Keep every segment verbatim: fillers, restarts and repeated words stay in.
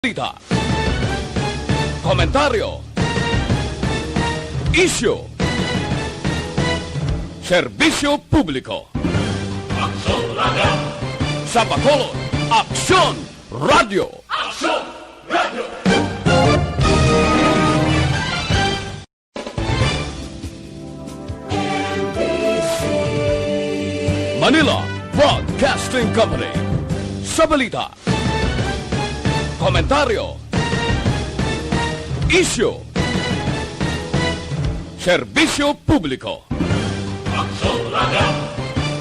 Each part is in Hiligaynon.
Balita. Komentaryo. Isyu. Serbisyo publiko. Sa Bacolod, Aksyon Radio. Manila Broadcasting Company. Sa balita, komentaryo, isyu, serbisyo publiko.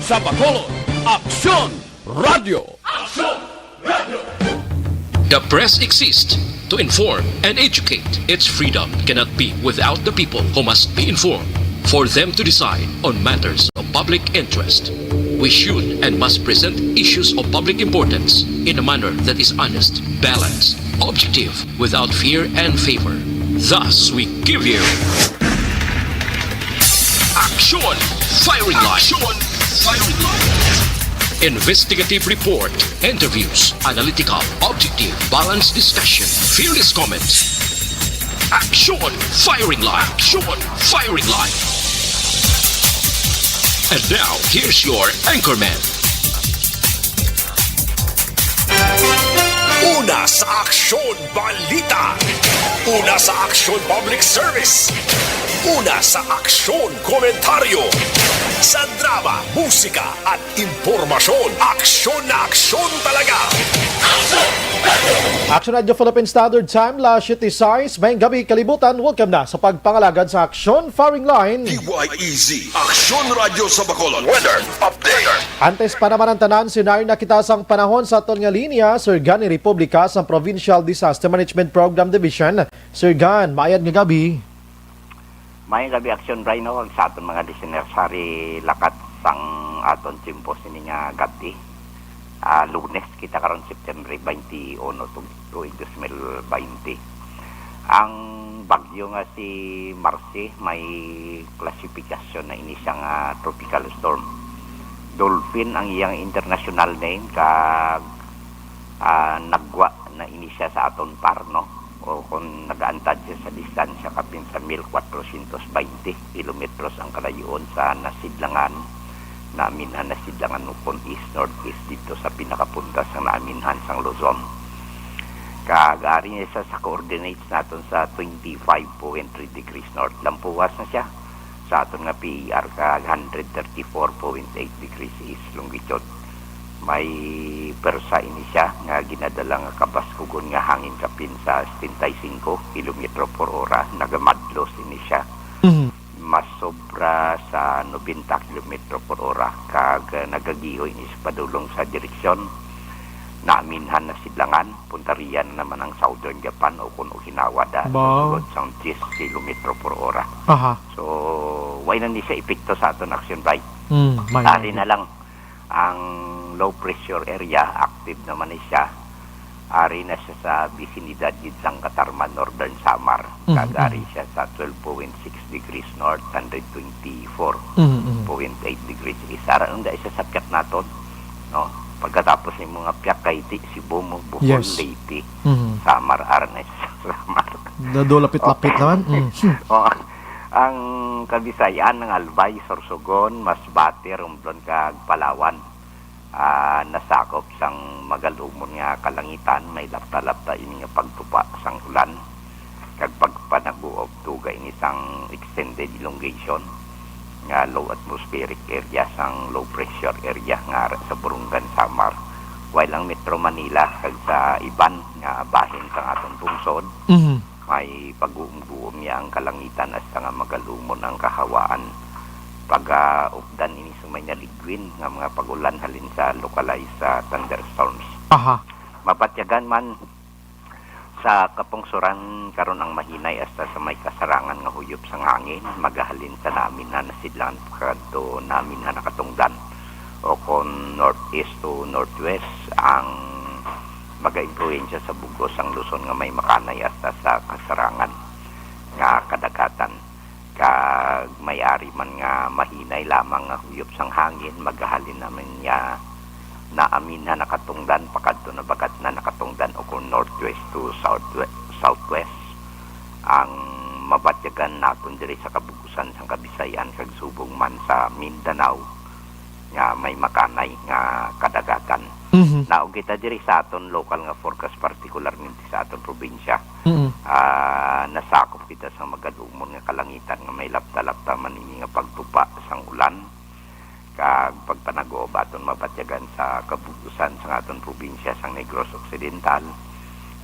Sa Bacolod, Aksyon Radio. The press exists to inform and educate. Its freedom cannot be without the people who must be informed for them to decide on matters of public interest. We should and must present issues of public importance in a manner that is honest, balanced, objective, without fear and favor. Thus, we give you Aksyon Firing Line. Aksyon Firing Line. Investigative report, interviews, analytical, objective, balanced discussion, fearless comments. Aksyon Firing Line. Aksyon Firing Line. And now, here's your anchorman. Una sa Aksyon Balita. Una sa Aksyon Public Service. Una sa Aksyon Komentaryo. Sa drama, musika, at impormasyon, aksyon na aksyon talaga. Action Radio Philippine Standard Time, las siyete sais, maayong gabi, kalibutan. Welcome na sa pagpangalagad sa Aksyon Firing Line. D Y E Z, Aksyon Radyo sa Bacolod. Weather update. Antes pa naman ang tanan, senaryo na kita sang panahon sa aton nga linya, Sir Gan ni Republika sang Provincial Disaster Management Program Division. Sir Gan, maayad nga gabi. May gabi, Aksyon Rhino, ag sa aton mga listeners, hari lakat sang aton tiyempo sini nga gab-i. Ah, Lunes kita karon, September twenty-one, tu-, tuig dos mil baynte. Ang bagyo nga si Marcy may klasifikasyon na ini siya nga tropical storm. Dolphin ang iyang international name, kag, ah, nagwa na ini siya sa aton par, no? O kung nagaantad siya sa distansya kapin sa mil kwatrocientos baynte kilometros ang kalayoon sa nasidlangan, naaminhan nasidlangan ukon east-northeast dito sa pinakapunta sang naaminhan sang Luzon. Kag ari niya siya sa coordinates naton sa twenty-five point three degrees north. Lampuwas na siya sa aton nga P E R kag hundred thirty-four point eight degrees east longitude. May persa ini siya nga ginadala nga kabaskugon nga hangin kapin sa setenta y cinco kilometro por ora. Nagamadlos ini siya. Mhm. Mas sobra sa nobenta kilometro por ora, kag nagagiho ini sa padulong sa direksyon naaminhan nasidlangan. Punta riya na naman ang Southern Japan o kon Okinawa da sa Ba? sulod sang diyes kilometro por ora. Aha. So, way na ni siya epekto sa aton action, bay. Mm, may Ari na lang ang low pressure area, active naman ni siya. Ari na siya sa bisinidad gid sang Catarman, Northern Samar. Mhm, Kag ari mhm. siya sa twelve point six degrees north, hundred twenty-four point eight Mhm, mhm. degrees east. Ara, unda siya sa piyat naton, no? Pagkatapos ni mga piyat, Cavite, Cebu, mo, Bohol, Yes. Leyte, Mhm. Samar, ara na siya sa Samar. Dado lapit-lapit Okay. naman. Mm. Oh, ang Kabisayan, ang Albay, Sorsogon, Masbate, Romblon, kag Palawan, ah, nasakop sang magalumon nga kalangitan. May lapta-lapta ini nga pagtupa sang ulan kag pagpanaguob, dugang ini sang extended elongation nga low atmospheric area sang low pressure area nga ara sa Borongan, Samar. While ang Metro Manila kag sa iban nga bahin sang aton pungsod, Mhm. may paguom-guom niya ang kalangitan hasta nga magalumon ang kahawaan. Pagaupdan ini sa may naligwin nga mga pag-ulan halin sa localized, ah, thunderstorms. Aha. Mapatyagan man sa kapungsuran karon ang mahinay hasta sa may kasarangan nga huyop sang hangin, magahalin sa naaminhan nasidlangan pakadto naaminhan nakatungdan, o kon northeast to northwest ang magaimpluwensya sa bug-os sang Luzon nga may makanay hasta sa kasarangan nga kadagatan. Kag may ari man nga mahinay lamang nga huyop sang hangin, magahalin naman niya Naamin na nakatungdan, pakadto na bagat na nakatungdan, o kung northwest to southwest, southwest, ang mabatyagan naton diri sa kabug-usan sang Kabisayan kag subong man sa Mindanao nga may makanay nga kadagatan. Mhm. Naog kita diri sa aton local nga forecast, partikularmente sa aton probinsya. Mm. Ah, nasakop kita sa magadumon nga kalangitan nga may lapta-lapta man ini nga pagtupa sang ulan kag pagpanagob aton mabatyagan sa kabug-usan sang aton probinsya sang Negros Occidental,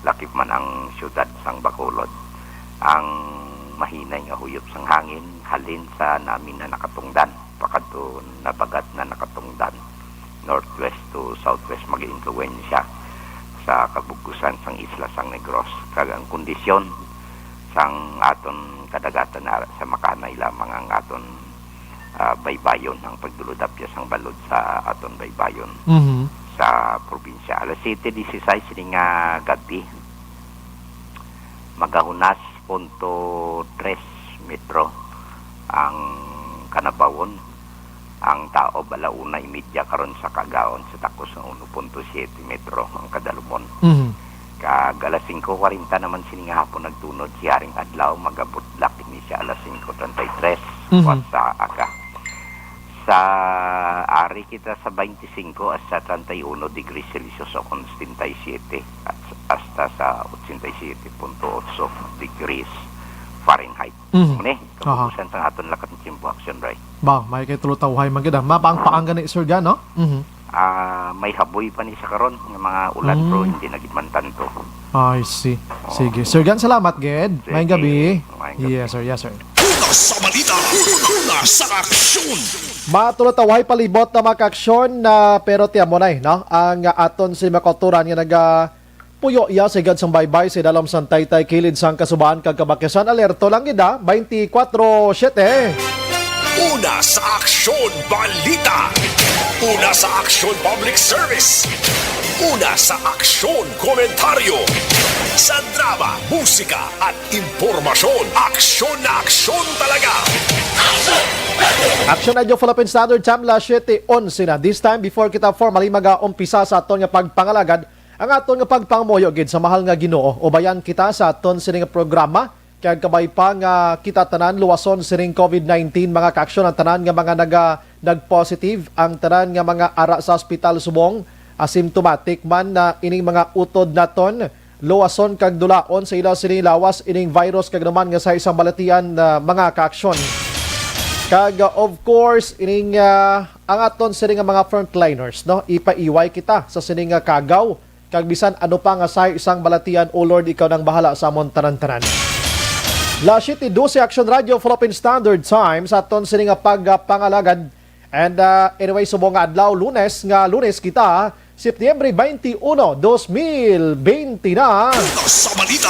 lakip man ang siyudad sang Bacolod. Ang mahinay nga huyop sang hangin halin sa naamin na nakatungdan pakadto nabagat na nakatungdan, northwest to southwest, mag-iimpluwensya sa kabug-usan sang isla sang Negros, kag ang kondisyon sang aton kadagatan ara sa makanay lamang ang aton, ah, baybayon, ang pagdulod-apyas sang balod sa aton baybayon Mhm. sa probinsya. Alas siyete dieciséis ini nga gabi, magahunas punto tres metro ang kanabawon. Ang taob, ala una y media karon sa kaagawan, sa takos nga uno punto siyete metro ang kadalumon. Mhm. Kag alas singko kwarenta naman sini nga hapon nagtunod si Haring Adlaw, magabudlak ini siya alas singko treinta y tres, Mhm. Wasa aga. Sa ari kita sa twenty-five hasta thirty-one degrees Celsius o kon setenta y siete at hasta sa ochenta y siete punto otso degrees Fahrenheit. Mhm. Muni, Aha. kapupusan sang aton lakat ng Chimpo Action, Ray. Ba, may kay tulo tawhay man gid, ah. Mapaang-paang gani, Sir Gan, no? Mhm. Ah, may haboy pa ni sa karon nga mga ulan, Mm. pero hindi na gid man tanto. I see. Oo. Sige. Sir Gan, salamat gid. Sige. Maayong gabi. Maayong gabi. Yes, sir. Yes, sir. Una sa balita, una sa aksyon. Matulotawhay palibot na mga kaaksyon na, pero tiamonay, no? Ang aton si makauturan nga naga puyo iya sa higad sang baybay sa idalom sang taytay kilid sang Kasubaan kag Kabakisan. Alerto lang gid, ah, twenty-four seven. Una sa aksyon, balita. Una sa aksyon, public service. Una sa aksyon, komentaryo. Sa drama, musika, at impormasyon, aksyon na aksyon talaga. Action Radio Philippine Standard Time, alas siyete onse na. This time, before kita formally mag-umpisa sa aton nga pagpangalagad, ang aton nga pagpangamuyo gid sa mahal nga Ginoo, ubayan kita sa aton sining programa, kag kabay pa nga kita tanan luwason sining COVID nineteen, mga kaaksyon, ang tanan nga mga naga-, nag-positive, ang tanan nga mga ara sa ospital subong asymptomatic man na ining mga utod naton luwason kag dulaon sa ila sining lawas ining virus kag naman nga sa isang balatian, ah, mga kaaksyon. Kag, ah, of course, ining, ah, ang aton sining nga mga frontliners, no? Ipaiway kita sa sining nga kagaw kag bisan ano pa nga sayo sang balatian, O Lord, ikaw nang bahala sa amon tanan-tanan. Alas siyete dose, Action Radio Philippine Standard Time sa aton sini nga pagpangalagad. And, uh, anyway, subong nga adlaw, Lunes, nga Lunes kita, Setyembre twenty-one, dos mil twenty na. Una sa balita,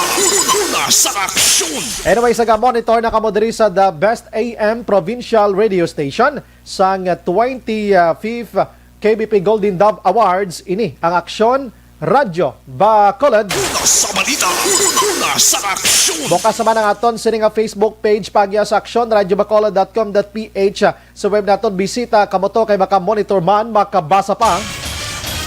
una sa aksyon. Anyway, sa ga-monitor na kamo diri sa The Best A M Provincial Radio Station sang twenty-fifth K B P Golden Dove Awards, ini ang Aksyon Radyo Bacolod. Una sa balita, una sa aksyon. Bukas naman ang aton sini nga Facebook page, pagya sa aksyon radyo bacolod dot com dot P H. Sa web naton, bisita kamo to kay maka-monitor man, makabasa pa.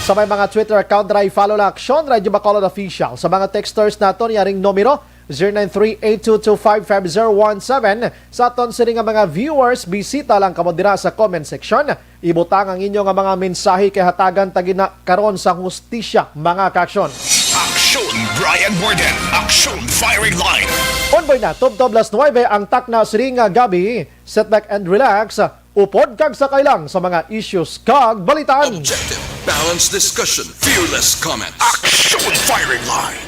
Sa may mga Twitter account, dira i-follow lang Aksyon Radyo Bacolod Official. Sa mga texters naton, yaring numero, zero nine three eight two two five five zero one seven. Sa aton sini nga mga viewers, bisita lang kamo dira sa comment section. Ibutang ang inyo nga mga mensahe kay hatagan ta gid na karon sa hustisya, mga kaaksyon. Aksyon Brian Morgan, Aksyon Firing Line. Onboy na, tubtob alas nuebe ang takna sini nga gabi. Sit back and relax. Upod kag sakay lang sa mga issues kag balitaan. Objective, balanced discussion, fearless comment. Action Firing Line.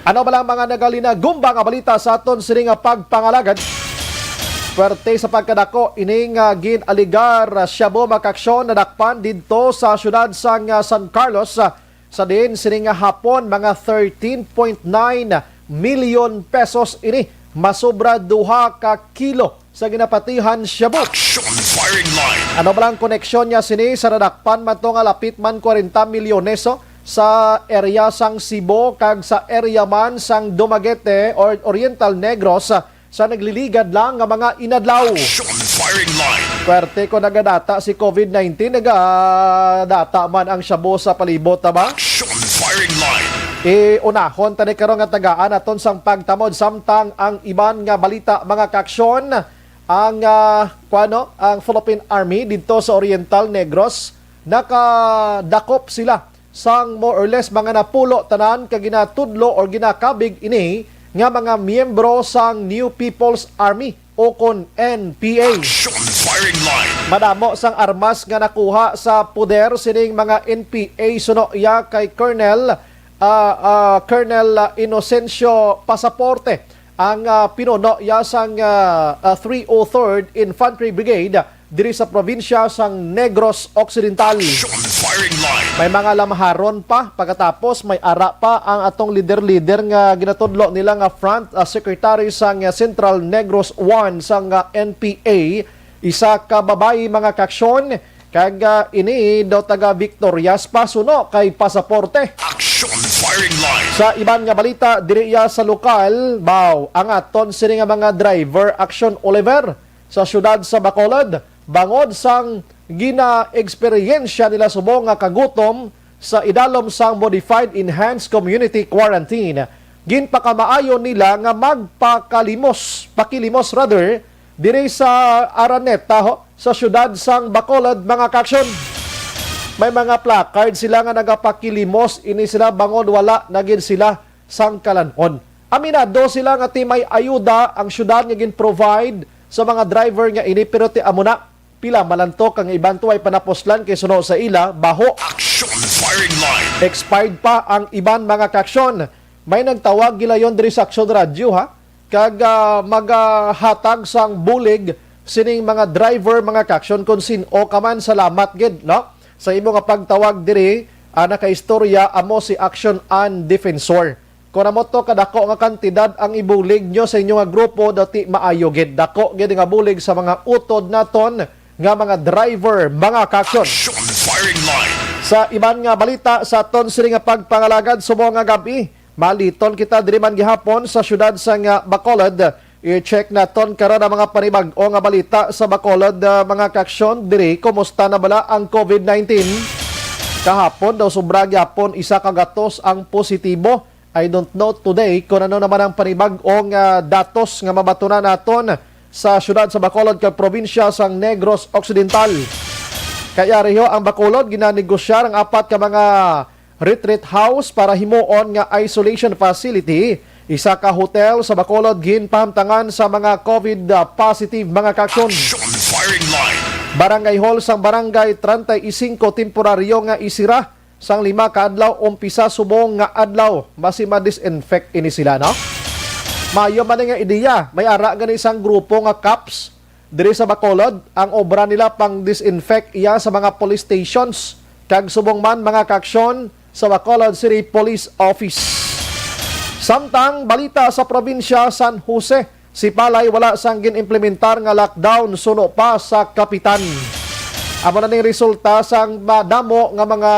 Ano ba lang mga nagalinagumba nga balita sa aton sini nga pagpangalagad? Pwerte sa pagkadako ining, ah, gin-aligar, ah, shabu, mga kaaksyon, nadakpan didto sa siyudad sang, ah, San Carlos, ah, sa diin sini nga hapon, mga thirteen point nine million pesos ini, masobra duha ka kilo sa ginapatihan shabu. Action Firing Line. Ano ba lang koneksyon niya sini sa nadakpan man to nga lapit man kwarenta milyones, oh, sa area sang Sibo kag sa area man sang Dumaguete or Oriental Negros, ah, sa nagliligad lang nga mga inadlaw. Action Firing Line. Pwerte ko nagadata si covid nineteen, nagadata man ang shabu sa palibot, tama? Action Firing Line. Iunahon tani karon nga tagaan aton sang pagtamod samtang ang iban nga balita, mga kaaksyon. Ang, ah, kuwano, ang Philippine Army didto sa Oriental Negros, nakadakop sila sang more or less mga napulo tanan ka ginatudlo or ginakabig ini nga mga miyembro sang New People's Army o kon N P A. Action Firing Line. Madamo sang armas nga nakuha sa poder sining mga N P A suno iya kay Colonel, ah, ah, Colonel, ah, Inocencio Pasaporte, ang, ah, pinuno iya sang, ah, ah, three oh third Infantry Brigade diri sa probinsya sang Negros Occidental. Action Firing Line. May mga lamharon pa, pagkatapos may ara pa ang atong lider-lider nga ginatudlo nila nga front, ah, secretary sang, ah, Central Negros one sang, ah, N P A, isa ka babayi, mga kaaksyon, kag, ah, ini daw taga Victorias pa suno kay Pasaporte. Action Firing Line. Sa iban nga balita, diri iya sa lokal, baw, ang aton sini nga mga driver, Action Oliver, sa siyudad sa Bacolod, bangod sang ginaeksperyensya nila subong nga kagutom sa idalom sang modified enhanced community quarantine, ginpakamaayo nila nga magpakalimos, pakilimos rather, diri sa Araneta, ho, sa siyudad sang Bacolod, mga kaaksyon. May mga placard sila nga nagapakilimos ini sila bangod wala na gid sila sang kalan-on. Aminado sila nga ti may ayuda ang siyudad nga gin-provide sa mga driver nga ini, pero ti amo na, pila malantok ang iban tuway panapuslan kay suno sa ila, baho. Action Firing Line. Expired pa ang iban, mga kaaksyon. May nagtawag gilayon diri sa Aksyon Radyo, ha? Kag, ah, magahatag sang bulig sining mga driver, mga kaaksyon, kung sin-o ka man, salamat gid, no? Sa imo nga pagtawag diri, ah, nakaistorya amo si Action and Defensor. Kung amo to kadako nga kantidad ang ibulig nyo sa inyo nga grupo, dati maayo gid. Dako gid nga bulig sa mga utod naton nga mga driver, mga kaaksyon. Action Firing Line. Sa iban nga balita sa aton sini nga pagpangalagad subong nga gab-i, maliton kita diri man gihapon sa siyudad sang, ah, Bacolod. I-check naton karon ang mga panibag-o nga balita sa Bacolod, ah, mga kaaksyon. Diri, kumusta na bala ang covid nineteen? Kahapon daw sobra gyapon isa ka gatos ang positibo. I don't know today kung ano naman ang panibag-o nga datos nga mabatunan naton sa siyudad sa Bacolod kag probinsya sang Negros Occidental. Kay ari ho ang Bacolod, ginanegosyar ang apat ka mga retreat house para himuon nga isolation facility. Isa ka hotel sa Bacolod ginpahamtangan sa mga covid, ah, positive, mga kaaksyon. Action Firing Line. Barangay Hall sang Barangay treinta y cinco temporaryo nga isira sang lima ka adlaw umpisa subong nga adlaw, basi ma-disinfect ini sila, no? Mayo man nga ideya, may ara gani sang grupo nga cops diri sa Bacolod, ang obra nila pang-disinfect iya sa mga police stations kag subong man, mga kaaksyon, sa Bacolod City Police Office. Samtang balita sa probinsya, San Jose, Sipalay, wala sang gin-implementar nga lockdown suno pa sa kapitan. Amo na ning resulta sang madamo nga mga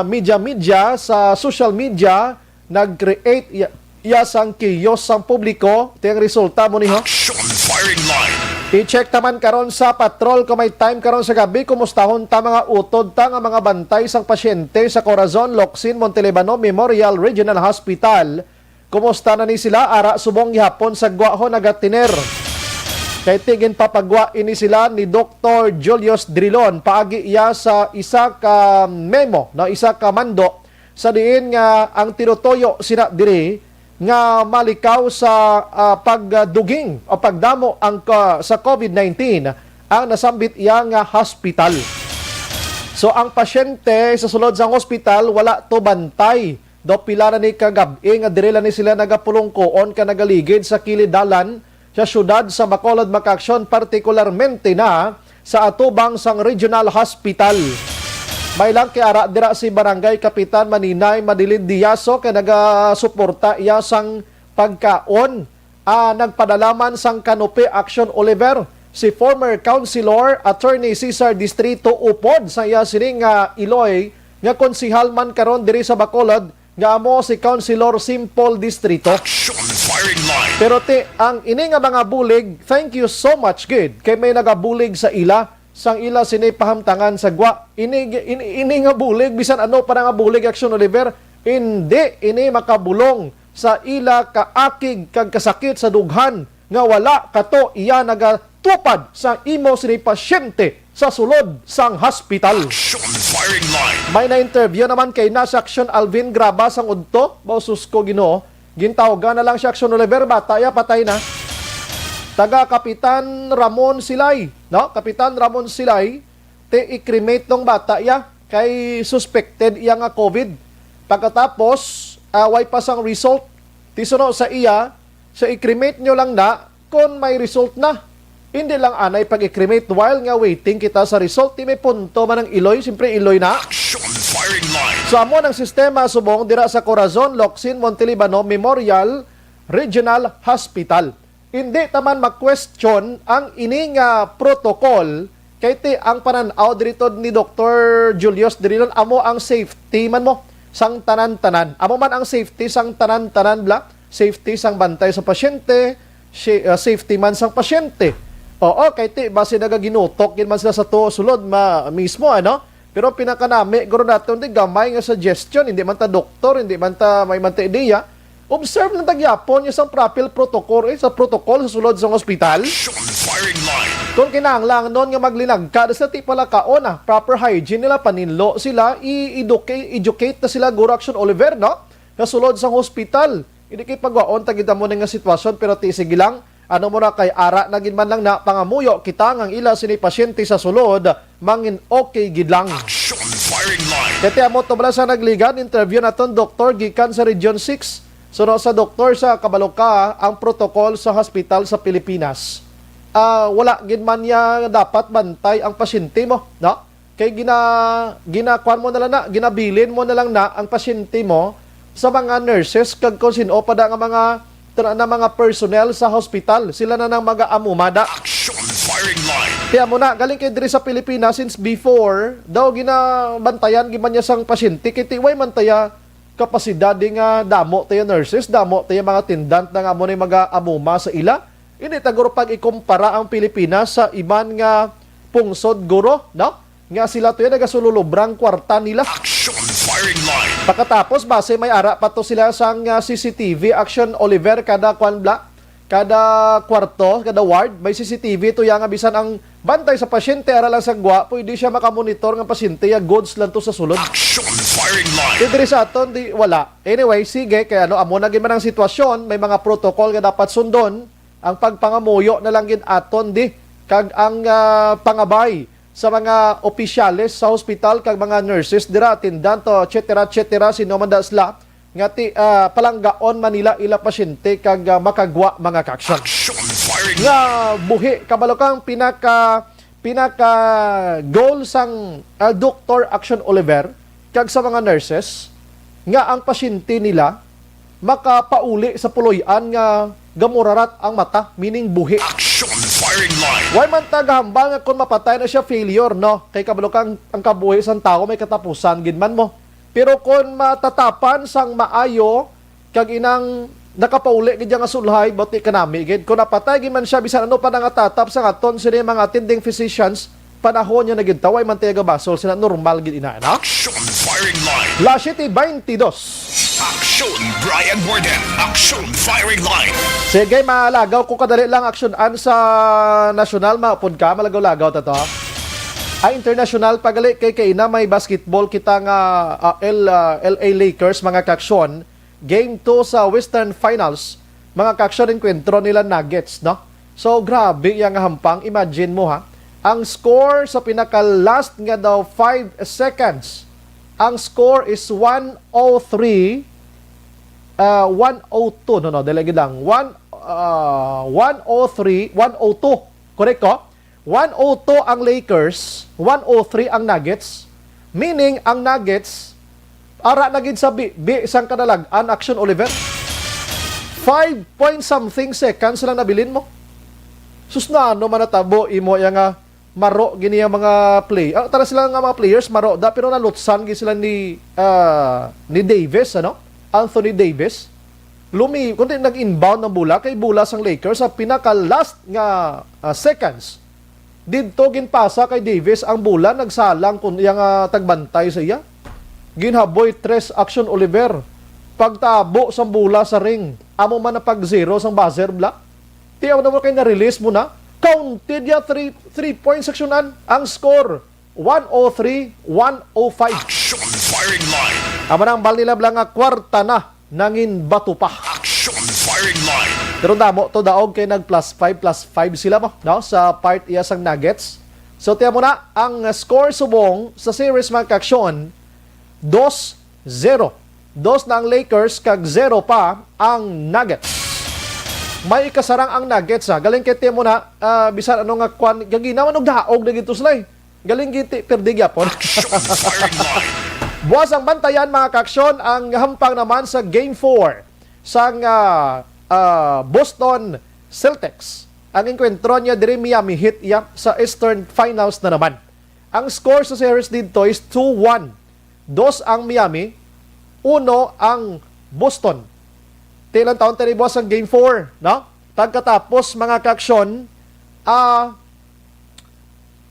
media-media sa social media nag-create ya, ya sang chaos sang publiko. Ti ang resulta mo niho. Action Firing Line. I-check taman karon sa patrol kung may time karon sa gabi. Kumustahon ta mga utod ta nga mga bantay sang pasyente sa Corazon Locsin Montelibano Memorial Regional Hospital. Kumusta na ni sila? Ara subong gihapon sa gwa ho nagatiner. Kay ti ginpapagwa ini sila ni Doktor Julius Drilon paagi iya sa isa ka memo, no, isa ka mando sa diin nga ang tinutuyo sina diri nga malikaw sa, ah, pagduging o pagdamo ang ka, sa covid nineteen ang nasambit iya nga hospital. So ang pasyente sa sulod sang hospital wala to bantay. Daw pila na ni kagab-i nga diri lang ni sila nagapulungkoon ka nagaligid sa kilid dalan sa siyudad sa Bacolod, mga kaaksyon, partikularmente na sa atubang sang Regional Hospital. May lang kay ara dira si Barangay Kapitan Maninay Madilid Diaso kay nagasuporta iya sang pagkaon. Ah, nagpadala man sang Canopy Action Oliver si former Councilor Attorney Cesar Distrito upod sa iya sining nga iloy nga konsihal man karon diri sa Bacolod, nga amo si Councilor Simple Distrito. Action Firing Line. Pero ti, ang ini nga mga bulig, thank you so much gid kay may nagabulig sa ila, sang ila sini pahamtangan sa gwa. Ini, ini, ini nga bulig, bisan ano pa na nga bulig, Action Oliver, hindi ini makabulong sa ila kaakig kag kasakit sa dughan nga wala kato iya nagatupad sa imo sini pasyente sa sulod sang hospital. Action Firing Line. May na-interview naman kay na si Action Alvin Graba sang udto, ba, sus ko, Ginoo. Gintawgan na lang si Action Oliver, bata ya, patay na. Taga Kapitan Ramon Silay, no? Kapitan Ramon Silay, ti i-cremate tong bata ya kay suspected iya nga COVID. Pagkatapos, ah, way pa sang result. Ti suno sa iya, sa i-cremate nyo lang na kung may result na. Hindi lang anay pag-i-cremate while nga waiting kita sa result. Ti may punto man ang iloy, siyempre iloy na. Action Firing Line. So, amo nang sistema subong dira sa Corazon, Locsin, Montelibano Memorial Regional Hospital. Hindi ta man ma-question ang ini nga protocol kay ti ang panan-aw diri to ni Doktor Julius Drilon amo ang safety man mo sang tanan-tanan. Amo man ang safety sang tanan-tanan, bla. Safety sang bantay sa pasyente, si-, ah, safety man sang pasyente. Oo, kay ti basi nagaginutok gid man sila sa tuo sulod ma-, mismo, ano? Pero pinakanami guro naton di gamay nga suggestion, hindi man ta doktor, hindi man ta may man ta ideya. Observe lang ta gyapon yung sa proper protocol, eh, sa protocol sa sulod sa ospital. Action Firing Line. Kung kinahanglan nun nga maglinagka, sa ti pala kaon, ah, proper hygiene nila, paninlo sila, i-educate, educate na sila, Guro Action Oliver, no? Sa sulod sa hospital. Hindi kay pagwaon ta gid amo ni nga sitwasyon, pero ti sige lang, ano mo na kay ara na gid man lang na pangamuyo kita nga ang ila sini pasyente sa sulod, mangin okay gid lang. Action Firing Line. Kaya ti amo to bala sa nagligad, interview naton doktor gikan sa Region six. Suno sa doktor, sa kabalo ka, ang protocol sa hospital sa Pilipinas, ah, wala gid man niya dapat bantay ang pasyente mo, no? Kay gina-, ginakuan mo na lang na, ginabilin mo na lang na ang pasyente mo sa mga nurses kag kung sin-o pa da nga mga, tra-, na mga personnel sa hospital. Sila na nang mag-aamuma da. Action Firing Line. Kaya mo na, galing kay diri sa Pilipinas, since before, daw ginabantayan gid man niya sang pasyente, kay ti way man taya kapasidad di nga damo tayo nurses, damo tayo mga attendant na nga amo na yung mag-aamuma sa ila. Hindi ta guro pag ikumpara ang Pilipinas sa iban nga pungsod guro, no? Nga sila to yan, nagasululubrang kwarta nila. Action Firing Line. Pagkatapos, base may ara pa to sila sang, ah, C C T V, Action Oliver, kada kwan bla, kada kwarto, kada ward, may C C T V to yan nga bisan ang bantay sa pasyente, ara lang sa gwa, pwede siya makamonitor nga pasyente, ya goods lang to sa sulod. Action Firing Line. Di diri sa aton, di, wala. Anyway, sige, kay ano, amo na gid man ang sitwasyon, may mga protocol nga dapat sundon, ang pagpangamuyo na lang gid aton di, kag ang, ah, pangabay sa mga opisyales sa hospital kag mga nurses dira, attendant, et cetera, et cetera, sino man da sila, nga ti, ah, palanggaon man nila ila pasyente kag, ah, makagwa mga kaaksyon. Action Firing Nga buhi, kabalo kang pinaka, pinaka goal sang, ah, Doktor Action Oliver kag sa mga nurses nga ang pasyente nila makapauli sa puloy-an nga gamurarat ang mata, meaning buhi. Action Firing Line. Way man ta gahambal nga kung mapatay na siya, failure, no? Kay kabalo kang ang kabuhi sang tawo may katapusan gid man mo. Pero kung matatapan sang maayo, kag inang nakapauli gid nga sulhay, bati kanami gid. Kung napatay gid man siya, bisan ano pa nangatatap sa aton sini mga attending physicians, panahon niya na gid, taway man tayo gabasol sila, normal gid ina, no? Action Firing Line. Las siete veintidós. Action Brian Warden. Action Firing Line. Sige, malagaw ko kadali lang aksyonan sa nasyonal, maupod ka, malagaw-lagaw ta to. Ay, international, pagali kay kaina may basketball kita nga, ah, L, ah, L A Lakers, mga kaaksyon. Game two sa Western Finals, mga kaaksyon, enkwentro nila Nuggets, no? So, grabe yang hampang. Imagine mo, ha. Ang score sa pinaka-last nga daw five seconds, ang score is one oh three, ah, one oh two. No, no, dili gid lang. One, ah, one oh three, one oh two. Correct ko? One oh two ang Lakers, one oh three ang Nuggets. Meaning, ang Nuggets, ara na gid sa bi-, bi-, sang kadalag-an, aksyon, Oliver. Five point something seconds lang nabilin mo. Sus, na ano man natabo imo ya nga maro gini ang mga play. Ah, tara sila nga mga players, maro da, pero nalutsan gid sila ni, ah, ni Davis, ano? Anthony Davis. Lumi, kundi nag-inbound ang bola kay bola sang Lakers sa pinaka last nga, ah, seconds. Didto ginpasa kay Davis ang bola, nagsalang kun iya nga tagbantay sa iya. Ginhaboy tres action Oliver. Pagtabo sang bola sa ring, amo man ang pag-zero sang buzzer, bla. Tiyaw na mo kay na-release mo na. Counted ya three, three points action an. Ang score, one oh three, one oh five. Action firing line. Amo na ang bal nila, bla, nga kwarta na nangin bato pa. Action firing line. Pero damo to daog kay nag plus five, plus five sila mo, no? Sa part iya sang Nuggets. So, tiyan mo na, ang score subong sa series, mga kaaksyon, dos zero. Dos na ang Lakers kag zero pa ang Nuggets. May ikasarang ang Nuggets, ha. Galing kay, tiyan mo na, ah, bisan ano nga kwan, gaginaw, ano, daog na gito sila, eh. Galing giti, perdi gyapon. Action firing line. Buwas ang bantayan, mga kaaksyon, ang hampang naman sa Game four sang, ah, ah, Boston Celtics. Ang engkwentro niya diri Miami Heat, iya, sa Eastern Finals na naman. Ang score sa series dito is two one. Dos ang Miami, uno ang Boston. Tilang taon tani, buwas ang Game four, no? Pagkatapos, mga kaaksyon, ah,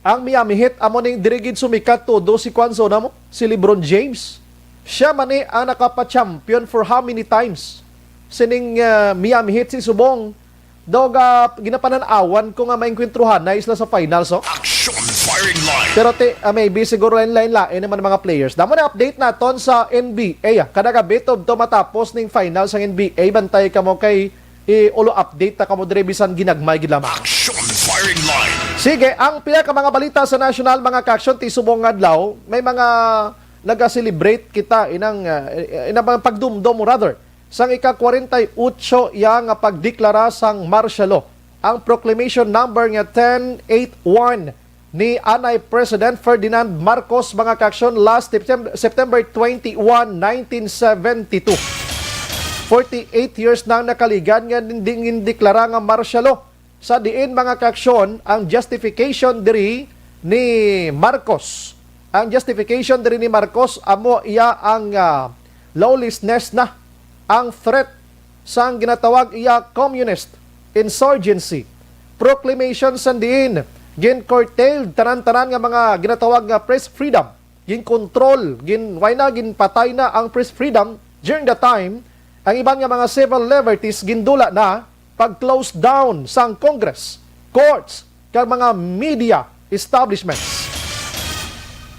ang Miami Heat, amo ning diri gid sumikat todo si kwan, so, namo, si LeBron James. Siya man ni ang nakapa-champion for how many times sining, ah, Miami Heat, si subong. Daw ga, ginapanan-awan ko nga maengkwentruhan na isla sa finals, oh. Action firing line. Pero ti, ah, maybe siguro lain-lain, lain naman mga players. Damo na update naton sa N B A, ah. Kada gabi, tubto matapos ning finals ang N B A. Bantay kamo kay i-ulo update ta kamo diri bisan ginagmay gid lamang. Action firing line. Sige, ang pila ka mga balita sa national, mga kaaksyon, ti subong nga adlaw, may mga naga-celebrate kita inang, ah, inang mga pagdumdom, rather, sang ika-kwarenta y ocho iya nga pagdeklara sang martial law, ang proclamation number nga ten eight one ni anay President Ferdinand Marcos, mga kaaksyon, last Septem-, September twenty-one, nineteen seventy-two. Forty-eight years na ang nakaligad nga hindi gindeklara nga martial law, sa diin, mga kaaksyon, ang justification diri ni Marcos. Ang justification diri ni Marcos, amo iya ang, ah, lawlessness na, ang threat sang ginatawag iya communist insurgency proclamation, sang diin gin-curtailed tanan-tanan nga mga ginatawag nga press freedom, ginkontrol, gin-, why na, ginpatay na ang press freedom during the time ang iban nga mga civil liberties gindula na, pag-close down sang Congress, courts, kag mga media establishments.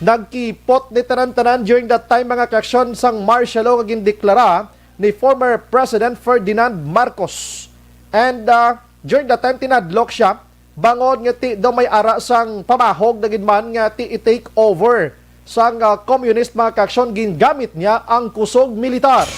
Nagkipot ni tanan-tanan during that time, mga kaaksyon, sang martial law nga gindeklara ni former President Ferdinand Marcos. And, uh, during that time, tinadlok siya, bangod nga ti daw may ara sang pamahog na gid man nga ti i-take over sang, ah, communist, mga kaaksyon, gingamit niya ang kusog militar.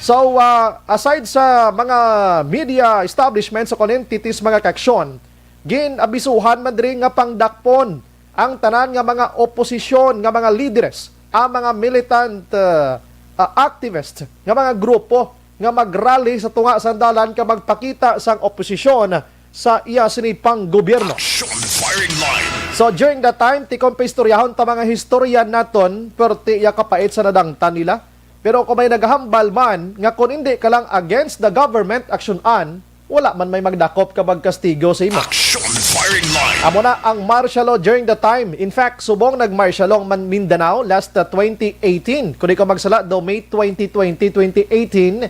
So, ah, aside sa mga media establishment sa kon entities, mga kaaksyon, gin-abisuhan man diri nga pangdakpon ang tanan nga mga oposisyon nga mga lideres, ang mga militant, ah, ah, activist nga mga grupo nga magrally sa tunga sang dalan kag magpakita sang oposisyon sa iya sini pang gobyerno. Action firing line. So, during that time, ti kon paistoryahon ta mga historian naton, pero ti iya kapait sa nadangtan nila. Pero kung may naghambal man nga kung hindi ka lang against the government action an, wala man may magdakop ka magkastigo sa imo. Action firing line. Amo na ang martial law during the time. In fact, subong nag-martial law man Mindanao last, uh, twenty eighteen. Kung di ko magsala, daw May twenty twenty, twenty eighteen,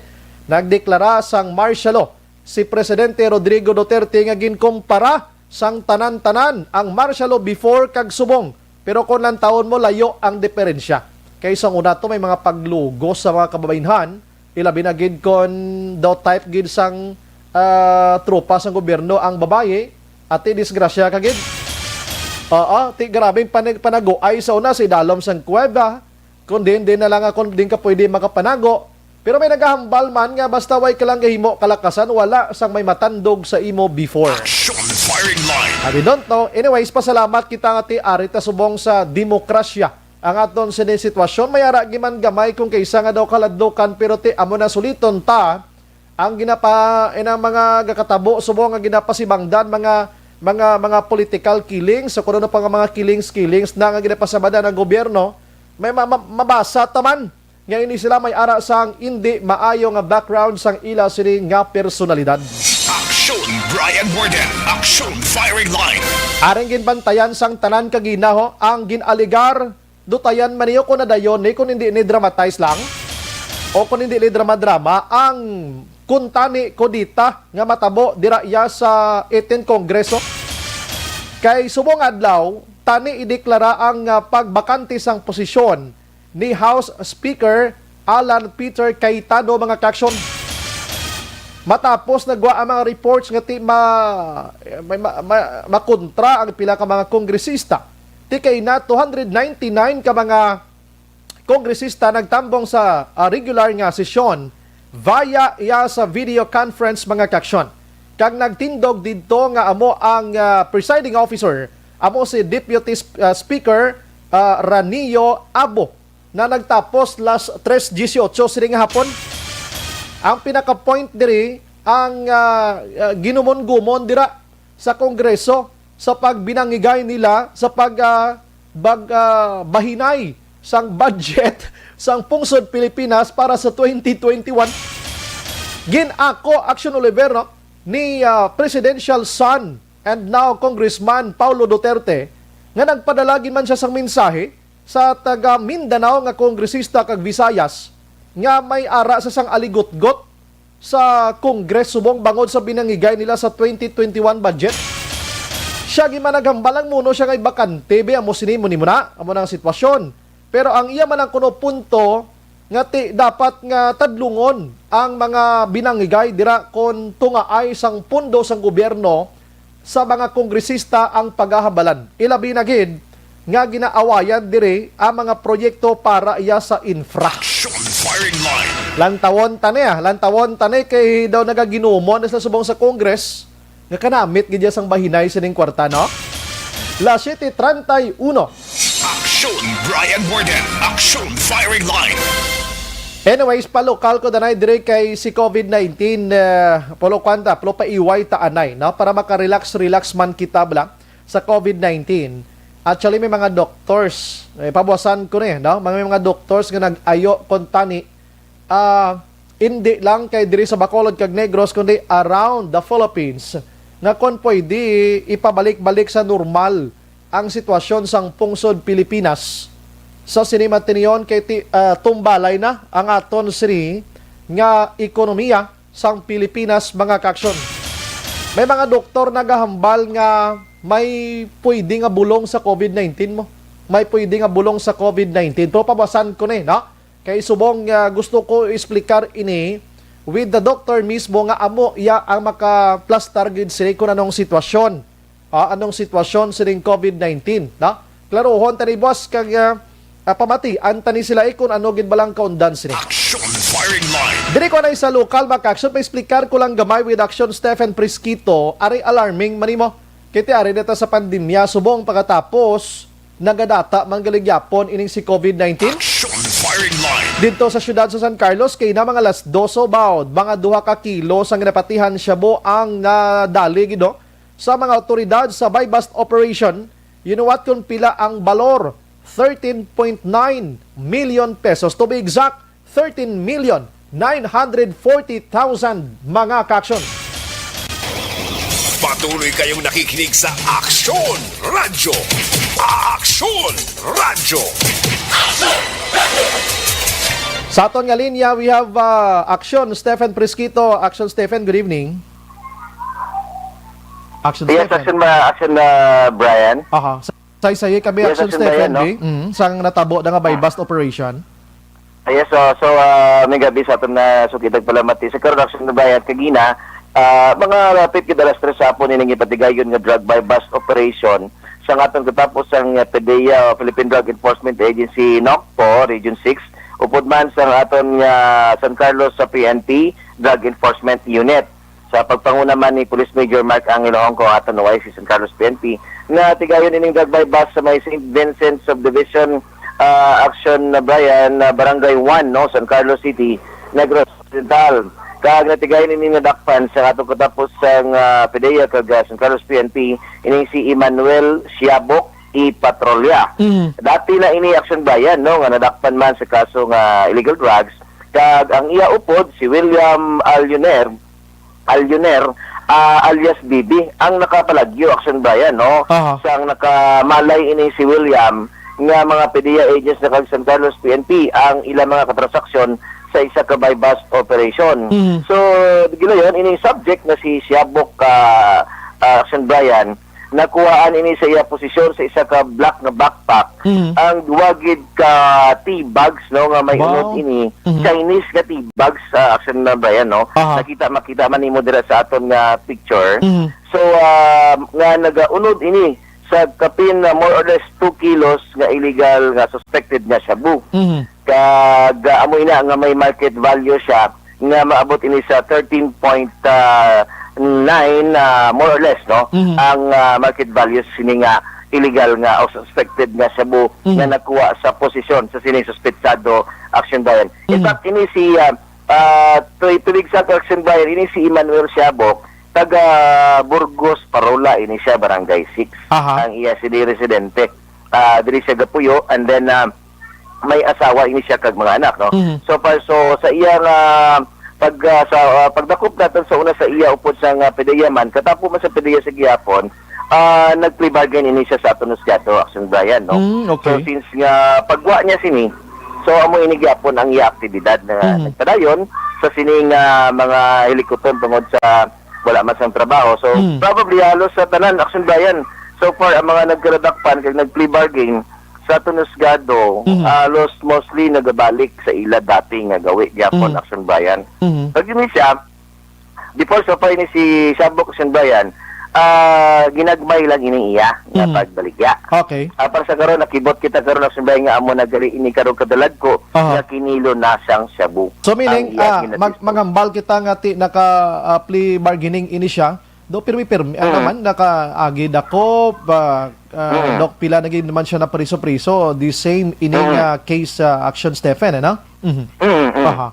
nagdeklara sang martial law si Presidente Rodrigo Duterte nga ginkumpara sang tanan-tanan ang martial law before kag subong. Pero kung lantawon mo, layo ang diferensya. Kay sa una to, may mga paglugos sa mga kababaynhan, ilabi na gid kon daw type gid sang, ah, tropa sang gobyerno ang babayi, ati disgrasya ka gid. Oo, ti grabing panag-, panaguay sa una sa idalom sang kuweba. Kung din, din na lang ako, din ka pwede makapanago. Pero may nagahambal man nga basta way ka lang gahimo kalakasan, wala sang may matandog sa imo before. Action firing line. Abi, don't know. Anyways, pasalamat kita nga ti ari ta subong sa demokrasya. Ang aton sini sitwasyon, may ara giman gamay kung kaysa nga daw kaladlukan, pero ti amo na suliton ta ang ginapa-, inang mga gakatabo subong nga ginapasimangdan, mga mga mga political killings o kung ano pa nga mga killings-killings na nga ginapasabada ng gobyerno, may ma- ma- mabasa ta man nga ini sila may ara sang indi maayo nga background sang ila sini nga personalidad. Aksyon Brian Warden, Aksyon Firing Line. Aring ginbantayan sang tanan ka ginaho ang gin-alegar dutayan man niyo kung nadayon ni, kung hindi ni dramatize lang o kung hindi ni drama-drama ang kuntani kudita nga matabo dira iya sa eighteen Kongreso. Kay subong adlaw, tani ideklara ang ah, pagbakante sang posisyon ni House Speaker Alan Peter Cayetano, mga kaksyon. Matapos nagwa ang mga reports nga ti ma, may ma, ma, makontra ang pila ka mga kongresista, ti kay na two hundred ninety-nine ka mga kongresista nagtambong sa ah, regular nga sesyon via iya sa video conference, mga kaksyon. Kag nagtindog didto nga amo ang ah, presiding officer, amo si Deputy Sp- ah, Speaker ah, Ranio Abo, na nagtapos las tres dieciocho sini nga hapon. Ang pinaka-point diri ang ah, ah, ginumon-gumon dira sa Kongreso sa pagbinangigay nila sa pag ah, bag, ah, bahinay sang budget sang pungsod Pilipinas para sa twenty twenty-one. Gin-ako, Action Oliver, no, ni ah, presidential son and now Congressman Paulo Duterte nga nagpadala gid man siya sang mensahe sa taga Mindanao nga kongresista kag Visayas nga may ara sa sang aligutgot sa Congress subong bangod sa binangigay nila sa twenty twenty-one budget. Siya gid man naghambal, ang muno siya nga ibakante, be, amo sini mo nimo na, amo na ang sitwasyon. Pero ang iya man ang kuno punto nga ti dapat nga tadlungon ang mga binangigay dira kon tungaay sang pondo sang gobyerno sa mga kongresista ang pagahambalan. Ilabi na gid nga ginaawayan diri ang mga proyekto para iya sa infra. Action Firing Line. Lantawon ta ni, ah. Lantawon ta ni kay daw nagaginumo na sa subong sa Congress nga kanamit gid iya sang bahinay sining kwarta, no? Las siete treinta y uno. Action Brian Warden. Action Firing Line. Anyways, palokal ko danay dire kay si COVID nineteen, eh, polo kwanta, polo paiway ta anay, no? Para makarelax-relax man kita bala sa COVID nineteen. Actually, may mga doctors, eh, pabuasan ko ni, no? Mga, may mga doctors nga nag-ayo kon tani, ah, hindi lang kay diri sa Bacolod kag Negros, kundi around the Philippines, nga kon pwede ipabalik-balik sa normal ang sitwasyon sang pungsod Pilipinas sa sini matinion kay ti, ah, tumbalay na ang aton sini nga ekonomiya sang Pilipinas, mga kaaksyon. May mga doktor nagahambal nga may pwede nga bulong sa COVID nineteen mo. May pwede nga bulong sa COVID nineteen. Pero pabasan ko ni, no? Kay subong nga gusto ko explicar ini with the doctor mismo nga amo iya ang makaplastar gid sini kung anong sitwasyon. Ah, anong sitwasyon sining COVID nineteen, no? Klarohon tani, boss, kag, ah, ah, pamatian tani sila, eh, kung ano gid balang kaundan sini. Action Firing Line. Diri ko na sa lokal, mga kaaksyon, pa-explicar ko lang gamay with Action Stephen Prisquito, ari alarming man nimo. Kay ti ari na ta sa pandemya, subong pagkatapos, nagadata man gali gyapon ining si COVID nineteen. Action Firing Line. Didto sa siyudad sa San Carlos, kay na mga alas dos about, mga duha ka kilo sang ginapatihan shabu ang nadali gid, no? Sa mga awtoridad sa buy-bust operation, you know what, kung pila ang balor? Thirteen point nine million pesos. To be exact, thirteen million nine hundred forty thousand, mga kaaksyon. Patuloy kayong nakikinig sa Aksyon Radyo. Aksyon Radyo. Sa aton nga linya, we have, uh, Aksyon Stephen Prisquito. Aksyon Stephen, good evening. Aksyon Yes, Stephen. Aksyon, ma-, Aksyon, uh, Brian. Aha. Sa-, saysay kami, Yes, Aksyon Aksyon Stephen, Brian, no? Di? Mm, sang natabo na nga buy-bust operation. Ah, yes, so, so, ah, may gabi sa aton na sukid nagpalamati sa karon, Aksyon Brian, kagina, ah, mga lapit gid alas tres sa hapon ining ipatigayon nga drug buy-bust operation sa aton katapos ang, ah, PDEA o Philippine Drug Enforcement Agency, NOCPO, Region six, upod man sa aton nga San Carlos sa P N P Drug Enforcement Unit. Sa pagpanguna man ni Police Major Mark Angelo Hongco, aton Y C San Carlos P N P, nga tigayon ining drug buy-bust sa may Saint Vincent Subdivision, ah, Action, Brian, ah, Barangay one, no, San Carlos City, Negros Occidental. Kag natigayon ini nadakpan sa atong katapos sang, ah, PDEA kag, ah, San Carlos P N P, ining si Emmanuel Siabok i Patrolya. Mm. Dati na ini, Action Brian, no, nga nadakpan man sa kaso nga illegal drugs, kag ang iya upod si William Alioner, Alioner, ah, alias Bibi, ang nakapalagyo, Action Brian, no? Aha. Sang nakamalay ini si William nga mga PDEA agents na kag San Carlos P N P ang ilang mga katransaksyon sa isa ka buy-bust operation. Mhm. So, gilayon, ining subject na si Siabok, ah, ah, Action Brian, nakuhaan ini sa iya posisyon sa isa ka black nga backpack Mhm. ang duwa gid ka tea bags, no, nga may Wow. unod ini, Mhm. Chinese nga tea bags, ah, Action Brian, no? Aha. Nakita, makita man nimo dira sa aton nga picture. Mhm. So, ah, nga nagaunod ini sa kapin na more or less two kilos nga illegal nga suspected nga shabu. Mhm. Kag, ah, amo ina nga may market value siya nga maabot ini sa thirteen point nine, ah, more or less, no? Mhm. Ang, ah, market value sini nga illegal nga o suspected nga shabu Mhm. nga nakuha sa posisyon sa sining suspetsado, Action Brian. In Mhm. fact, ini si, ah, ah, to, to be exact, Action Brian, ini si Emmanuel Siabok, taga Burgos, Parola, ini siya, Barangay six. Aha. Ang iya sini residente. Ah, diri siya gapuyo, and then, ah, may asawa ini siya kag mga anak, no? Mhm. So far, so sa iya nga pag, ah, sa, ah, pagdakop naton sa una sa iya upod sa nga PDEA man, katapo man sa PDEA sa gihapon, ah, nag-plea bargain ini siya sa aton husgado, Action Brian, no? Mm, okay. So since nga pagwa niya sini, so amo ini gyapon ang iya aktibidad na Mhm. nagpadayon sa sining, ah, mga hilikuton tungod sa wala man sang trabaho. So Mm. probably halos sa tanan, Action Brian, so far ang mga nagkaladakpan kag nag-plea bargain sa aton husgado, Mhm. halos mostly nagabalik sa ila dati nga gawi gyapon, Mhm. Action Brian. Mhm. Pag ini siya, before, so far ini si Siabok, Action Brian, ah, ginagmay lang ini iya nga Mhm. pagbaligya. Okay. Ah, para sa karon, nakibot kita karon, Action Brian, nga amo na gali ini karong kadalagko Aha. nga kinilo na sang shabu. So, meaning, Ang iya ah, mag-, ginadispo. Manghambal kita nga ti-, naka, ah, plea bargaining ini siya, do pirmi-pirmi, ano Mm. man, nakaagi dakop, ah, ah, Mm. dok, pila na gid naman siya na priso-priso, the same ining, Mm. ah, case, ah, Action Stephen, ano? Mhm. Mm, mm. Aha.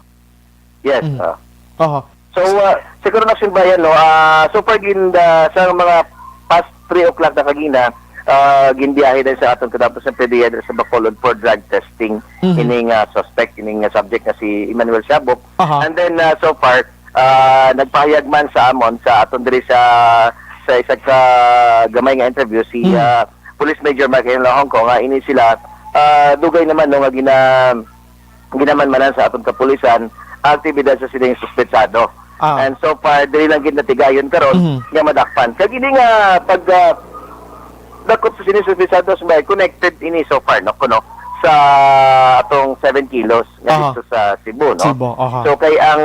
Yes, Mm. ah. Aha. So, ah, siguro na, Action Brian, no, ah, so far gin-, ah, sa mga past three o'clock na kagina, ah, ginbiyahe din sa aton katapos ng PDEA sa Bacolod for drug testing Mhm. ining, ah, suspect, ining, ah, subject nga si Emmanuel Siabok. Aha. And then, ah, so far, ah, nagpahayag man sa amon, sa aton diri sa, sa isa ka gamay nga interview, si, Mhm. ah, Police Major Michael Hongko, nga ini sila, ah, dugay naman, no, nga gina-, ginamanmanan sa aton kapulisan ang aktibidad sa sining suspetsado. Ah. And so far, dili lang gid natigayon karon Mhm. nga madakpan. Kag ini nga pag, ah, dakop sa sining suspetsado, may connected ini so far, no, kuno sa atong seven kilos nga Aha. dito sa Cebu, no? Cebu, aha. So, kay ang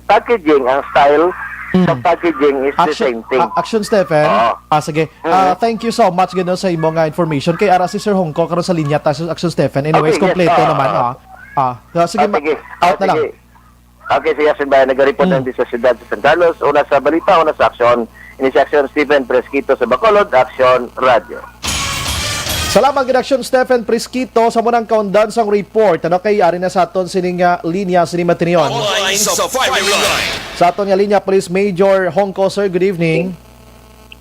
packaging, ang style sa Mm. packaging is the Action, same thing. a-, Action Stephen? Oo. Ah, sige. Mm. Ah, thank you so much gid, no, sa imo nga information. Kay ara si Sir Hongko karon sa linya ta, Action Stephen. Anyways, Okay, yes. kompleto Ah, naman, ah. ah. Ah, so, sige, Ah, ma-, sige. out Ah, na lang. sige. Okay, sige, Action Brian, nag-report Mm. ang di sa siyudad sa San Carlos. Una sa balita, una sa aksyon. Ini si Action Stephen Fresquito sa Bacolod, Action Radio. Salamat gid, Action Stephen Fresquito, sa munang kaundan sang report. Ano kay ari na sa aton sining, ah, linya, sini matinion? Online sa firing line. Sa aton nga linya, Police Major Hongko, sir, good evening.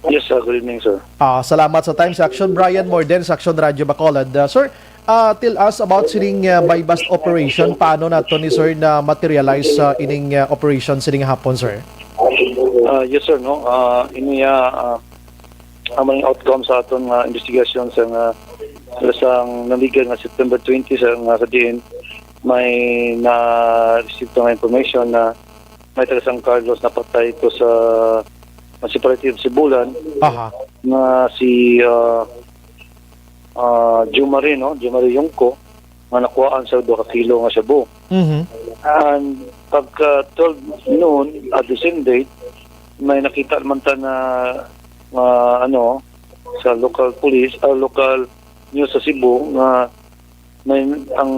Yes, sir. Good evening, sir. Ah, salamat sa time sa Action Brian Morden sa Action Radio Bacolod. Ah, sir, ah, tell us about sining, ah, buy-bust operation. Paano nato ni sir na materialize sa ining, ah, operation sining hapon, sir? Ah, yes, sir, no. Ah, ini, ah, ah, ang mga outcome sa aton nga investigasyon sa nga, sa naligan nga September twenty, sa nga sa diin may na-receive to nga information na may taga San Carlos napatay to sa, sa Municipality of Sibulan Aha. nga si, ah, ah, Jumari, no? Jumari Yungko, nga nakuhaan sa duha ka kilo nga shabu. Mhm. And pagka twelve noon, at the same date, may nakita naman ta na, ah, ano, sa local police, ah, local news sa Cebu nga may ang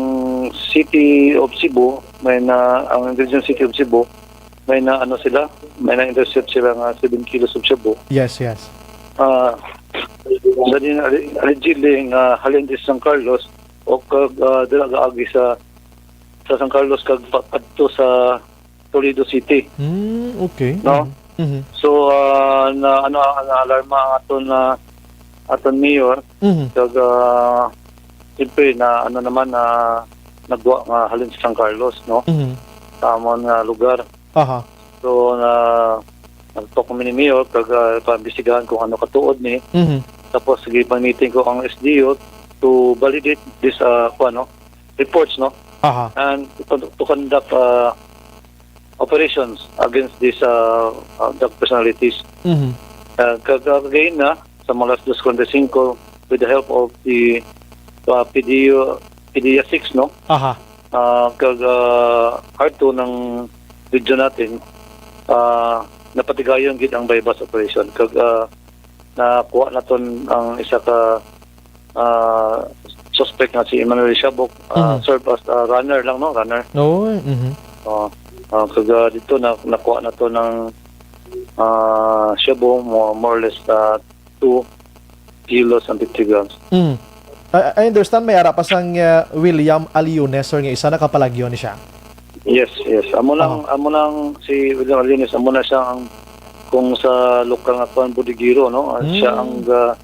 City of Cebu, may na, ang Intelligence City of Cebu, may na, ano sila, may na-intercept sila nga seven kilos of shabu. Yes, yes. Ah, sa din, allegedly, nga halin di sa San Carlos, o kag, ah, dira gaagi sa, sa San Carlos kag pa-, padto sa Toledo City. Mm, okay. No? Mhm. Mhm. So, ah, na, ano, na-alarma ang aton, ah, aton mayor. Mhm. Kag, ah, siyempre, na, ano naman, na nagwa nga halin sa San Carlos, no? Mhm. Sa amon nga lugar. Aha. So, na, nag-talk kami ni Mayor, kag, ah, paimbestigahan kung ano katuod ni. Mhm. Tapos, sige, pag-meeting ko ang S D O to validate this, ah, kuwan, no? Reports, no? Aha. And to, to conduct, ah, operations against these, ah, ah, drug personalities. Mhm. Ah, kag, ah, kagaina, sa mga alas dos kuwarenta y singko, with the help of the, ah, P D O, P D E A six, no? Aha. Ah, kag, ah, R two ng region natin, ah, napatigayon gid ang buy-bust operation. Kag, ah, nakuha naton ang isa ka, ah, suspect nga si Emmanuel Shabok, ah, Mhm. serve as a runner lang, no? Runner. Oo, mhm. Oh, ah, kag, ah, dito na, nakuha nato ng, ah, shabu, mo-, more or less, ah, two kilos and fifty grams. Mm. I, I understand may ara pa sang, uh, William Aliones, sir, nga isa nakapalagyo ni siya. Yes, yes. Amo lang, Oh. amo lang si William Aliones, amo na siya ang, kung sa lokal nga kuan, bodegero, no? Ah, siya Mm. ang ga-,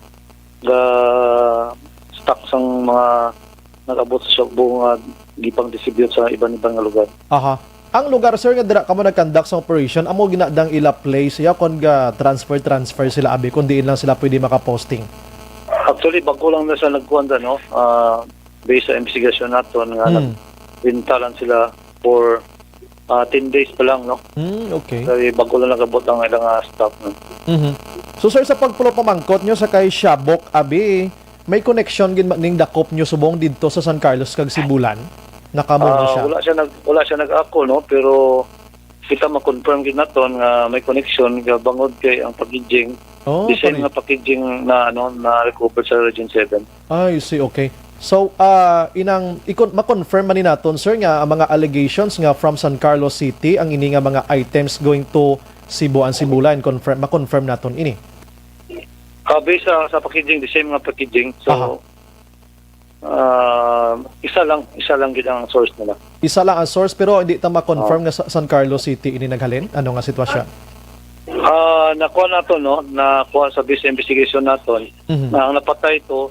ga-stock sang mga nag-abot sa shabu nga gipang-distribute sa iban-iban nga lugar. Aha. Ang lugar, sir, nga dira kamo nag-conduct sa operation, amo gina dang ila place, ya, kon ga-transfer, transfer sila, abi, kung diin lang sila pwede makaposting? Actually, bago lang na siya nagkuan da, no? Ah, based sa investigasyon naton nga Hmm. nagbintalan sila for, ah, ten days pa lang, no? Hmm, okay. Kay bago lang nag-abot ang ilang, ah, staff, no? Mhm. So, sir, sa pagpulo pamangkot nyo sa kay Shabok, abi, may connection gid ma-, ning dakop nyo subong didto sa San Carlos kag Sibulan? Nakamo na Ah, siya? Wala siya nag-, wala siya nag-ako, no? Pero kita ma-confirm gid naton nga may connection, nga bangod kay ang packaging, Oh, the same pare- nga packaging na, ano, na recover sa Region seven. I see, okay. So, ah, inang, ikon-, ma-confirm man ni naton, sir, nga ang mga allegations nga from San Carlos City ang ini nga mga items going to Cebu and Sibulan, confirm, ma-confirm naton ini? Ah, based sa, sa packaging, the same nga packaging. So, Aha. ah, isa lang, isa lang gid ang source nila. Isa lang ang source, pero hindi ta ma-confirm Oh. nga sa San Carlos City ini naghalin? Ano nga sitwasyon? Ah, nakuha nato, no? Nakuha sa base investigation naton Mhm. na ang napatay to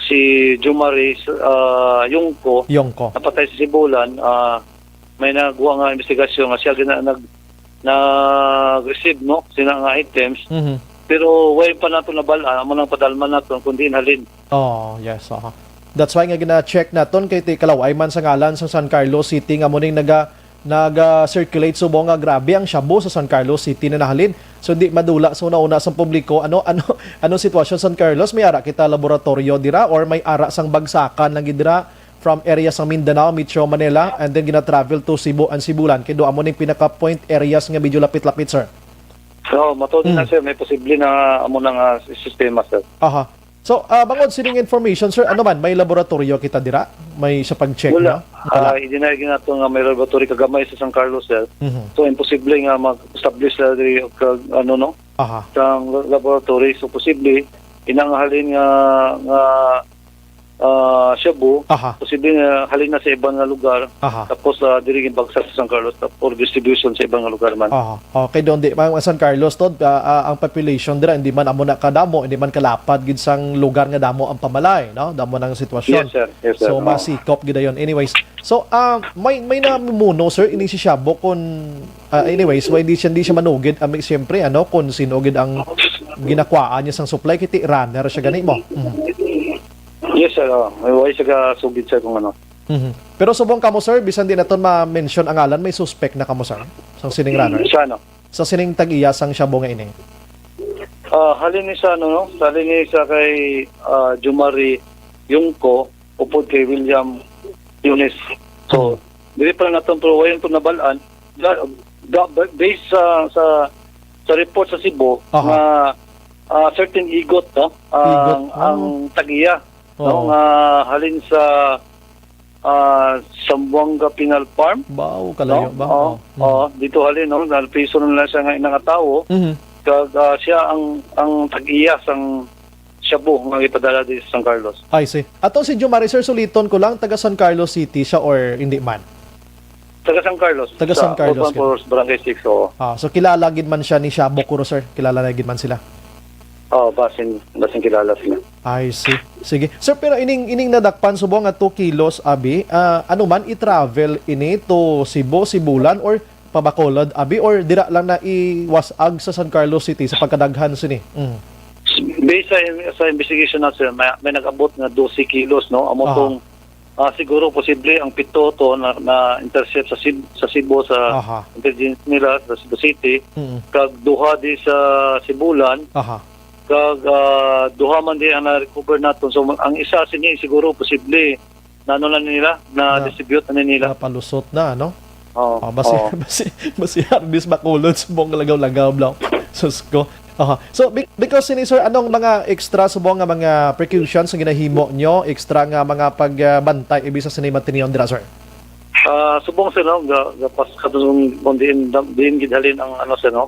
si Jumari, ah, Yungko. Yungko. Napatay sa Sibulan, ah, may nagwa nga investigasyon nga siya gina-, nag-, nag-receive, no, sina nga items. Mhm. Pero way pa nato nabal-an, amo nang padalman nato kung diin halin. Oh, yes, aha. That's why nga gina-check naton kay ti kalaway man sa ngalan sa San Carlos City nga muning naga-, naga-circulate subong nga grabe ang shabu sa San Carlos City na nahalin. So, di madula sa una-una sa publiko, ano, ano, anong sitwasyon sa San Carlos? May ara kita laboratorio dira or may ara sang bagsakan lang gid dira from area sa Mindanao, Metro Manila, and then gina-travel to Cebu and Sibulan? Kay do amo ning pinaka-point areas nga medyo lapit-lapit, sir. So, matuod na, Hmm. sir, may posible na amo na nga sistema, sir. Aha. So, ah, bangod sining information, sir, ano man, may laboratorio kita dira? May sa pag-check Wala. na? Wala. Ah, i-deny gid nato nga may laboratory kagamay sa San Carlos, sir. Mhm. So, imposible nga mag-establish na diri og kag-, ano, no? Aha. Sang laboratory. So, posible, inang halin nga, nga, ah, shabu, Aha. posible nga halin na sa iban nga lugar. Aha. Tapos, ah, diri ginbagsak sa San Carlos, tap-, for distribution sa iban nga lugar man. Aha. Okay, doon di, ang San Carlos to, ah, ah, ang population dira, hindi man amo na kadamo, hindi man kalapad gid sang lugar nga damo ang pamalay, no? Damo nang sitwasyon. Yes, sir. Yes, sir. So, Oo. masikop gid dayon. Anyways, so, ah, may, may namumuno, sir, ini si Shabu kung, ah, anyways, why di siya, di siya manugid, ami, siyempre, ano, kung sino gid ang ginakwaan niya sang supply, kiti runner siya gani mo. Mhm. Yes, sir. Oh, may way siya kasugid, sir, kung ano. Mhm. Pero subong kamo, sir, bisan di naton ma-mention ang ngalan, may suspect na kamo, sir? Sa sining runner? Sa ano? Sa sining tag-iya sang shabu nga ini? Ah, halin ni sa ano, no? Halin ni sa kay, ah, Jumari Yungko, upod kay William Yunes. So, Mhm. dili pa lang naton, pero wayan to nabalaan. Ga-, ga-, ba-, based sa, sa, sa report sa Cebu, Aha. nga, ah, certain Igot, no? Igot, Ang, oh. ang tag-iya, no? Oo. Nga halin sa, ah, Zamboanga Penal Farm. Baw, kalayo No? ba? Oo, Oo. Mhm. oo, dito halin, no? Nalpiso na lang siya nga inang tawo. Mhm. Kag, ah, siya ang, ang tag-iya sang shabu nga ipadala di sa San Carlos. I see. Ato si Jumari, sir, suliton ko lang, taga San Carlos City siya or hindi man? Taga San Carlos. Taga San Carlos, Sa Urban gid. Forest, Barangay six, oo. Ah, so kilala gid man siya ni Shabok Kuro, sir? Kilala na gid man sila? Oo, basin, basin kilala sila. I see. Sige. Sir, pero ining, ining nadakpan subong nga two kilos, abi, ah, ano man, i-travel ini to Cebu, Sibulan, or pa Bacolod, abi, or dira lang na iwas-ag sa San Carlos City sa pagkadaghan sini? Mm. Based sa, sa investigation na, sir, may, may nag-abot nga dose kilos, no? Amo Aha. tong, ah, siguro posible ang pito to na, na intercept sa Ceb-, sa Cebu, sa Aha. intelligence nila sa Cebu City, Mm. kag duha di sa Sibulan, Aha. kag, ah, duha man di ang na-recover naton. So, ang isa sini siguro posible na ano na nila, Na na-distribute na nila. Napalusot na, ano? Oo, Ah, basi, oo. basi, basi hardis makulod sa mong lagaw-lagaw, bro. Sus ko. Aha. So, be-, because sini, sir, anong mga extra subong nga mga precautions nga ginahimo nyo, extra nga mga pagbantay, ibig sa sini matiniyon dira, sir? Ah, subong, sir, no, ga-, gapas ka dun kung diin, diin gid halin ang, ano, sir, no,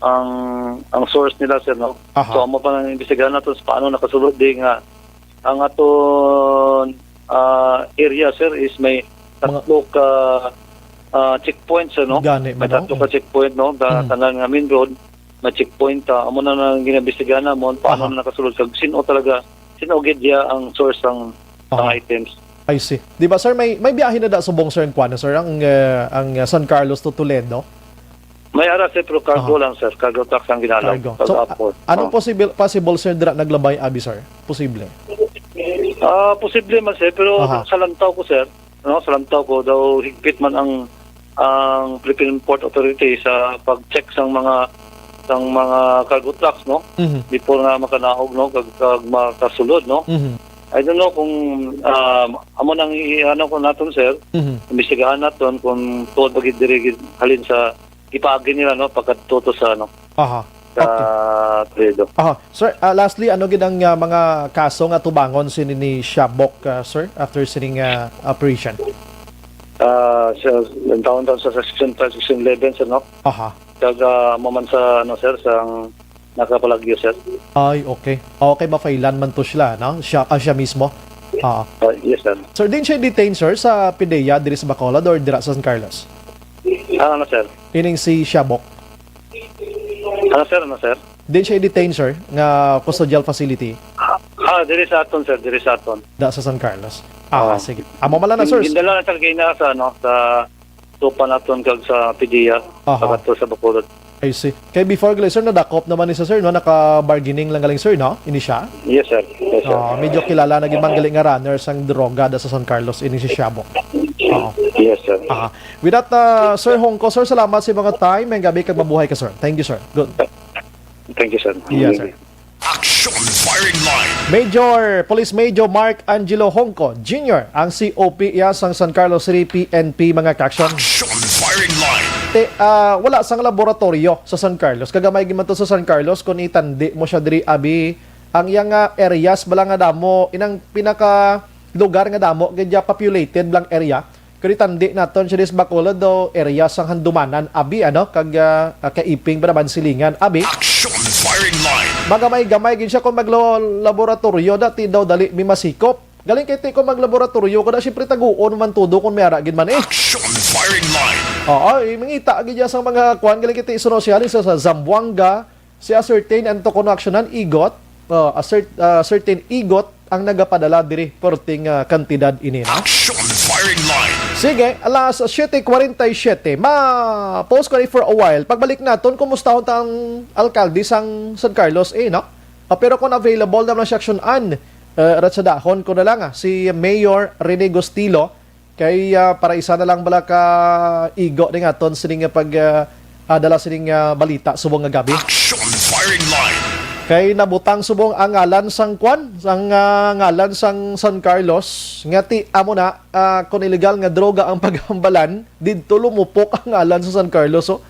ang, ang source nila, sir, no? Aha. So, amo pa nang imbestigahan nato sa paano nakasulod di nga ang aton, ah, area, sir, is may Mga tatlo ka, ah, checkpoints, sir, no? Gani May man, tatlo oh. ka checkpoint, no? Sa Mm. tanan nga main road, may checkpoint, ah, amo na nang ginabestigahan namon, paano Aha. na nakasulod, kag sino talaga, sino gid diya ang source sang, sang Aha. items. I see. Di ba, sir, may, may biyahe na da subong, sir, ang kuwan, sir, ang, eh, ang, eh, San Carlos to Toledo? May ara, sir, pero cargo Aha. lang, sir. Cargo trucks ang ginalaw. Cargo. So, Pag-apor. a-, anong Oh. possible, possible, sir, dira naglabay, abi, sir? Posible? Ah, posible man, sir, pero Aha. sa lantaw ko, sir, no, sa lantaw ko, daw higpit man ang, ang Philippine Port Authority sa pag-check sang mga, sang mga cargo trucks, no? Mhm. Before nga makanaog, no, kag, kag makasulod, no? Mhm. I don't know kung, ah, amo nang i-, ano ko naton, sir, Mhm. imbestigahan naton kung tuod ba gid diri gid halin sa gipaagi nila, no, pagkadto to sa, ano, Aha. sa Okay. Toledo. Aha. Sir, ah, lastly, ano gid ang, ah, mga kaso nga tubangon sini ni Shabok, ah, sir, after sining, ah, operation? Ah, sa, ang taon-taon sa Section five, Section eleven, sir, no? Aha. Kag, ah, mo man sa, ano, sir, sa nakapalagyo, sir. Ay, okay. Okay, mafailan man to siya, no? Siya, ah, siya mismo. Ah. Ah, yes, sir. Sir, din siya detain, sir, sa PDEA diri sa Bacolod or dira sa San Carlos? Ah, ano, sir? Ining si Shabok. Ano, sir? Ano, sir? Din siya i-detain, sir, nga custodial facility? Ah, ah, diri sa aton, sir. Diri sa aton. Da sa San Carlos. Ah, Oo. sige. Amo man lang na, sir. Gindala na, sir, kay na sa, ano, sa tupa naton kag sa PDEA, Aha. pagkadto sa Bacolod. I see. Kay before, gali, sir, nadakop naman ni sa, sir, no? Naka-bargaining lang galing, sir, no? Ini siya? Yes, sir. Yes, sir. Ah, medyo kilala na gid man gali nga runner sang droga da sa San Carlos, ini si Shabok. Oo. Yes, sir. Aha. With that, ah, Sir Hongko, sir, salamat sa mga time. May gabi kag mabuhay ka, sir. Thank you, sir. Good. Thank you, sir. Yes, sir. Action Firing Line. Major, Police Major Mark Angelo Hongko Junior, ang C O P iya sang San Carlos City P N P, mga ka-action. Action Firing Line. Te, ah, wala sang laboratoryo sa San Carlos. Kagamay gid man to sa San Carlos, kung itandi mo siya diri, abi, ang iyang, ah, areas bala nga damo, inang pinaka lugar nga damo gid ya populated lang area. Kani tandi naton siya dis Bacolod do area sang Handumanan, abi, ano, kag, ah, ah, Kaiping pa naman Silingan, abi. Action Firing Line. Magamay-gamay gid siya kung maglo-, laboratoryo, dati daw dali mi masikop. Galing kay ti kung maglaboratoryo ko na, siyempre taguon man tudo kung may ara gid man eh. Action Firing Line. Oo, eh, mangita gid siya sa mga kuan, galing kay ti suno siya sa, sa Zamboanga, si a certain, anto kuno aksyonan, igot, oh, a cer-, ah, certain igot ang nagapadala diri, perting, ah, kantidad ini, no? Action Firing Line. Sige, alas siete cuarenta y siete. Ma-pause ko ni for a while. Pagbalik naton, kumustahon ta ang alkalde sang San Carlos, eh, no? Ah, pero kung available naman si Action Ann, eh, ratsadahon ko na lang, ah, si Mayor Rene Gustilo, Kay, ah, para isa na lang bala ka igo ning aton sining nga pag, ah, ah, dala sining, ah, balita subong nga gabi. Action Firing Line. Kay nabutang subong ang ngalan sang kwan, sang, ah, ngalan sang San Carlos, nga ti amo na, ah, kung illegal nga droga ang paghambalan, didto lumupok ang ngalan sa San Carlos. So,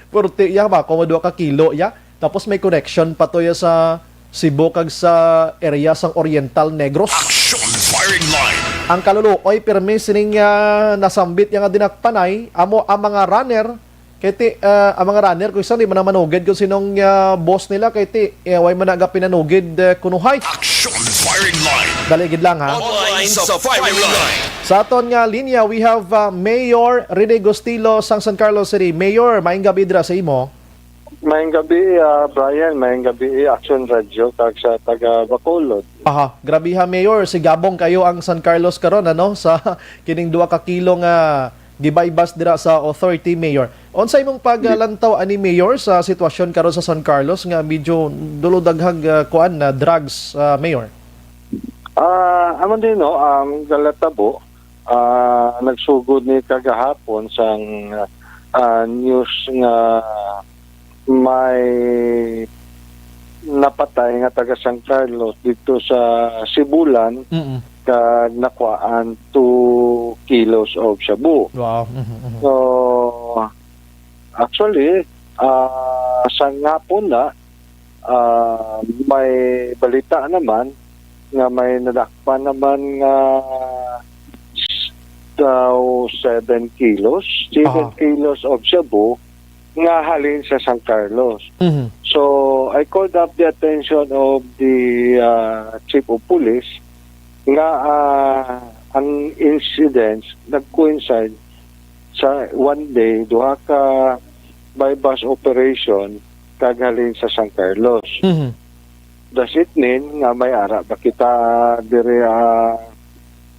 purti iya ba, kung duha ka kilo iya. Tapos may connection pa to ya sa Cebu kag sa area sang Oriental Negros. Action Firing Line. Ang kaluluoy pirmi sining, ah, nasambit ya nga dinakpanay amo ang mga runner. Kay ti, ah, ang mga runner, kung isa, di man na manugid kung sinong, ah, boss nila, kay ti, eh, way man naga pinanugid, eh, kunuhay. Action Firing Line. Dali gid lang, ha? Online sa firing line. Sa aton nga linya, we have, uh, Mayor Rene Gustilo sang San Carlos City. Mayor, maayong gabi dira sa imo. Maayong gabi, ah, Brian. Maayong gabi, Action Radio, kag sa taga Bacolod. Aha, grabe ha, Mayor. Sigabong kayo ang San Carlos karon, ano, sa kining duha ka kilo nga gibaybas dira sa authority, Mayor. Unsa imong paglantaw ani, Mayor, sa sitwasyon karon sa San Carlos nga medyo dulo daghag, ah, kuan na drugs, ah, Mayor? Ah, amo din, no, ang galatabo, ah, nagsugod ni kagahapon sang, ah, news nga may napatay nga taga San Carlos dito sa Sibulan, Mm. kag nakuhaan two kilos of shabu. Wow. Mhm, mhm. So, actually, ah, sa ngapon na, ah, may balita naman nga may nadakpan naman nga daw seven kilos, seven Aha. kilos of shabu nga halin sa San Carlos. Mhm. So, I called up the attention of the, ah, Chief of Police nga, ah, ang incidents nag-coincide sa one day, duha ka buy-bust operation kag halin sa San Carlos. Mhm. Does it mean nga may ara ba kita diri, ah,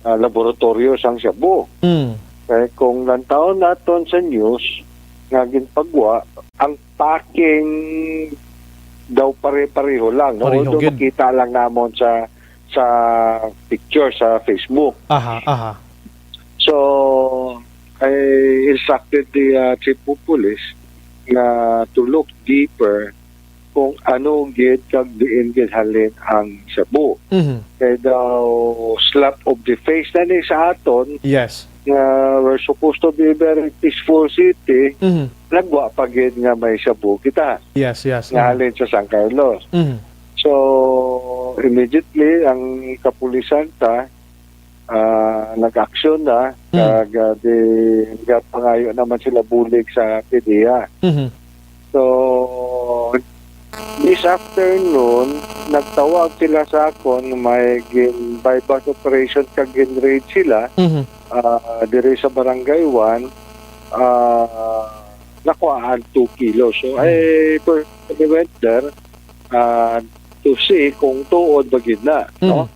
ah, laboratorio sang shabu? Mm. Kay kung lantawon naton sa news nga ginpagwa, ang packing daw pare-pareho lang, no? Pareho Although gid. makita lang namon sa, sa picture sa Facebook. Aha, aha. So, I instructed the, uh, chief of police na to look deeper kung ano gid kag diin gid halin ang shabu. Mhm. Kay daw slap of the face na ni sa aton Yes. nga we're supposed to be very peaceful city, Mhm. nagwa pa gid nga may shabu kita Yes, yes. nga Mhm. halin sa San Carlos. Mhm. So, immediately, ang kapulisan ta, ah, nag-aksyon na, Mm. kag, ah, di, nagapangayo naman sila bulig sa P D E A. Mhm. So, this afternoon, nagtawag sila sa akon, may gin buy-bust operation kag gin-raid sila, Mhm. ah, diri sa Barangay One, ah, nakuhaan two kilos. So, Mm. I personally went there, ah, to see kung tuod ba gid na, no? Mm.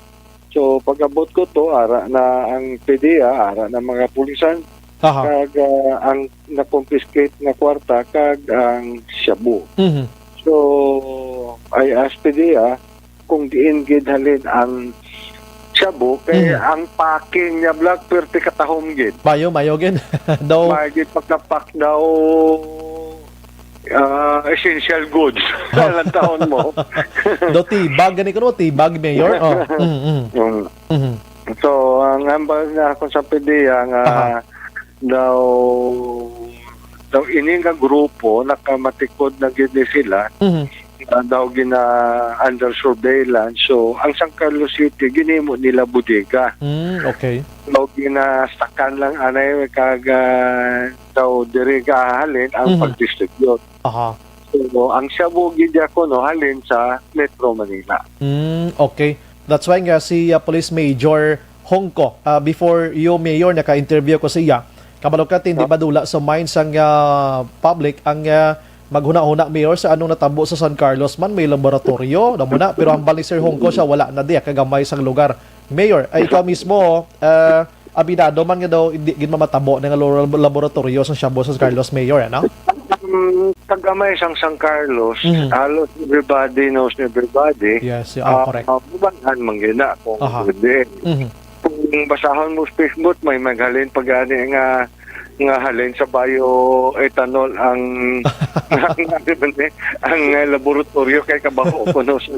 So, pag-abot ko to, ara na ang P D E A, ara na mga pulisan, Aha. kag, ah, ang na-confiscate nga kwarta, kag ang shabu. Mhm. So, I asked P D E A kung diin gid halin ang shabu, kay Mhm. ang packing niya, Black, perti katahom gid. Mayo, mayo gid. Daw May gid pagkapak daw, ah, essential goods. Lantawon mo. Do tibag gani kuno, tibag, Mayor? Oh. Mm, mm. Mm. Mhm. So, ang hambal na ako sa P D E A nga Aha. daw, daw ini nga grupo, nakamatikod na gid ni sila, Mhm. nga daw gina under surveillance. So, ang San Carlos City, ginimo nila bodega. Mm, okay. Daw ginastakan lang anay kag, ah, daw diri gahalin ang Mhm. pag-distribute. Aha. So, ang shabu gid ako, no, halin sa Metro Manila. Mm, okay. That's why nga si, ah, Police Major Hongco, ah, before you, Mayor, naka-interview ko siya. Kabalo ka, hindi Ah. madula sa mind sang, ah, public ang, ah, maghuna-huna, Mayor, sa anong natabo sa San Carlos man, may laboratorio, na muna. Pero hambal ni Sir Hongco siya, wala na di, kagamay sang lugar. Mayor, ay ikaw mismo, ah, abinado man nga daw, hindi gid mamatabo na nga labo-, laboratorio sa shabu sa San Carlos, Mayor, ano? Um, kagamay sang San Carlos, Mhm. halos everybody knows everybody. Yes, yeah, Ah, correct. ah, bubanan man gid na kung Aha. hindi. Mhm. Kung basahon mo sa Facebook, may maghalin pa gani nga, nga halin sa bioethanol ang, ang, ano man eh, ang, uh, laboratorio kay kabaho ko, no? So,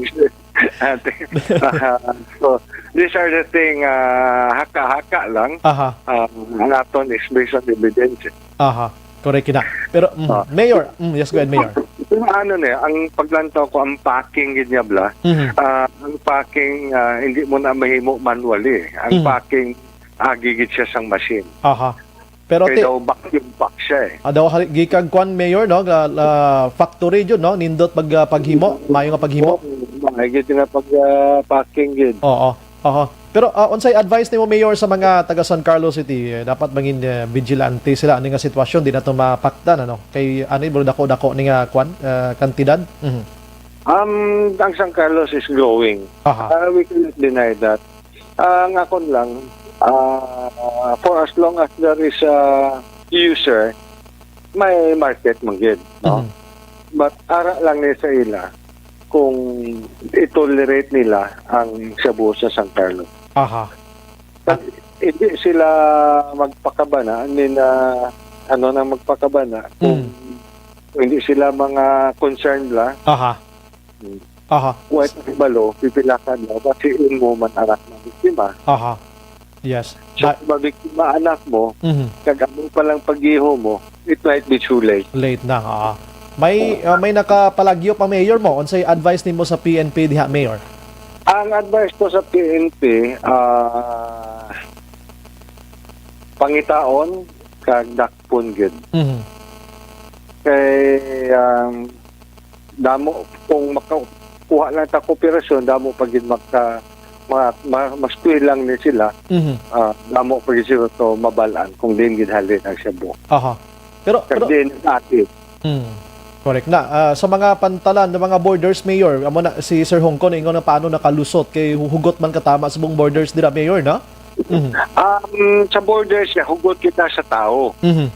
ate, ah, so, these are the thing, ah, haka-haka lang. Aha. Ah, ang aton is based on evidence. Aha. Correct na. Pero, mm, Ah. Mayor, mm, yes, go ahead, Mayor. Pero ano na, ang paglantaw ko, ang packing gid niya, bla. Mhm. Ah, ang packing, ah, hindi mo na mahimo manually. Ang Mhm. packing, agi gid siya sang machine. Aha. Pero Kay ti- daw vacuum pack siya eh. Ah, daw hali-, gikan kwan, Mayor, no? Ga-, la-, factory jud, no? Nindot pag, ah, paghimo, mayo nga paghimo. Oo, may gid nga pag, ah, packing gid. Oo. Aha. Pero, ah, unsay advice nimo, Mayor, sa mga taga San Carlos City? Eh, dapat mangin, eh, vigilante sila. Ano nga sitwasyon? Di nato mapaktan, ano? Kay, ano, bro, dako-dako ni nga, kwan, ah, kantidad? Mhm. Um, ang San Carlos is growing. Aha. Uh, we cannot deny that. Ah, ang akon lang, ah, for as long as there is a user, may market man gid, no? Mhm. But ara lang ni sa ila kung i-tolerate nila ang shabu sa San Carlos. Aha. Pag hindi sila magpakabana, I mean, ah, ano nang magpakabana, kung Mm. hindi sila mga concerned la, Aha. Mm. Aha. Wa ito kabalo, pipila ka adlaw, basi imo man anak mabiktima. Aha. Yes. So, Ba- kung mabiktima anak mo, Mhm. kag amo pa lang pag-iho mo, it might be too late. Late na, aha. May, ah, may nakapalagyo pa, Mayor, mo. Unsay advice nimo sa P N P diha, Mayor? Ang advice ko sa P N P, ah, pangitaon kag dakpon gid. Mhm. Kay, um, damo, kung makakuha lang ta kooperasyon, damo pa gid maka-, ma-, ma-, mas tuwi lang ni sila, Mhm. ah, damo pa gid sila to mabal-an kung diin gid halin ang shabu. Aha. Pero, Kag pero diin ang ati. Hmm. Correct na. Ah, sa mga pantalan, ng mga borders, Mayor, amo na si Sir Hongkon, ingon na paano nakalusot kay hu-, hugot man katama sa buong borders dira, Mayor, no? Mhm. Um, sa borders, ya, hugot kita sa tao. Mhm.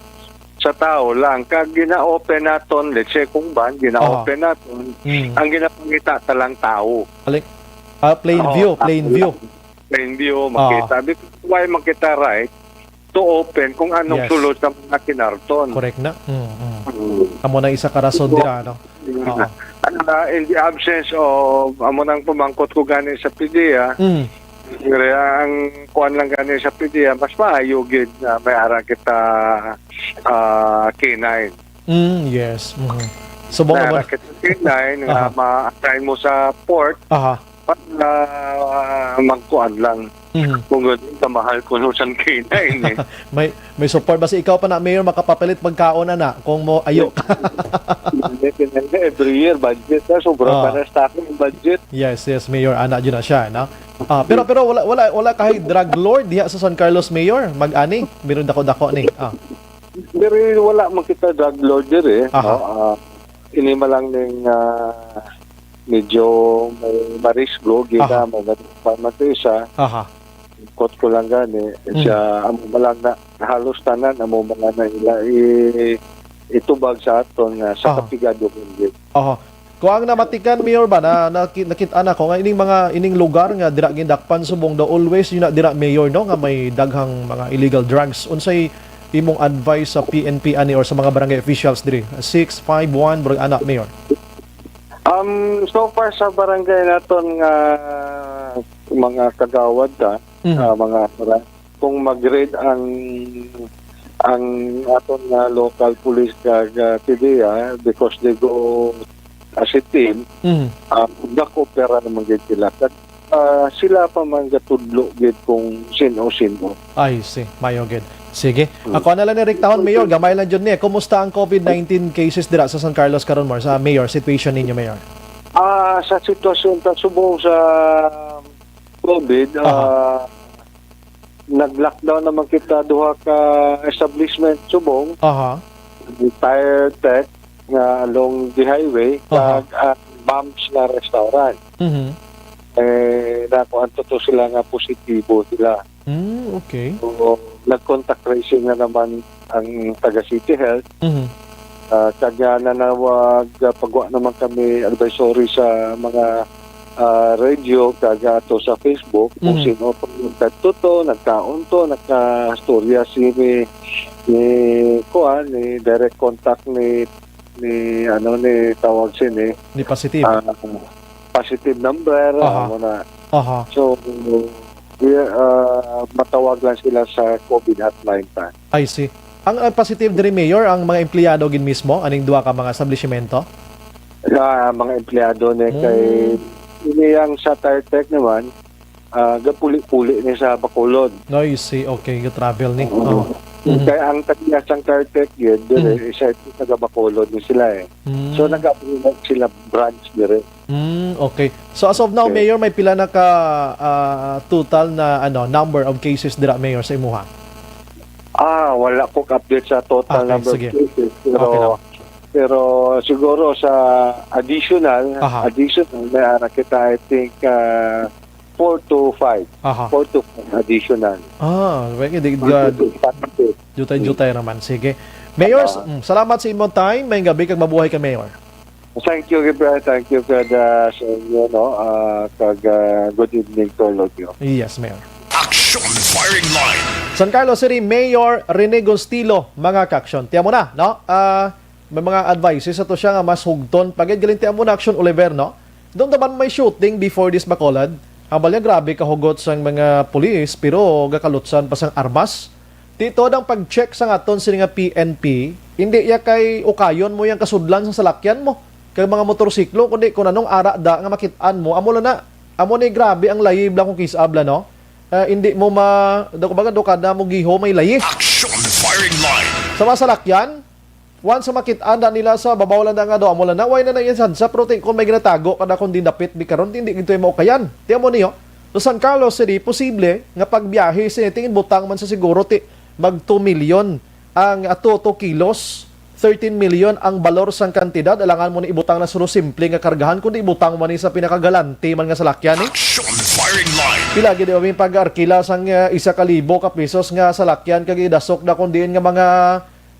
Sa tao lang. Kag gina-open naton, let's say, kung van, gina-open Aha. naton, Mm. ang ginapangita ta lang tao. Alin? Ah, plain Oo, view, plain tao view. lang. Plain view, Oo. makita. Because why makita right to open kung anong Yes. sulod sa mga kinarton? Correct na. Mm, mm. Mm. Amo na isa ka rason So, dira, no? Mm. Oo. Ah, in the absence of, amo nang pamangkot ko gani sa P D E A, Mm. ang kuan lang gani sa P D E A, mas maayo gid na may ara kita, ah, K nine. Mm, yes. Mhm. Subong May naman. ara kita K nine nga Aha. ma-assign mo sa port Aha. para, ah, magkuan lang. Mhm. Kung gud, kamahal ko no sang K nine eh. May, may support. Basi ikaw pa na, Mayor, makapapalit pagkaon, ana, kung mo ayo. Hindi, hindi. Every year, budget na. Sobra Ah. pa na sa akin ang budget. Yes, yes, Mayor. Ana, yun na siya, no? Ah, pero, pero wala, wala, wala kay drug lord diha sa San Carlos, Mayor? Mag-ani? Meron dako-dako ni. Ah. Pero wala man kita drug lord diri, Aha. no? Ah, ini man lang ning, ah, medyo may marisgo, gina, Aha. may nagpamati siya. Aha. Kot ko lang gani, Mm. siya, amo man lang na, halos tanan, amo man lang na ila i-, itubag sa aton nga sa Aha. kapigado man gid. Aha. Kung ang namatikan, Mayor, ba, na, naki-, nakit-an ako nga ining mga, ining lugar nga dira gindakpan subong daw always yun na dira, Mayor, no, nga may daghang mga illegal drugs. Unsay imong advice sa P N P ani or sa mga barangay officials diri? Six five one, bro, ana, Mayor. Um, so far sa barangay naton nga mga kagawad ta, Mhm. ah, mga para-, kung mag-raid ang, ang aton nga local police kag, ah, P D E A, because they go as a team, Mhm. ah, nag-opera naman gid sila. Kag, ah, sila pa man gatudlo gid kung sin-o, sin-o. I see. Mayo gid. Sige. Hmm. Ako na lang ni Rick Tahon, Mayor. Gamay lang jud ni. Kumusta ang covid nineteen cases dira sa San Carlos karon, Mayor? Sa Mayor, situation ninyo, Mayor? Ah, sa sitwasyon ta subong sa covid, Aha. ah, nag-lockdown naman kita duha ka establishment subong. Aha. Tire Tech nga along the highway, Aha. kag, ah, Bams nga restaurant. Mhm. Eh, nakuan to, to sila nga positibo sila. Mm, okay. So, nag-contact tracing na naman ang taga City Health. Mhm. Ah, kag nga nanawag, ah, pagwa naman kami advisory sa mga, ah, radio kag ato sa Facebook kung Mhm. sino pa yung kadto to, nagkaon to, nagkaistorya si ni, ni kuan, ni direct contact ni, ni, ano, ni tawag sini, Ni positive. ah, positive number, Aha. amo na. Aha. So, we, ah, matawag lang sila sa covid hotline ta. I see. Ang, ang positive diri, Mayor, ang mga empleyado gid mismo, aning duha ka mga establishmento? Ah, mga empleyado ni Mm. kay ini ang sa Tire Tech naman, ah, gapuli-puli ni sa Bacolod. I see. Okay, ga-travel ni. Oo. Oo. Mhm. Kaya ang tagiya sang Cartech yun, dire, Mhm. isa ito taga Bacolod ni sila eh. Mm. So nag-abroad sila branch dire. Mm, okay. So as of now, Okay. Mayor, may pila na ka ah, total na ano number of cases dira, Mayor, sa imuha? Ah, wala ko ka-update sa total Okay, number sige. of cases. Pero, Okay lang. pero siguro sa additional, Aha. additional, may ara kita, I think, ah, four to five. Aha. Four to five additional. Ah, well, di, di, Four to five. jutay-jutay naman. Sige. Mayor, Ah. mm, salamat sa imong time. May gabi kag mabuhay ka, Mayor. Thank you, Gabriel. Thank you, Fred, ah, sa inyo, no? Ah, kag, ah, good evening to all of you. Yes, Mayor. Action Firing Line. San Carlos City Mayor Rene Gonstilo, mga ka-action. Tiyan mo na, no? Ah, may mga advices ato siya nga mas hugton. Pagid galing tiyan mo na, Action Oliver, no? Doon naman may shooting before this, Bacolod. Hambal niya, grabe kahugot sang mga pulis, pero gakalutsan pa sang armas. Tito, ang pag-check sa aton sini nga P N P, hindi ya kay ukayon mo yang kasudlan sa salakyan mo kag mga motorsiklo, kundi kung anong ara da nga makit-an mo, amo lang na. Amo ni grabe ang layi bla kung kisab la, no? Ah, hindi mo ma, da, kumbaga, do kada mo giho may layi. Action Firing Line. Sa mga salakyan, once makit-an da nila sa babaw lang da nga do, amo lang na, way na na yan sansa, pero ti-, kung may ginatago kada kung dinapit, di karon, hindi gito yung maukayan. Tiyan mo niyo, sa San Carlos City, posible nga pagbiyahe sini, tingin butang man sa siguro, ti, mag two million ang ato two kilos, thirteen million ang balor sang kantidad, alangan mo ni ibutang na suno simple nga kargahan, kundi ibutang man ni sa pinakagalante man nga salakyan, eh. Action Firing Line. Pila gid ang pag-arkila sang ah, isa ka libo ka pesos nga salakyan kag idasok na kun diin nga mga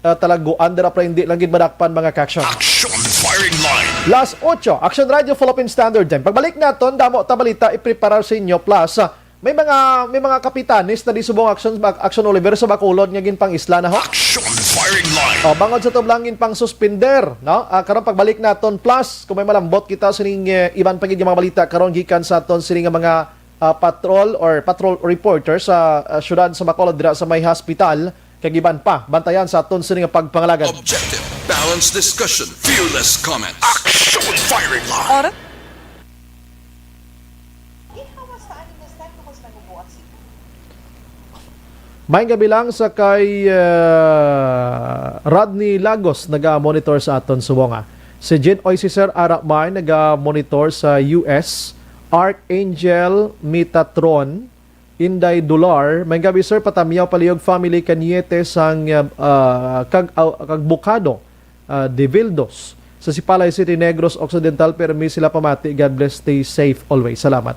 ah, talaguan dira para hindi lang gid madakpan mga ka-action. Action Firing Line. Las ocho, Action Radio Philippine Standard Time. Pagbalik naton, damo ta balita ipreparar sa inyo. Plus, ah, may mga may mga kapitanes na di subong Action, Action Oliver sa Bacolod nga ginpang-isla na ho. Action Firing Line. Oh, bangod sa tublang ginpang-suspender, no? Ah, karon pagbalik naton, plus kung may malambot kita sining eh, iban pa gid nga mga balita karon gikan sa aton sini nga mga ah, patrol or patrol reporter sa ah, syudad sa Bacolod dira sa may hospital kag iban pa. Bantayan sa aton sini nga pagpangalagad. Objective, balanced discussion, fearless comments. Action Firing Line. Or May gabi lang sa kay ah, Rodney Lagos naga-monitor sa aton subong, ah. Si Jean Oy si Sir Arapmay naga-monitor sa U S. Archangel Mitatron, Inday Dular, may gabi sir, patamiyaw palihog family kaniete sang ah, kag, ah, kag Bukado, ah, Divildos. Sa Sipalay City, Negros Occidental, permi sila pamati. God bless, stay safe always. Salamat.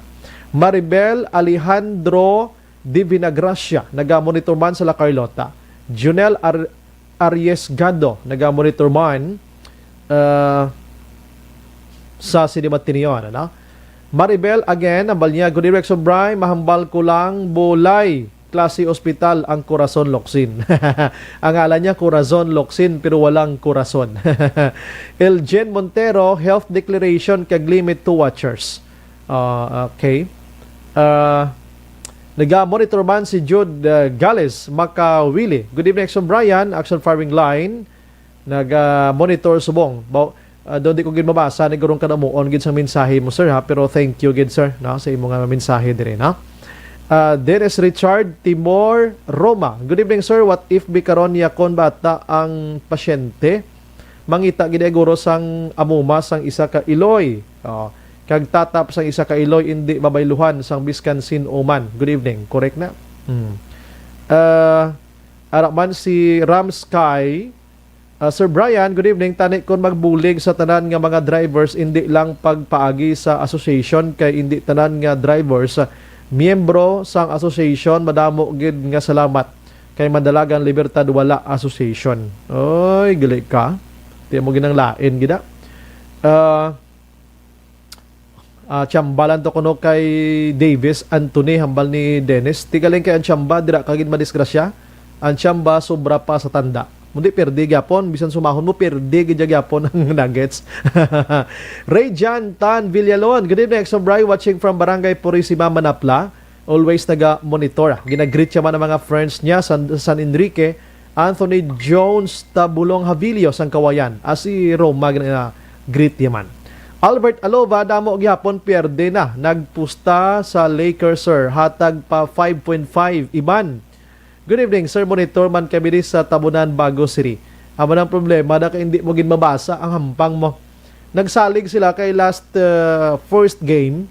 Maribel Alejandro Divinagracia, naga-monitor man sa La Carlota. Junel Ar- Aries Gado, naga-monitor man ah, sa City Matinion, ano? Maribel, again, ang balnya, good evening, Sobray, mahambal ko lang, bulay, klase ospital ang Corazon Locsin. Ang ngalan niya, Corazon Locsin, pero walang Corazon. Eljen Montero, health declaration kag limit to watchers. Ah, okay. Ah, naga-monitor man si Jude ah, Gales Makawili. Good evening, Action Brian, Action Firing Line. Naga-monitor subong. Ba, ah, doon di ko gid mabasa ni gurong kadamuon gid sa mensahe mo, sir, ha, pero thank you gid, sir, no, sa imo nga mensahe diri, no. Ah, Dennis Richard Timor Roma. Good evening, sir. What if bikaron yakon bata ang pasyente? Mangita gid ay guro sang amuma sang isa ka iloy. Oh, kag tatap sang isa ka iloy indi mabayluhan sang biskan sin-o man. Good evening. Correct na. Hmm. Ah, ara man si Ram Sky. Ah, Sir Brian, good evening. Tani kon magbulig sa tanan nga mga drivers, indi lang pagpaagi sa association kay indi tanan nga drivers ah, miyembro sang association. Madamo gid nga salamat kay Mandalagan Libertad wala association. Oy, gali ka. Ti mo ginang lain gid ah. Ah, ah, tsambalan to kuno kay Davis Anthony, hambal ni Dennis. Ti galing kay ang tsamba, dira ka gid madisgrasya. Ang tsamba, sobra pa sa tanda. Mundi, perde gyapon. Bisan sumahon mo, perde gid gyapon ang Nuggets. Ray Jan Tan Villalon, good evening, Exo Bry, watching from Barangay Purisima, Manapla. Always naga-monitor. Ginagreet siya man ang mga friends niya sa San Enrique. Anthony Jones Tabulong Havilio sang Kawayan. Ah, si Roma gina-greet niya man. Albert Alova, damo gyapon pierde na. Nagpusta sa Lakers, sir. Hatag pa five point five. Iban. Good evening, Sir Monitor. Man kami di sa Tabunan, Bago City. Amo nang problema na kay hindi mo gid mabasa ang hampang mo. Nagsalig sila kay last, uh, first game.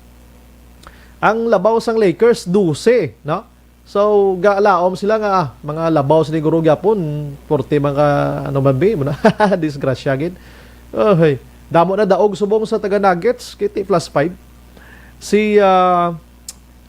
Ang labaw sang Lakers, dose, no? So, galaom sila nga, ah, mga labaw siguro gyapon, forty mga, ano man, bi, mo na. Disgrasya gid. Oy, damo na daog subong sa taga Nuggets, kiti plus five. Si, ah,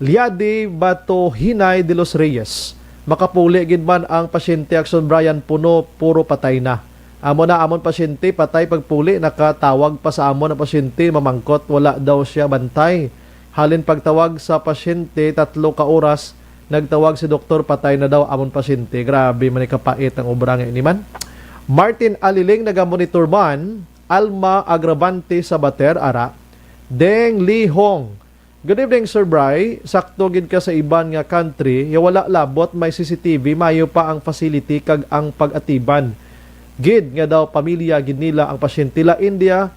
Liadi Batohinay de los Reyes, makapuli gid man ang pasyente, Action Brian, puno, puro patay na. Amo na amon pasyente, patay pagpuli, nakatawag pa sa amon ang pasyente, mamangkot, wala daw siya bantay. Halin pagtawag sa pasyente, tatlo ka oras, nagtawag si doktor, patay na daw amon pasyente. Grabe man ni kapait ang obra nga ini man. Martin Aliling, nagamonitor man. Alma Agravante Sabater, ara. Deng Lee Hong, good evening, Sir Bry. Sakto gid ka sa iban nga country, ya wala labot may C C T V, mayo pa ang facility kag ang pag-atiban gid nga daw pamilya gid nila ang pasyente. La India,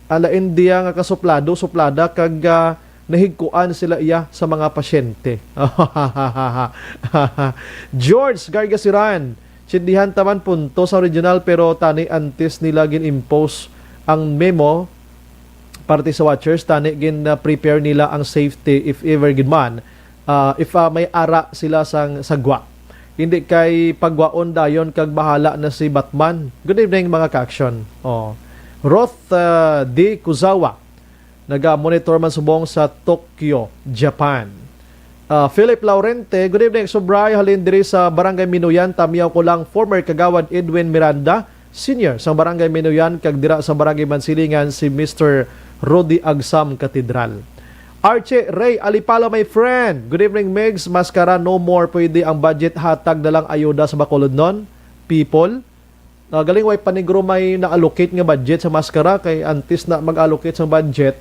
ah, La India nga kasuplado, suplada kag, ah, nahigkuan sila iya sa mga pasyente. George Gargasiran, sindihan ta man punto sa original, pero tani antes nila gin-impose ang memo, parte sa watchers, tani gin-prepare nila ang safety if ever gid man, ah, if, ah, may ara sila sang sagwa. Hindi kay pagwaon dayon kag bahala na si Batman. Good evening, mga ka-action. Oh. Roth, ah, D. Kuzawa, naga-monitor man subong sa Tokyo, Japan. Ah, Philip Laurente, good evening, Subray. Halin diri sa Barangay Minuyan, tamiyaw ko lang former Kagawad Edwin Miranda, Senior sang Barangay Minuyan, kag dira sa Barangay Mansilingan si Mister Rudy Agsam Katedral. Archie Ray Alipalo, my friend. Good evening, Migs. Maskara, no more pwede ang budget, hatag na lang ayuda sa Bacolodnon people. Ah, galing way panigro may na-allocate nga budget sa maskara, kay antes na mag-allocate sang budget,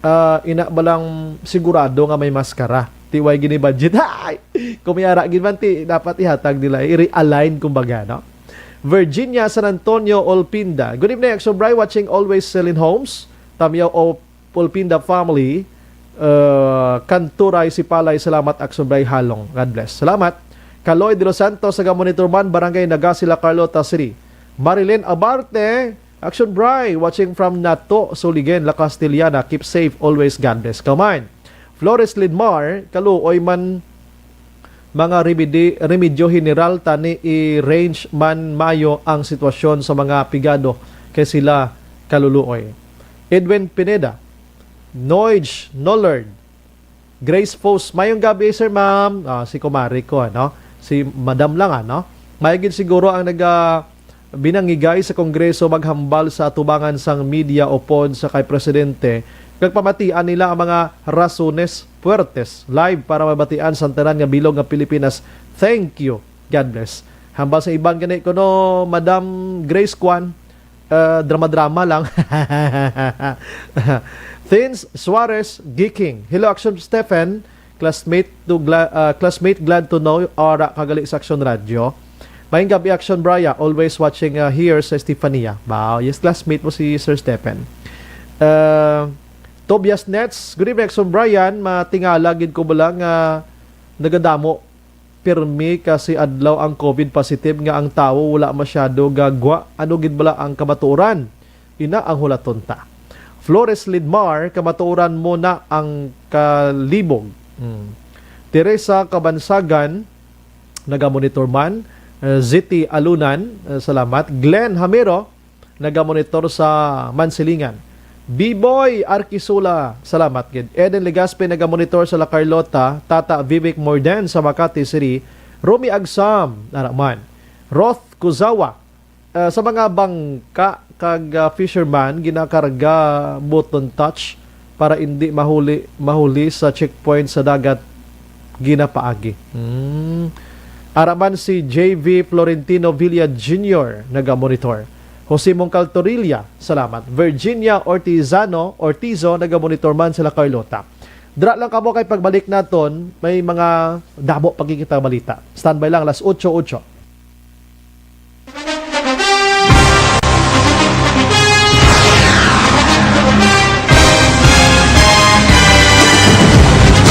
ah, ina ba lang sigurado nga may maskara? Ti way gini budget. Ay! Kung may ara gid man, ti dapat ihatag nila, i-realign kumbaga, no? Virginia San Antonio Olpinda. Good evening, Action Bry, watching always Celine Homes. Tamiyaw o Olpinda family. Uh, Kanturay si Palay, salamat, Action Bry Halong. God bless. Salamat. Kaloy de los Santos, naga-monitor man, Barangay Naga, sila Carlota City. Marilyn Abarte, Action Bry, watching from Nato, Suligen, La Castellana. Keep safe always. God bless. Kamay. Flores Lidmar, kaluoy man mga remedi-, remedyo general, tani i-range man mayo ang sitwasyon sa mga pigado kay sila kaluluoy. Edwin Pineda, Noige Nollard, Grace Fos, mayong gabi, sir, ma'am. Ah, si kumare ko, ano? Si madam lang, ano? May gid siguro ang naga-, binangigay sa Kongreso maghambal sa atubangan sang media upod sa kay Presidente, kag pamatian nila ang mga rasones puertes live para mabatian sa tanan nga bilog nga Pilipinas. Thank you. God bless. Hambal sa iban gani kuno, Madam Grace Kwan, uh, drama-drama lang. Thins Suarez Giking. Hello, Action Stephen. Classmate to gla-, uh, classmate, glad to know. Ara kagali sa Action Radio. Mayong gabi, Action Braya. Always watching, uh, here sa Estefania. Wow, yes, classmate mo si Sir Stephen. Uh, Tobias Nets, good evening, Action Brian. Matingala gid ko bala nga nagadamo pirmi kasi adlaw ang covid positive nga ang tawo wala masyado gagwa. Ano gid bala ang kamatuoran? Ina ang hulaton ta. Flores Lidmar, kamatuoran mo na ang kalibog. Hmm. Teresa Kabansagan, nagamonitor man. Uh, Ziti Alunan, uh, salamat. Glenn Hamero, nagamonitor sa Mansilingan. B-Boy Arquisula, salamat gid. Eden Legaspi, nagamonitor sa La Carlota. Tata Vivek Morden sa Makati City. Romy Agsam, naraman. Roth Kuzawa, ah, sa mga bangka kag, ah, fisherman, ginakarga button touch para indi mahuli, mahuli sa checkpoint sa dagat ginapaagi. Hmm. Ara man si J V Florentino Villa Junior nagamonitor. Jose Mongcal Torilla, salamat. Virginia Ortizano, Ortizo, nagamonitor man sa La Carlota. Dira lang kamo kay pagbalik naton, may mga damo pa gid kita balita. Standby lang, alas otso, otso.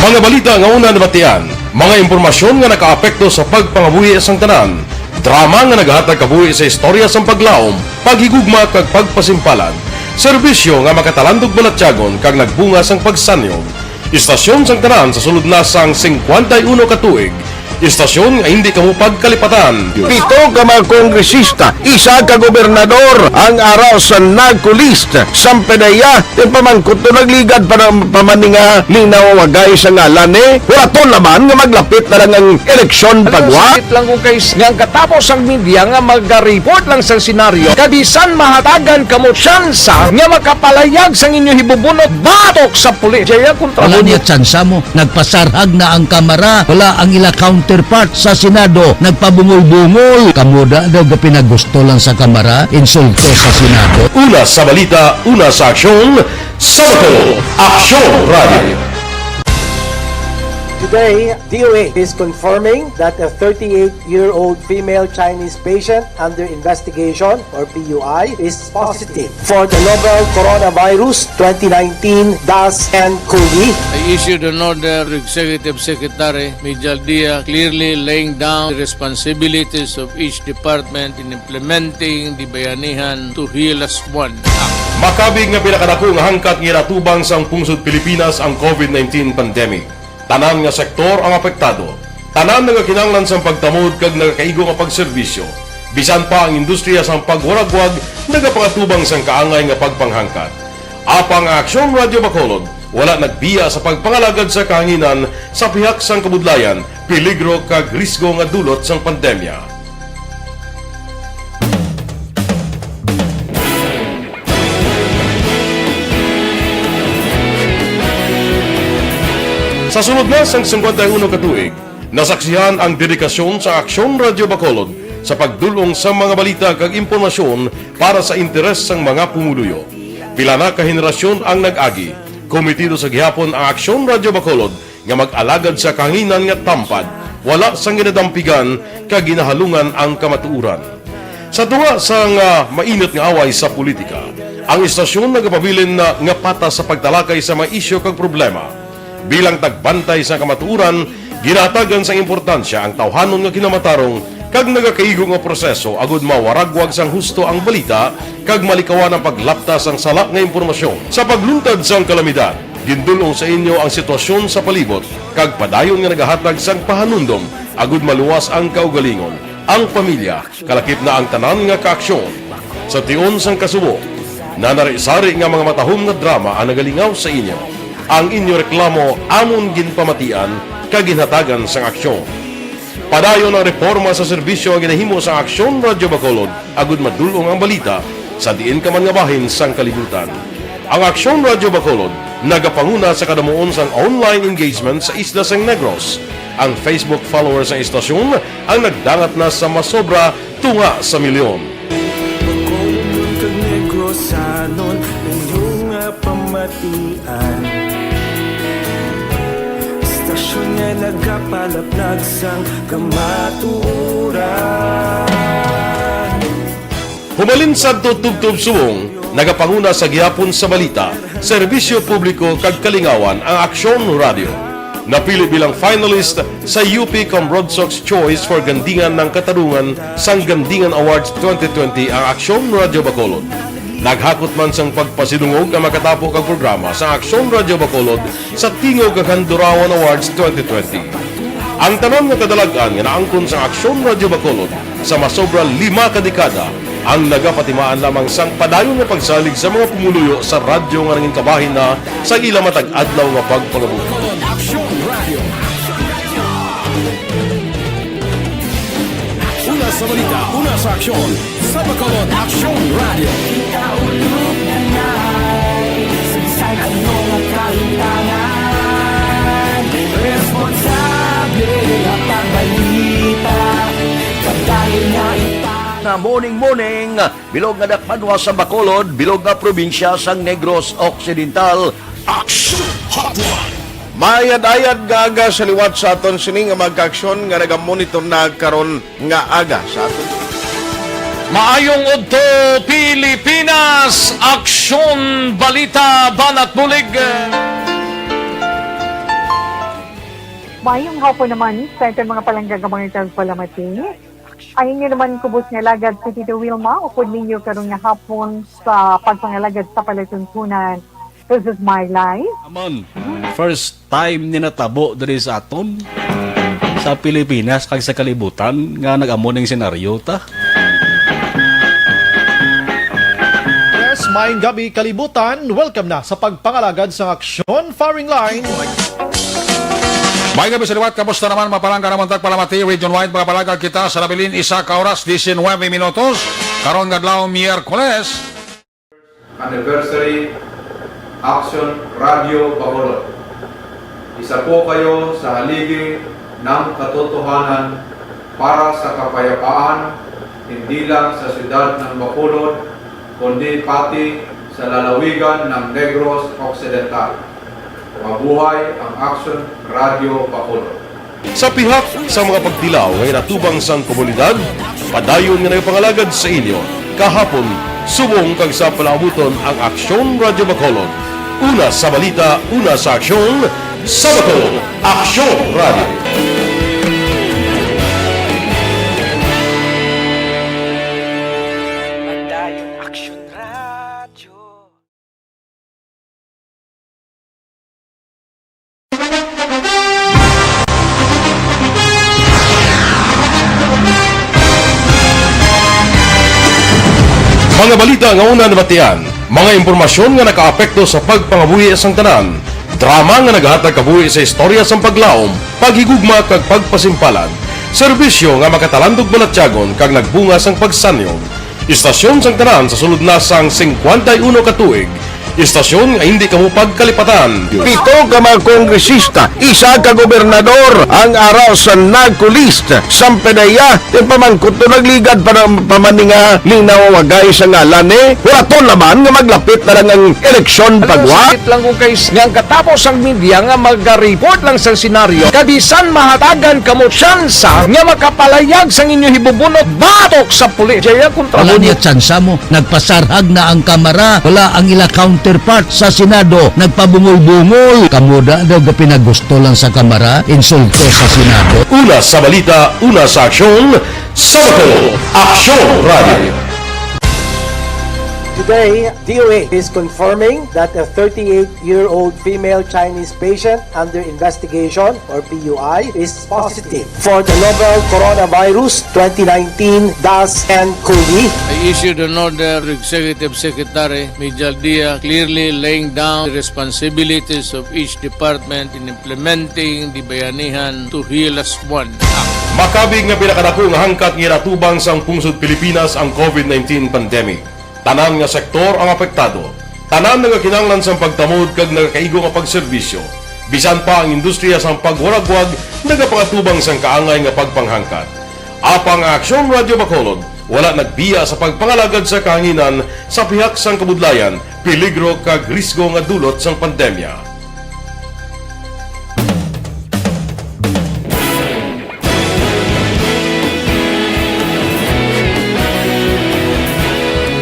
Mga balita nga una nabatian. Mga impormasyon nga nakaapekto sa pagpangabuhi sang tanan. Drama nga nagahatag kabuhi sa istorya sang paglaom, paghigugma, kag pagpasimpalad. Serbisyo nga makatalandog balatyagon kag nagbunga sang pagsanyog. Istasyon sang tanan sa sulod na sang singkwenta y uno ka tuig. Istasyon nga hindi kamo pagkalipatan. Pito ka mga kongresista, isa ka gobernador ang ara sa NAGCO list. Sampanaya, yung pamangkot to nagligad pa ng pamaninga ni nawawagay sa ngalan ni Huraton naman nga maglapit na lang ang eleksyon pagwa. Sakit lang kung kay nga ang katapos ang media nga mag-report lang sa senaryo, kabisan mahatagan kamo tsansa nga makapalayag sang inyo hibubunot batok sa pulis. Jaya kontra Wala mo. Niya tsansa mo. Nagpasarhag na ang Kamara. Wala ang ila counterpart sa Senado. Nagpabungol-bungol. Kamo da daw gapinagusto lang sa Kamara. Insulto sa Senado. Una sa balita, una sa aksyon, sa Bacolod, Aksyon Radio. Today, D O H is confirming that a thirty-eight-year-old female Chinese patient under investigation, or P U I, is positive for the novel coronavirus twenty nineteen dash N COVID. I issued an order to Executive Secretary Mijal Dia, clearly laying down the responsibilities of each department in implementing the Bayanihan to Heal Us One Act. Makabig nga pinakadako nga hangkat nga ginatubang sang pungsod Pilipinas ang COVID nineteen pandemic. Tanan nga sektor ang apektado. Tanan nagakinahanglan sang pagtamod kag nagakaigo nga pagserbisyo. Bisan pa ang industriya sang pagwaragwag nagapangatubang sang kaangay nga pagpanghangkat. Apang ang Aksyon Radio Bacolod wala nagbiya sa pagpangalagad sa kahanginan sa pihak sang kabudlayan, peligro kag risgo nga dulot sang pandemya. Sa sulod na sang singkwenta y uno ka tuig, nasaksihan ang dedikasyon sa Aksyon Radio Bacolod sa pagdul-ong sa mga balita kag impormasyon para sa interes sang mga pumuluyo. Pila na ka henerasyon ang nag-agi. Komitido sa gihapon ang Aksyon Radio Bacolod nga mag-alagad sa kahanginan nga tampad, wala sang ginadampigan kag ginahalungan ang kamatuoran. Sa tunga sang, ah, mainit nga away sa politika, ang istasyon nagapabilin na nga patas sa pagtalakay sa mga isyu kag problema. Bilang tagbantay sa kamatuoran, ginahatagan sang importansya ang tawhanon nga kinamatarong kag nagakaigo nga proseso agud mawaragwag sang husto ang balita kag malikawan ang paglapta sang sala nga impormasyon. Sa pagluntad sang kalamidad, gindul-ong sa inyo ang sitwasyon sa palibot kag padayon nga nagahatag sang pahanumdom agud maluwas ang kaugalingon, ang pamilya, kalakip na ang tanan nga kaaksyon. Sa tion sang kasubo, nanari-sari nga mga matahom nga drama ang nagalingaw sa inyo. Ang inyo reklamo amon ginpamatian kag ginhatagan sang aksyon. Padayon ang reporma sa serbisyo nga ginahimo sang Aksyon Radyo Bacolod agud madul-ong ang balita sa diin ka man nga bahin sang kalibutan. Ang Aksyon Radyo Bacolod nagapanguna sa kadamuon sang online engagement sa isla sang Negros. Ang Facebook followers sang istasyon ang nagdangat na sa masobra tunga sa milyon. Bacolod kag Negrosanon, inyo nga pamatian. Istasyon nga nagapalaplag sang kamatuoran. Hubalin sadto tubtob subong, nagapanguna sa gihapon sa balita, serbisyo publiko kag kalingawan ang Aksyon Radyo. Napili bilang finalist sa U P Comrodsox Choice for Gandingan ng Katarungan sang Gandingan Awards twenty twenty ang Aksyon Radyo Bacolod. Naghakot man sang pagpasidungog ang makatapo kag programa sa Aksyon Radyo Bacolod sa Tingog kag Handurawan Awards twenty twenty. Ang tanan nga kadalag-an nga naangkon sa Aksyon Radyo Bacolod sa masobra lima ka dekada ang nagapatimaan lamang sang padayon nga pagsalig sa mga pumuluyo sa radyo nga nangin kabahin na sa ila matag adlaw nga pagpangabuhi. Una sa balita, una sa aksyon, sa Bacolod Aksyon Radio. Kita ulog na ngay, saysay ano nga kahimtangan. Responsable nga pagbalita, pagdali nga ita. Na morning, morning, bilog nga dakbanwa sa Bacolod, bilog nga probinsya sang Negros Occidental. Action Hotline. Maayad-ayad nga aga sa liwat sa aton sini nga mga kaaksyon nga nagamonitor na karon nga aga sa aton. Maayong udto, Pilipinas! Aksyon, balita, banat bulig. Maayong hapon naman sa aton mga palangga nga mga tagpalamati. Ang inyo naman kubos nga alagad si Tito Wilma, upod ninyo karon nga hapon sa pagpangalagad sa palatuntunan. This is my life. Amon, first time ni natabo diri sa aton, sa Pilipinas kag sa kalibutan nga nag-amo ning senaryo ta. Yes, maayong gabi, kalibutan. Welcome na sa pagpangalagad sang Aksyon Firing Line. Maayong gabi sa liwat. Kamusta naman, mga palangga nga mga tagpalamati? Region-wide, mga palangga, kita sa nabilin isa ka oras, diecinuebe minutos. Karon nga adlaw, Miyerkules. Anniversary, Aksyon Radyo Bacolod. Isa po kayo sa haligi ng katotohanan para sa kapayapaan, hindi lang sa siyudad ng Bacolod, kundi pati sa lalawigan ng Negros Occidental. Mabuhay ang Aksyon Radyo Bacolod. Sa pihak sa mga pagtilaw nga ginatubang sang komunidad, padayon nga nagapangalagad sa inyo kahapon, subong kag sa palaabuton ang Aksyon Radyo Bacolod. Una sa balita, una sa aksyon, sa Bacolod, Aksyon Radyo. Padayon Aksyon Radyo. Mga balita nga una nabatian, mga impormasyon nga nakaapekto sa pagpangabuhi sang tanan, drama nga nagahatag kabuhi sa istorya sang paglaom, paghigugma kag pagpasimpalan, serbisyo nga makatalandog balatyagon kag nagbunga sang pagsanyog. Istasyon sang tanan sa sulod na sang singkwenta y uno ka tuig. Istasyon nga hindi kamo pagkalipatan. Pito ka mga kongresista, isa ka gobernador ang ara sa NAGCO list. Sampanaya, ti pamangkot to nagligad pa ng pamaninga linaw wagay sa ngalan ni. Huraton naman nga maglapit na lang ang eleksyon. Alam, pagwa. Sakit lang kung kay nga ang katapos ang media nga magareport lang sa senaryo. Kabisan mahatagan kamo tsansa nga makapalayag sang inyo hibubunot batok sa pulis. Jaya kontra. Wala mo niya tsansa mo. Nagpasarhag na ang Kamara. Wala ang ila counterpart sa Senado. Nagpabungol-bungol. Kamo da daw ga pinagusto lang sa Kamara. Insulto sa Senado. Una sa balita, una sa aksyon, sa Bacolod, Aksyon Radio. Today, D O A is confirming that a thirty-eight-year-old female Chinese patient under investigation, or P U I, is positive for the novel coronavirus twenty nineteen dash N cov. I issued an order to Executive Secretary Mijal Dia, clearly laying down the responsibilities of each department in implementing the Bayanihan to Heal as One Act. Makabig nga pinakadako nga hangkat nga ginatubang sang pungsod Pilipinas ang COVID nineteen pandemic. Tanan nga sektor ang apektado. Tanan nagakinahanglan sang pagtamod kag nagakaigo nga pagserbisyo. Bisan pa ang industriya sang pagwaragwag nagapangatubang sang kaangay nga pagpanghangkat. Apang ang Aksyon Radyo Bacolod wala nagbiya sa pagpangalagad sa kahanginan sa pihak sang kabudlayan, peligro kag risgo nga dulot sang pandemya.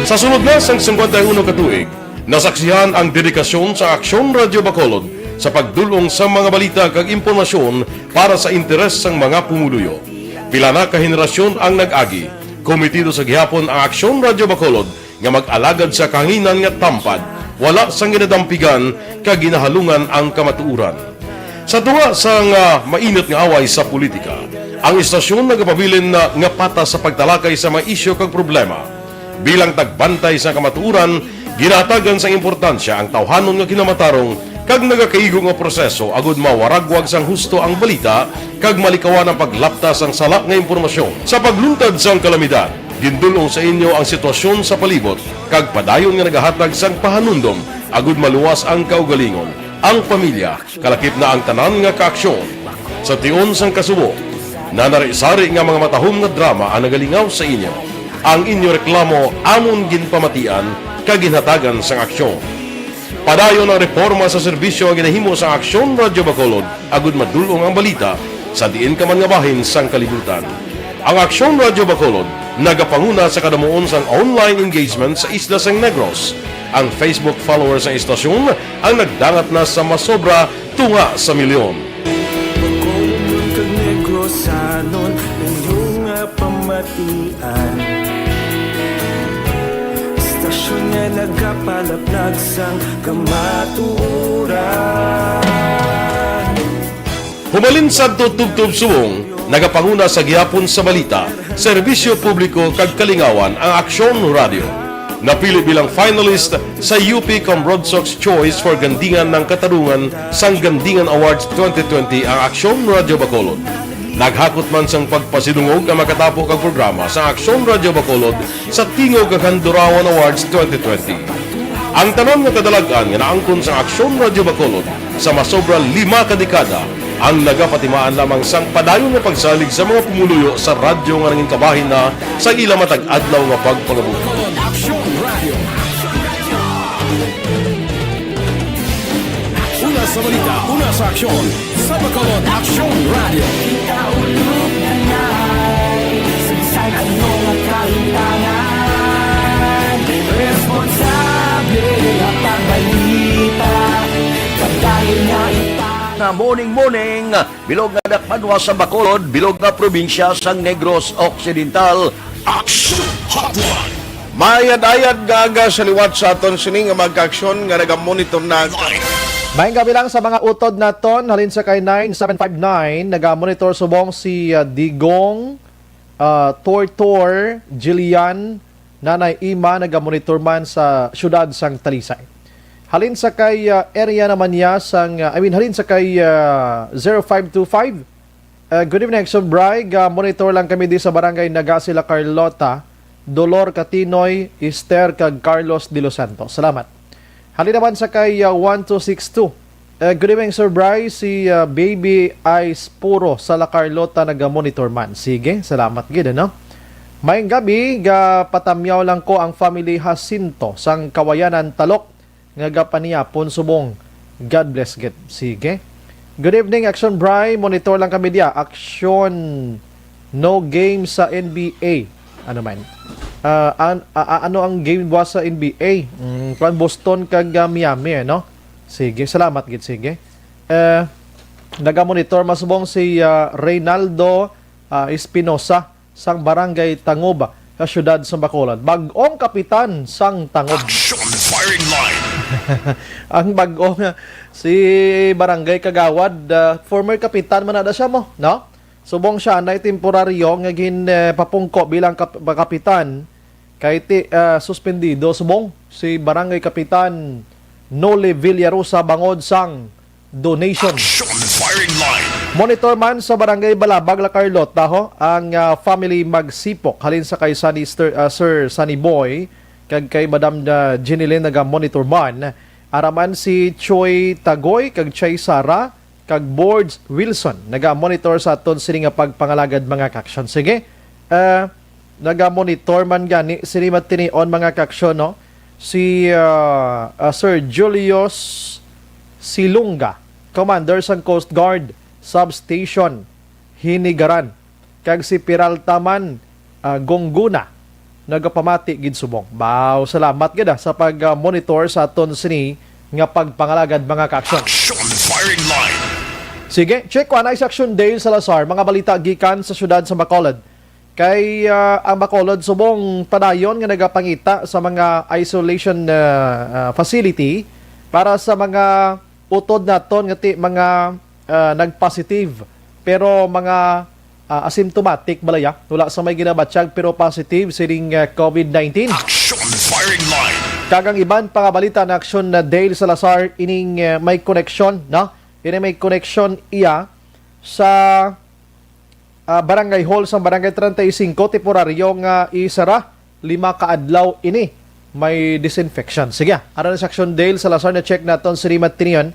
Sa sulod na sang singkwenta y uno ka tuig, nasaksihan ang dedikasyon sa Aksyon Radyo Bacolod sa pagdul-ong sa mga balita kag impormasyon para sa interes sang mga pumuluyo. Pila na ka henerasyon ang nag-agi, kometido sa gihapon ang Aksyon Radyo Bacolod nga mag-alagad sa kahanginan nga tampad, wala sang ginadampigan kag ginahalungan ang kamatuoran. Sa tunga sang, ah, mainit nga away sa politika, ang istasyon nagapabilin na nga patas sa pagtalakay sa mga isyu kag problema. Bilang tagbantay sa kamatuoran, ginahatagan sang importansya ang tawhanon nga kinamatarong kag nagakaigo nga proseso agud mawaragwag sang husto ang balita kag malikawan ang paglapta sang sala nga impormasyon. Sa pagluntad sang kalamidad, gindul-ong sa inyo ang sitwasyon sa palibot kag padayon nga nagahatag sang pahanumdom agud maluwas ang kaugalingon, ang pamilya, kalakip na ang tanan nga kaaksyon. Sa tion sang kasubo, nanari-sari nga mga matahom nga drama ang nagalingaw sa inyo. Ang inyo reklamo amon ginpamatian kag ginhatagan sang aksyon. Padayon ang reporma sa serbisyo nga ginahimo sang Aksyon Radyo Bacolod agud madul-ong ang balita sa diin ka man nga bahin sang kalibutan. Ang Aksyon Radyo Bacolod nagapanguna sa kadamuon sang online engagement sa isla sang Negros. Ang Facebook followers sang istasyon ang nagdangat na sa masobra tunga sa milyon. Negrosanon, inyo nga pamatian. Istasyon nga nagapalaplag sang kamatuoran. Humalin sadto tubtob subong, nagapanguna sa gihapon sa balita, serbisyo publiko kag kalingawan ang Aksyon Radio. Napili bilang finalist sa U P Comrodsox Choice for Gandingan ng Katarungan sang Gandingan Awards twenty twenty ang Aksyon Radio Bacolod. Naghakot man sang pagpasidungog ang makatapo kag programa sa Aksyon Radio Bacolod sa Tingog kag Handurawan Awards twenty twenty. Ang tanan nga kadalag-an nga naangkon sang Aksyon Radio Bacolod sa masobra lima ka dekada ang nagapatimaan lamang sang padayon nga pagsalig sa mga pumuluyo sa radyo nga nangin kabahin na sa ila matag adlaw nga pagpangabuhi. Aksyon Radio. Una sa balita, una sa aksyon, sa Bacolod Aksyon Radio. Kita ulog na nai, sa bisan ano nga kahitangan, responsable nga pagbalita, pagdayeg nga ita. Nga morning, morning, bilog nga dakpanwa sa Bacolod, bilog nga probinsya sang Negros Occidental. Action Hotline. Mayad-ayad nga aga sa liwat sa aton sini nga mga kaaksyon nga nagamonitor na live. Maayong gabi lang sa mga utod naton, halin sa kay nine seven five nine, nagamonitor subong si, ah, Digong, ah, Tortor, Jillian, Nanay Ima, nagamonitor man sa siyudad sang Talisay. Halin sa kay, ah, area naman niya sang, ah, I mean, halin sa kay, ah, zero five two five, Uh, good evening, Action Bri. Ga-monitor lang kami di sa Barangay Nagasi, La Carlota, Dolor Catinoy, Esther, kag Carlos De Los Santos. Salamat. Halin naman sa kay, uh, one two six two. Uh, good evening, Sir Bri. Si, uh, Baby Ice Puro sa La Carlota naga-monitor man. Sige, salamat gid, ano? Maayong gabi, ga-patamyaw lang ko ang family Jacinto sang Kawayanan, Talok, nga gapaniyapon subong. God bless gid. Sige. Good evening, Action Bri. Monitor lang kami diya. Action, no game sa N B A. Ano man? Ah, an-, a-, a-, ano ang game ba sa N B A? Mm, kwan, Boston kag, ah, Miami, eh, no? Sige, salamat gid. Sige. Eh, naga-monitor masubong si, ah, Reynaldo, ah, Espinosa sang Barangay Tangob sa siyudad sa Bacolod. Bag-ong kapitan sang Tangob. Action firing line. Ang bag-o nga si Barangay Kagawad, ah, former kapitan man na siya mo, no? Subong siya na temporaryo nga gin, eh, papungko bilang kap-, kapitan kay ti, ah, suspendido subong si Barangay Kapitan Noli Villarosa bangod sang donation. Action firing line. Monitor man sa Barangay Balabag, La Carlota, ho, ang, ah, family Magsipok halin sa kay Sunny Sir, ah, Sir Sunny Boy kag kay Madam, ah, Jeneline naga-monitor man. Araman si Choi Tagoy kag Chai Sara kag Boards Wilson naga-monitor sa aton sini nga pagpangalagad, mga kaaksyon. Sige. Ah, naga-monitor man gani sini matinion, mga kaaksyon, no? Si, ah, ah, Sir Julius Silunga, Commander sang Coast Guard Substation Hinigaran, kag si Peralta man, ah, Gongguna, nagapamati gid subong. Baw, salamat gid, ah, sa pag, ah, monitor sa aton sini nga pagpangalagad, mga kaaksyon. Action firing line. Sige, check ko anay sa Action Dale Salazar, mga balita gikan sa siyudad sa Bacolod. Kay, ah, ang Bacolod subong padayon nga nagapangita sa mga isolation, ah, ah, facility para sa mga utod naton nga ti-, mga, ah, nag-positive, pero mga, ah, asymptomatic balaya, wala sa may ginabatyag pero positive sining, ah, covid nineteen. Action firing line. Kag ang iban pa nga balita na Action na Dale Salazar ining, ah, may koneksyon, no? Ini may koneksyon iya sa ah, barangay hall sang Barangay treinta y cinco temporaryo nga isara lima ka adlaw ini. May disinfection. Sige, aron sa Action Dale Salazar, na-check naton si Rimat Tinion,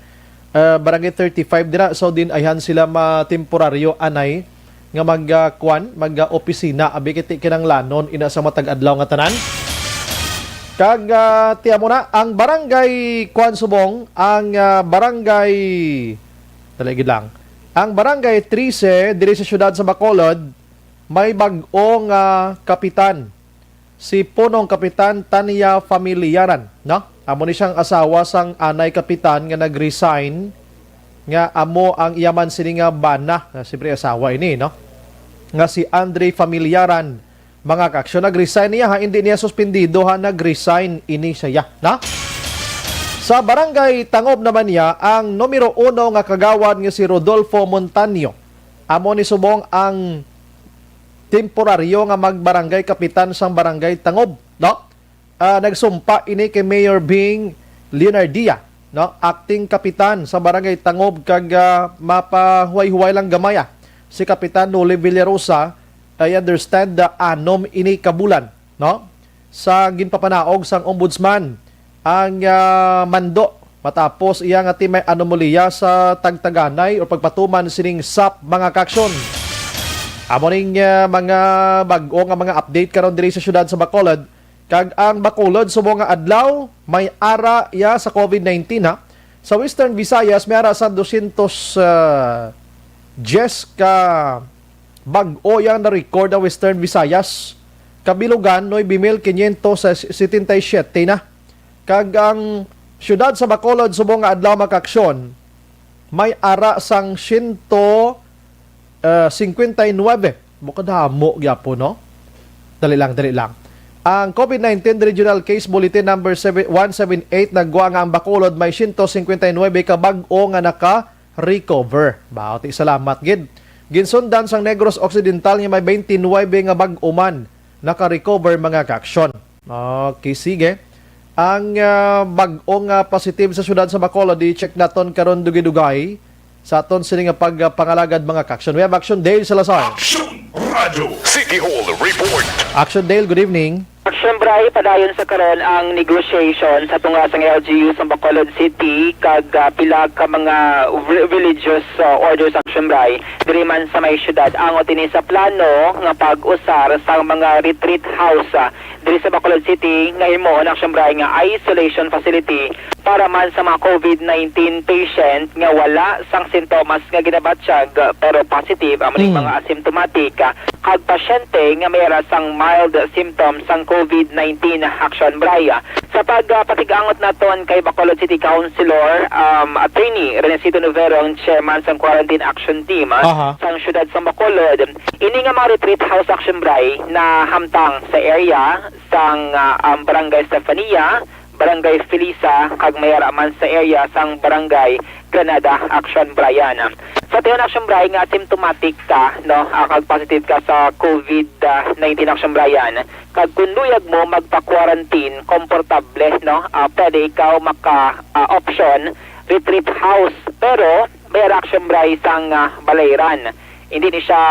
ah, Barangay thirty-five dira. So, din ayhan sila matemporaryo anay nga mag, ah, kuan, mag, ah, opisina. Abi kiti kinanglanon ina sa matag adlaw nga tanan. Kag, ah, tiyan mo na, ang barangay kuan subong, ang, ah, barangay, dali gid lang. Ang Barangay trese diri sa siyudad sa Bacolod, may bag-o nga kapitan. Si Punong Kapitan Tania Familiaran, no? Amo ni siyang asawa sang anay kapitan nga nag-resign nga amo ang iya man sini nga bana, nga siyempre asawa ini, no? Nga si Andre Familiaran, mga kaaksyon. Nag-resign niya, ha, hindi niya suspendido, ha, nag-resign ini siya, na? Sa Barangay Tangob naman niya, ang numero uno nga kagawad nga si Rodolfo Montaño. Amo ni subong ang temporaryo nga magbarangay kapitan sang Barangay Tangob, no? Ah, nagsumpa ini kay Mayor Bing Leonardia, no? Acting kapitan sa Barangay Tangob kag, ah, mapahuway-huway lang gamay, ah. Si Kapitan Noli Villarosa, I understand, ah, anom ini ka bulan, no? Sa ginpapanaog sang Ombudsman ang, ah, mando matapos iya nga timay anomalya sa tagtaganay o pagpatuman sining sap, mga kaaksyon. Amo ning, ah, mga bag-o nga mga update karon diri sa siyudad sa Bacolod. Kag ang Bacolod subong nga adlaw may ara iya sa covid nineteen, ha. Sa Western Visayas may ara sa dosyentos, ah, diyes ka bag-o yang na-record ang Western Visayas. Kabilugan, nuebe mil quinientos setenta y siete na. Kag ang siyudad sa Bacolod subong nga adlaw, mga kaaksyon, may ara sang siyento, ah, singkwenta y nuebe. Bukod damo gyapon, no? Dali lang, dali lang. Ang covid nineteen Regional Case Bulletin number seven, one seven eight naggwa nga ang Bacolod may siyento singkwenta y nuebe ka bag-o nga naka-recover. Bauti, salamat gid. Ginsundan sang Negros Occidental nga may twenty-nine nga bag-o man naka-recover, mga kaaksyon. Okay, sige. Ang, ah, bag-o nga positive sa siyudad sa Bacolod, i-check naton karon dugay-dugay sa aton sini nga pagpangalagad, mga kaaksyon. We have Action Dale Salazar. Action Radio City Hall Report. Action Dale, good evening. Action Bray, padayon sa karon ang negotiation sa tunga sang L G U sa Bacolod City kag, ah, pila ka mga re-, religious, ah, orders, Action Bray, diri man sa may syudad. Angot ini sa plano nga pag-usar sa mga retreat house, ah, diri sa Bacolod City nga himuon, Action Bray, nga isolation facility para man sa mga covid nineteen patient nga wala sang sintomas nga ginabatyag, ah, pero positive, amo ni Mm. mga asymptomatic, ah, kag pasyente nga may ara sang mild symptoms sang covid nineteen, Action Bray. Sa pag, ah, patig-angot naton kay Bacolod City Councilor, um, Attorney Renesito Novero, ang chairman sang Quarantine Action Team, ah, Aha. sang siyudad sang Bacolod, ini nga mga retreat house, Action Bray, nahamtang sa area sang, ah, um, Barangay Stefania, Barangay Felisa, kag may ara man sa area sang Barangay Granada, Action Bray. Sa tion, Action Bray, nga asymptomatic ka, no, ah, kag positive ka sa covid nineteen, Action Bray, kag kun luyag mo magpa-quarantine, komportable, no, ah, pwede ikaw maka, ah, option retreat house, pero may ara, Action Bray, sang, ah, balayran. Hindi ni siya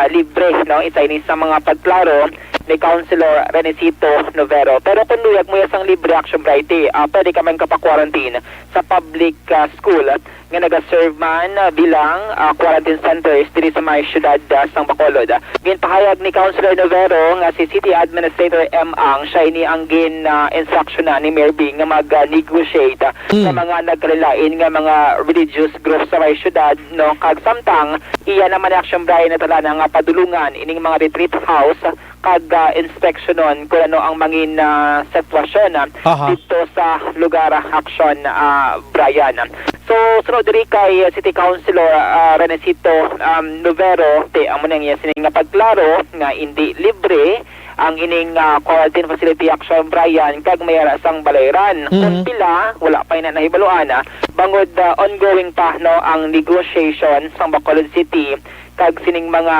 libre, no? Isa ini sa mga pagklaro ni Councilor Renesito Novero. Pero kung luyag mo ya sang libre, Action Bray, ah, pwede ka man kapa-quarantine sa public, ah, school nga nagaserve man, ah, bilang, ah, quarantine centers diri sa may siyudad, ah, sang Bacolod. Ginpahayag ni Councilor Novero nga si City Administrator M. Ang siya ini ang gin, ah, instructiona ni Mayor Bing nga mag, ah, negotiate, ah, sa Mm. mga nagkalain-lain nga mga religious groups sa may siyudad, no? Kag samtang iya naman ni Action Bray natala na nga padulungan ining mga retreat house kag, ah, inspeksyonon kung ano ang mangin, ah, sitwasyon, ah, Aha. dito sa lugar, ah, Action, ah, Brian. So, sunod diri kay City Councilor, ah, Renesito, um, Novero, ti amo nang iya sini nga pagklaro nga indi libre ang ining, ah, quarantine facility, Action Brian, kag may ara sang balayran. Kung Mhm. pila, wala pa ina nahibaluan, ah, bangod, ah, ongoing pa, no, ang negotiation sang Bacolod City kag sining mga,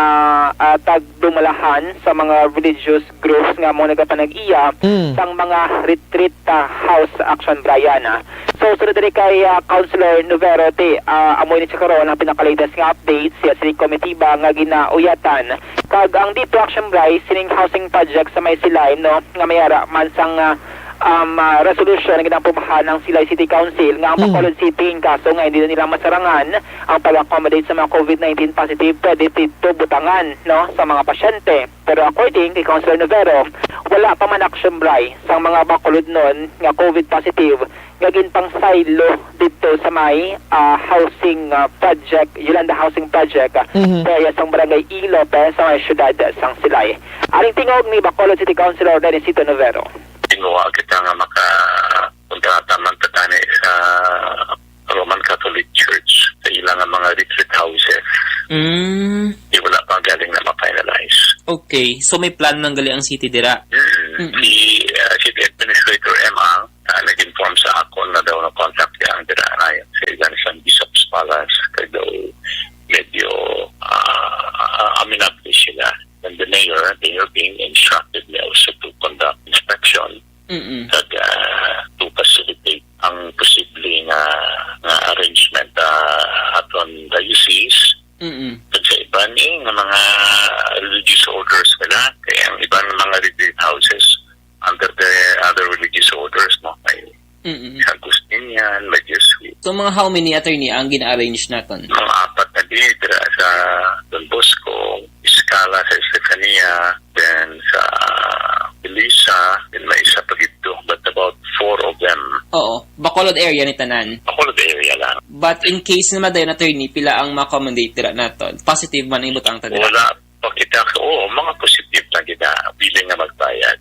ah, tagdumalahan sa mga religious groups nga amo nagapanag-iya Mm. sang mga retreat, ah, house, Action Brian, ah. So, sunod diri kay, ah, Councilor Novero, ti, ah, amo ini sa karon ang pinaka-latest nga update sa sining komitiba nga ginauyatan. Kag ang dito, Action Bray, sining housing project sa may Silay, no, nga may ara man sang, ah, um, ah, resolution nga ginaaprubahan ang Silay City Council nga ang Mm. Bacolod City, in kaso nga hindi na nila masarangan ang pag-accommodate sa mga covid nineteen positive, pwede dito butangan, no, sa mga pasyente. Pero according kay Councilor Novero, wala pa man, Action Bray, sa mga Bacolodnon nga covid positive nga ginpangsaylo dito sa may, ah, housing, ah, project, Yolanda Housing Project, ah, Mhm. sa area sang Barangay E. Lopez sa may siyudad sang Silay. Aring tingog ni Bacolod City Councilor Renesito Novero. Tinguha kita nga makakontrata man ta tani sa Roman Catholic Church sa ilang Mm. Di, wala pa galing na ma-finalize. Okay. So, may plan man gali ang city dira? Mm. Mm-mm. Si, ah, City Administrator M. Ang, ah, nag-inform sa akon na daw na-contact niya ang dira na sa ilang isang Bishop's Palace. Kaya daw medyo, ah, aminable sila. And the mayor, the mayor being instructed niya also to conduct inspection. Mm-mm. Kag, ah, to facilitate ang posible nga, nga arrangement, ah, aton diocese. Mm-mm. Kag sa iban, eh, nga mga religious orders nila, kaya ang iban mga retreat houses under the other religious orders, no, ay Mm-mm. Sa Agustinian, may Jesuit. So, mga how many, attorney, ang gina-arrange naton? Mga apat na di, dira sa Don Bosco, Escala sa Estefania, then sa Elisa, then may isa pa dito, but about four of them. Oo. Bacolod area ni tanan. Bacolod area lang. But in case naman dayon, attorney, pila ang ma-accommodate dira naton? Positive man ang ibutang ta dira? Wala pa kita. Oo, mga positive na gina, willing nga magbayad.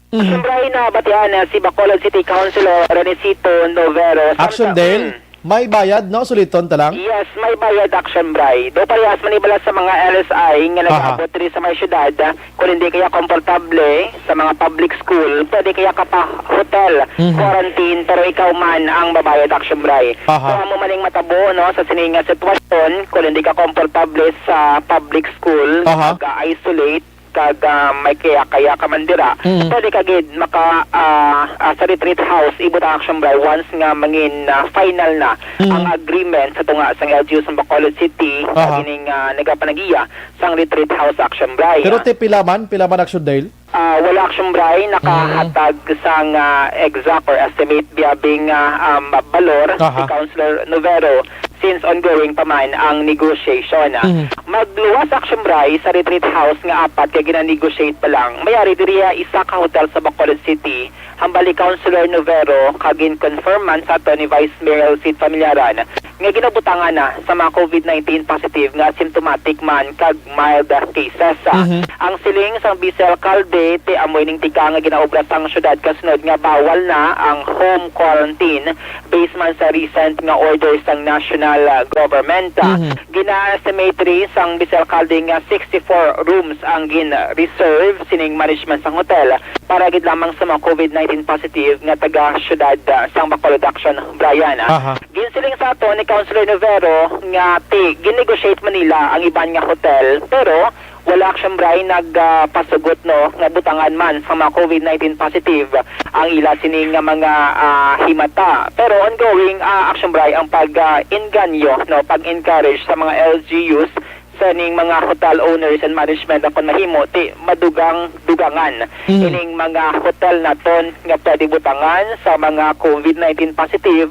Mhm. Siyempre, nabatian na si Bacolod City Councilor Renesito Novero. Action Samtang, Dale? Mm. May bayad, no? Suliton ta lang. Yes, may bayad, Action Bray. Do parehas man ibala sa mga L S I nga Aha. nag-abot diri sa may syudad, kung hindi kaya komportable sa mga public school, pwede kaya ka pa hotel Mhm. quarantine, pero ikaw man ang mabayad, Action Bray. Aha. So, amo maning matabo, no, sa sining nga sitwasyon, kung hindi ka komportable sa public school, Aha. mag-isolate, kag, ah, may kaya, kaya ka man dira, Mm. pwede ka gid maka, ah, ah, sa retreat house, ibutang, Action Bray, once nga mangin, ah, final na Mm. ang agreement sa tunga sang L G U sa Bacolod City, Aha. sa kining, ah, nagapanagiya sang retreat house, Action Bray. Pero ti pila man, pila man, Action Dale? Ah, wala, Action Bray, nakahatag Mm. sang, ah, exact or estimate biyabing, ah, um, balor Aha. si Councilor Novero. Since ongoing pa man ang negotiation. Mhm. Magluwas, Action Bray, sa retreat house nga apat ka gina-negotiate pa lang. May ari diriya isa ka hotel sa Bacolod City, hambal ni Councilor Novero, kag gin-confirm man sa ato ni Vice Mayor Elfid Familiaran nga ginabutangan na sa mga covid nineteen positive nga asymptomatic man kag mild cases. Mhm. Ang siling sang Vice Alcalde, ti amoy ning tika nga ginaobra sang syudad kasunod nga bawal na ang home quarantine based man sa recent nga order sang national, ah, government. Mhm. Gina-estimate diri sang Vice Alcalde nga sixty-four rooms ang gin-reserve sining management sang hotel para gid lamang sa mga covid nineteen positive nga taga syudad, ah, sang Bacolod, Action Bray. Aha. Ginsiling sa ato ni Councilor Novero nga ti-, gin-negotiate man nila ang iban nga hotel, pero wala, Action Bray, nag, ah, pasugot, no, nga butangan man sa mga covid nineteen positive ang ila sini nga mga, ah, himata. Pero ongoing, ah, Action Bray, ang pag, ah, inganyo, no, pag-encourage sa mga L G Us sa ning mga hotel owners and management, akon mahimo, ti madugang-dugangan Mhm. ining mga hotel naton nga pwede butangan sa mga covid nineteen positive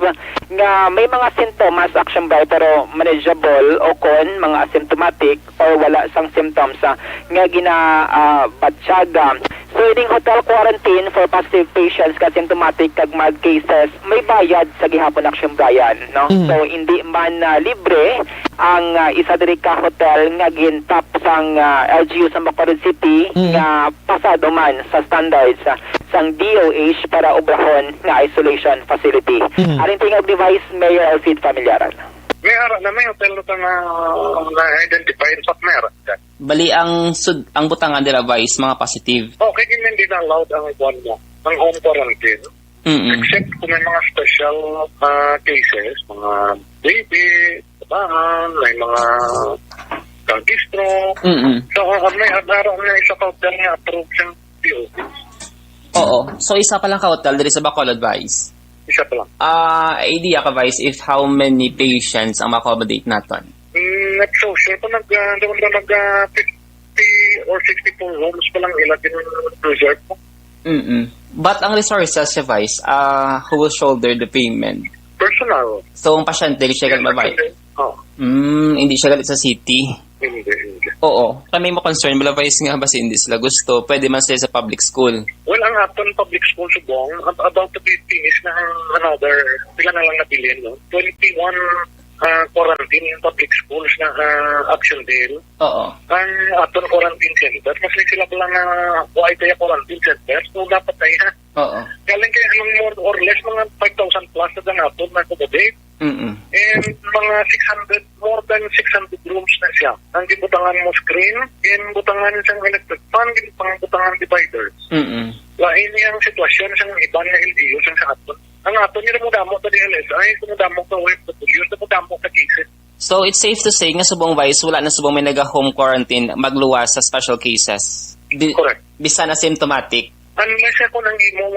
nga may mga sintomas, Action Bray, pero manageable o kon mga asymptomatic or wala sang symptoms, ah, nga gina, ah, batyaga. So, ining hotel quarantine for positive patients nga symptomatic kag mild cases, may bayad sa gihapon, Action Bray, no? Mhm. So, hindi man, ah, libre ang, ah, isa diri ka hotel nga gintap sang, ah, L G U sa Bacolod City Mhm. nga pasado man sa standards, ah, sang D O H para obrahon nga isolation facility. Mhm. Aring tingog ni Vice Mayor Elfid Familiaran. May ara na, may hotel na nga na-identify, in fact, may ara. Bali, ang sud-, ang butangan dira, Vice, mga positive. Oh, kay hindi na allowed ang kuwan mo, ang home quarantine. Mm-mm. Except kung may mga special, ah, cases, mga baby, kabahan, may mga kang stroke. Mm-mm. So, ah, may ara na isa ka hotel nga approved siyang D O H. Oo. So, isa pa lang ka hotel diri sa Bacolod, Vice? Isa pa lang. Ah, idea ka, Vice, if how many patients ang ma-accommodate naton? Mm, not so sure. Kung nag, ah, doon na nag, ah, fifty or sixty-four rooms pa lang ila din reserve mo. Mm-mm. But ang resources siya, Vice, ah, who will shoulder the payment? Personal. So, ang pasyente, siya ka magbayad? Oh. Mm, hindi siya galit sa city. Hindi, hindi. Oo. Kami mo concern, bala, Vice, nga basi hindi sila gusto. Pwede man sila sa public school. Well, ang aton public school subong, ab-, about to be finished na ang another, pila na lang nabilin, no? Twenty-one, ah, quarantine public schools na, ah, Action Dale. Oo. Ang aton quarantine center, kasi sila pala nga wala tayo quarantine center, so dapat tayo, ha? Oo. Galing kay anong more or less, mga five thousand plus na lang aton na accommodate. Mm-mm. And mga six hundred, more Than six hundred rooms na siya. Ang gibutangan mo screen, ginbutangan siyang electric fan, ginbutangan dividers. Mm-mm. Lain niyang sitwasyon sang iban nga L G U sang sa aton. Ang aton, yung namudamo sa D L S I, namudamo sa O F W, namudamo sa cases. So, it's safe to say nga subong, Vice, wala na subong may naga-home quarantine magluwas sa special cases. Di, Correct. Bisan asymptomatic. Unless ako nang imo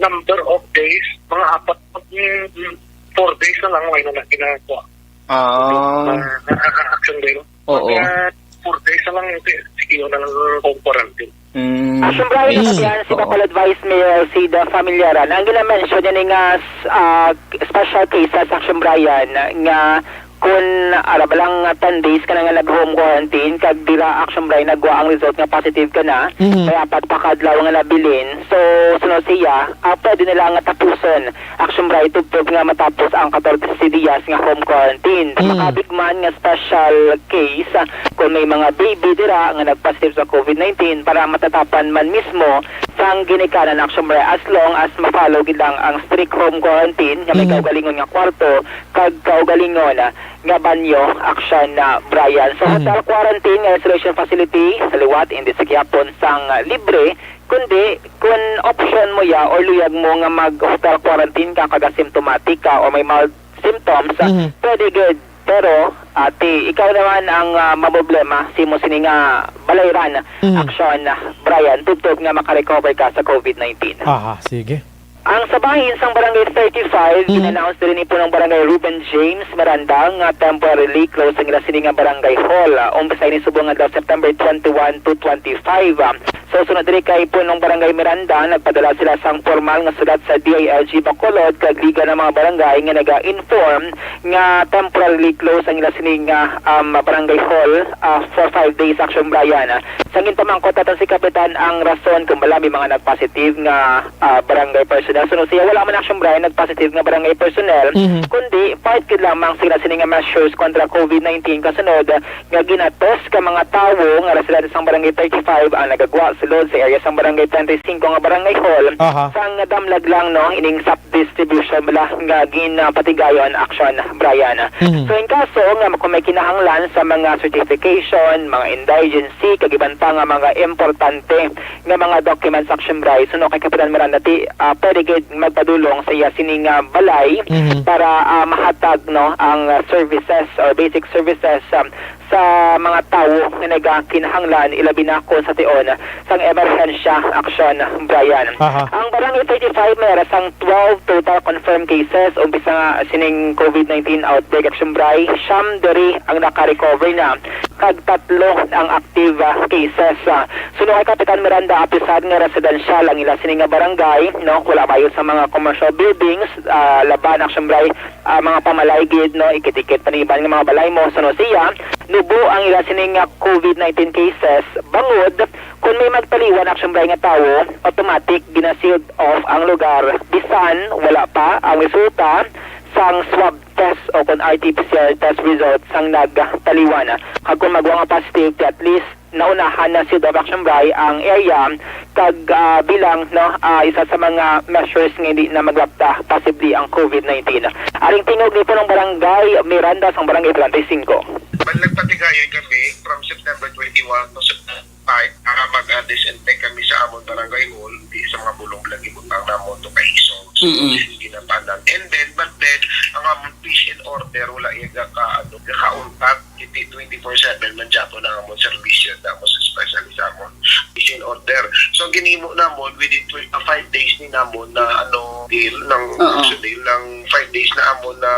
number of days, mga apat, mm, four days na lang, wala na ginagawa. Ah. Ah, ah, ah, action day, no? Oo. Mga four days na lang, sige, sige, yun na lang home quarantine. Mm. Action, Brian, yes. Natapian si Oo. Bacolod Vice Mayor Sida Familiaran. Ang gina-mention niya ni nga s-, ah, special cases, Action Brian, nga kun ara ba lang nga ten days ka na nga nag-home quarantine, kag dira, Action Brian, nagwa ang result nga positive ka na, Mhm. may apat pa ka adlaw nga nabilin. So, sunod siya, ah, pwede nila nga tapuson, Action Brian, tubtob nga matapos ang katorse diyas nga home quarantine. Mm. Makabig man nga special case, ah, kung may mga baby dira nga nag-positive sa COVID nineteen, para matatapan man mismo sang ginikanan, Action Brian, as long as ma-follow gid lang ang strict home quarantine nga may Mhm. kaugalingon nga kwarto kag kaugalingon, ah, nga banyo, Action, ah, Brian. So, Mhm. hotel quarantine nga isolation facility, sa liwat, hindi sa gihapon sang, ah, libre, kundi kun option mo ya or luyag mo nga mag-hotel quarantine ka kag asymptomatic ka or may mild symptoms, ah, Mhm. pwede gid. Pero, ati, ikaw naman ang, ah, mamroblema sa imo sini nga balayran, Mhm. Action, ah, Brian, tubtob nga makarecover ka sa COVID nineteen. Aha, sige. Ang sa bahin sang Barangay thirty-five, Mhm. in-announce diri ni Punong Barangay Ruben James Miranda nga temporarily close ang ila sini nga barangay hall. Ah, umpisa ini subong nga adlaw, September twenty-one to twenty-five. Ah, so, sunod diri kay Punong Barangay Miranda, nagpadala sila sang formal nga sulat sa D I L G Bacolod kag Liga ng mga Barangay nga naga-inform nga temporarily close ang ila sini nga, um, barangay hall, ah, for five days, Action Brian. Ah, sa ginpamangkot naton si Kapitan ang rason kung bala may mga nagpositive nga, ah, barangay personnel. Sunod siya, wala man, Action Brian, nagpositive nga barangay personnel, Mhm. kundi part gid lamang sila sini nga measures kontra COVID nineteen kasunod nga ginatest ka mga tawo nga residente sang Barangay thirty-five ang nagagwa sulod sa area sang Barangay twenty-five nga Barangay Hall, Aha. sang damlag lang, no, ining SAP distribution bala nga ginapatigayon, Action Brian. Mhm. So, in kaso nga kung may kinahanglan sa mga certification, mga indigency, kag iban pa nga mga importante nga mga documents, Action Brian, suno kay Kapitan Miranda, ti, ah, pwede gid magpadulong sa iya sini nga balay Mhm. para, ah, mahatag, no, ang, ah, services or basic services, um, sa mga tawo nga nagakinahanglan, ilabi na kon sa tion sang emerhensya, Action Brian. Aha. Ang Barangay thirty-five may ara sang twelve total confirmed cases umpisa nga sining COVID nineteen outbreak, Action Brian. Siyam diri ang naka-recover na, kag tatlo ang active, ah, cases. Ah, suno kay Kapitan Miranda, apisar nga residential ang ila sini nga barangay, no, wala bayo sa mga commercial buildings, ah, laban, Action Brian, ah, mga pamalay gid, no, ikit-ikit pa ni iban nga mga balay mo. Suno siya, nubo ang ila sini nga COVID nineteen cases, bangod kun may magtaliwan, Action Brian, nga tawo, automatic gina-sealed off ang lugar bisan wala pa ang resulta sang swab test o kon R T P C R test result sang nagtaliwan. Kag kung magwa nga positive, at least naunahan na sealed off, Action Brian, ang area kag, ah, bilang, no, ah, isa sa mga measures nga hindi na maglapta possibly ang COVID nineteen. Aring tingog ni Punong Barangay Miranda sang Barangay treinta y cinco. Bali, nagpatigayon kami from September twenty-one to September five para mag-, ah, disinfect kami sa amon barangay hall, di sa mga bulong lang ibutang namon to kay isog. So, Mm-mm. Ginapanan. And then, but then, ang amon peace and order, wala iya ka, ano, nakauntat. Iti twenty-four seven man gyapon ang amon servisyo, damo sa special sa amon peace and order. So, ginhimo namon within tw-, ah, five days ni namon na, ano, deal, ng Oo. action deal, ng five days na amon na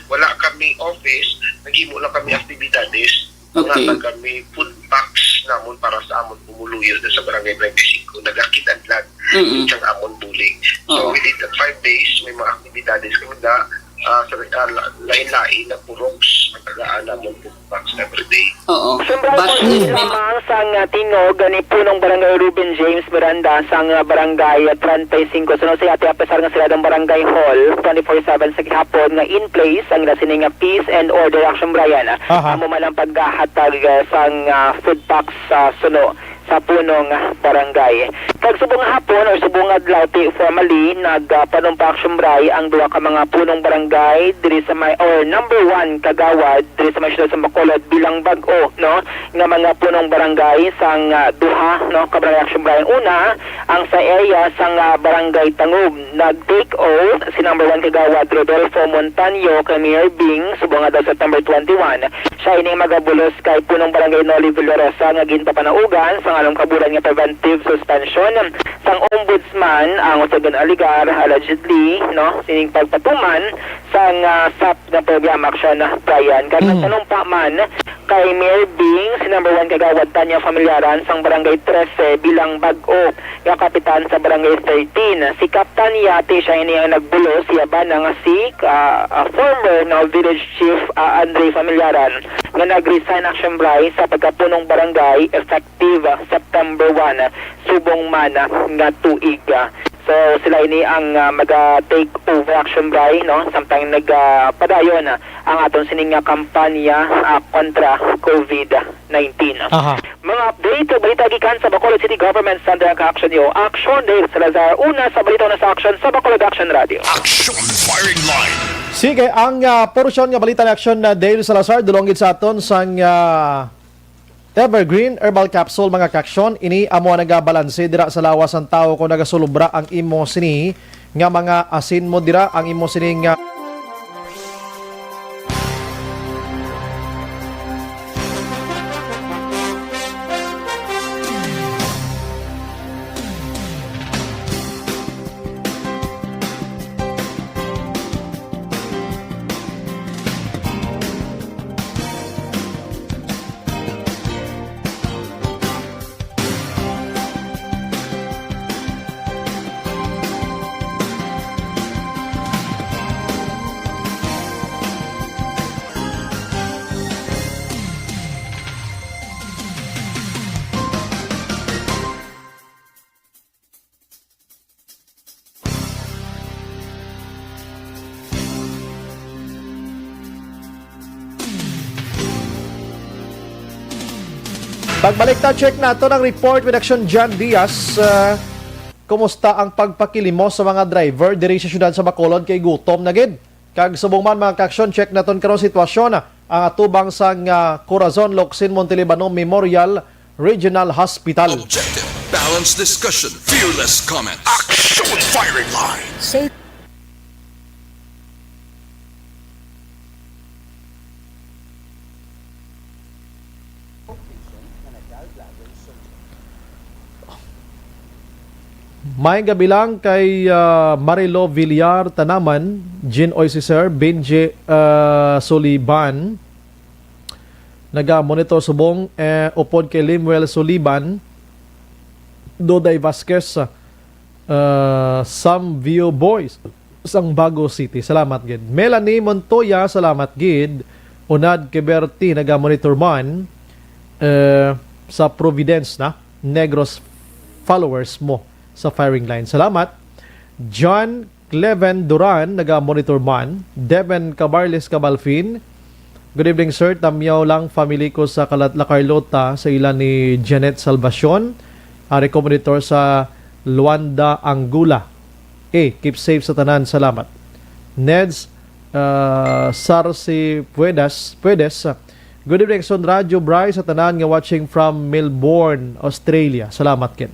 wala kami office, naghimo lang kami aktibidades. Okay. Wala kami food packs namon para sa amon pumuluyo na sa Barangay twenty-five. Nagakit-adlad Mm-mm. ang amon bulig. So, Oo. within the five days, may mga aktibidades kami na, ah, sa, ah, la-, lain-lain na puroks ang tagaan namon food packs every day. Oo. Siyempre, But, kung mm, may lamang sang, ah, tingog ni Punong Barangay Ruben James Miranda sang, ah, Barangay treinta y cinco. Suno siya, ati, apisar nga sila ang Barangay Hall, twenty-four seven sa gihapon nga in place ang ila sini nga peace and order, Action Brian. Aha. Amo man ang paghatag, ah, sang, ah, food packs sa suno sa punong barangay. Kag subong hapon or subong adlaw, ti formally nagpanumpa, Action Bri, ang duha ka mga punong barangay diri sa may, or number one kagawad diri sa may siyudad sa Bacolod bilang bag-o, no, nga mga punong barangay sang, ah, duha, no, ka barangay, Action Bri. Ang una, ang sa area sang, ah, Barangay Tangub. Nag-take oath si number one kagawad Rodolfo Montaño kay Mayor Bing subong nga daw September twenty-one. Siya ini magabulos kay punong barangay Noli Villarosa nga ginpapanaugan sang alom kaburan nga preventive suspension sang ombudsman ang usa nga alegar, allegedly, no, sining pagpatuman sang, ah, sap nga programa, Action Brian. Kag Mm. nagpanumpa man kay Mayor Bing si number one kagawad Tanya Familiaran sang Barangay trese bilang bag-o nga kapitan sa Barangay thirteen. Si Kap Tanya, ti siya ini ang nagbulos, iya bana nga si, ah, ah, former, no, village chief, ah, Andre Familiaran, nga nag-resign, Action Bri, sa pagkapunong barangay effective, ah, September one, subong man, ah, nga tuig. So, sila ini ang, ah, maga-take over, Action Bri, no, samtang nagapadayon, ah, ang aton sining nga kampanya, ah, kontra COVID nineteen. Aha. Mga update, balita gikan sa Bacolod City Government Center ang ka-action niyo. Action, Dave Salazar, una sa balita na sa Action sa Bacolod Action Radio. Action Firing Line. Sige, ang, ah, porsyon nga balita na Action na Dave Salazar, dulong gid sa aton sang, ah, Evergreen Herbal Capsule, mga ka-action. Ini amo ang nagabalanse dira sa lawas sang tawo kung nagasulubra ang imo sini nga mga asin mo dira, ang imo sini nga Pagbalik ta, check naton ang report with Action John Diaz. Ah, kumusta ang pagpakilimos sa mga driver diri sa siyudad sa Bacolod kay gutom na gid? Kag subong man, mga ka-action, check naton karon sitwasyon, ah, ang atubang sang, ah, Corazon Locsin Montelibano Memorial Regional Hospital. Objective, balanced discussion, fearless comment. Action Firing Line. Say May gabi lang kay, ah, Marilo Villar Tanaman, Jean Oy Cesar, Benji, ah, Suliban. Naga-monitor subong, eh, upod kay Limuel Suliban, Doday Vasquez, ah, Sam View Boys, sang Bago City. Salamat gid. Melanie Montoya, salamat gid. Unad Kiberti, naga-monitor man, eh, sa Providence na. Negros followers mo sa firing line. Salamat. John Cleven Duran, naga-monitor man. Devin Cabarles Cabalfin, "Good evening, sir. Tamyaw lang family ko sa Kalat-, La Carlota, sa ila ni Janet Salvacion. Ari ko monitor sa Luanda, Angola. Eh, keep safe sa tanan. Salamat." Neds, ah, Sarsi Puedas, Puedes, "Good evening, Action Radio Bri, sa tanan nga watching from Melbourne, Australia." Salamat, Ken.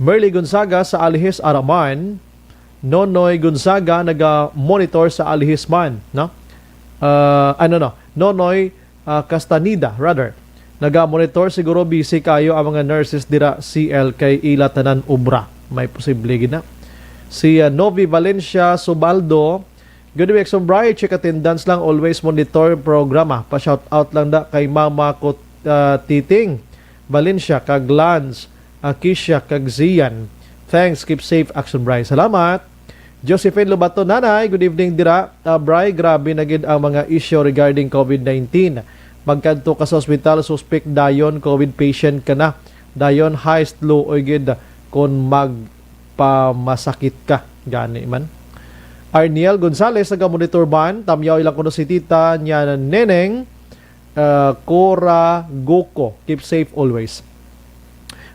Merly Gonzaga sa Alihis, Araman. Nonoy Gonzaga naga-monitor sa Alihis man, no? Ah, ano, no? Nonoy, ah, Castaneda, rather. Naga-monitor, siguro busy kayo ang mga nurses dira, C L, kay ila tanan obra. May posible gid na. Si, ah, Novi Valencia Subaldo, "Good evening, Action Bri. Check attendance lang. Always monitor programa. Pa-shout out lang da kay Mama ko, ah, Titing Valencia, kag Lance, Akisha, kag Zian. Thanks. Keep safe, Action Bri." Salamat. Josephine Lobato, "Nanay, good evening dira. Ah, Bri, grabe na gid ang mga issue regarding COVID nineteen. Magkadto ka sa ospital, suspek dayon COVID patient ka na. Dayon, high, luoy gid kon magpamasakit ka." Gani man. Arniel Gonzalez, naga-monitor man. "Tamyaw lang kuno si tita niya, Neneng, ah, Cora Guco. Keep safe always."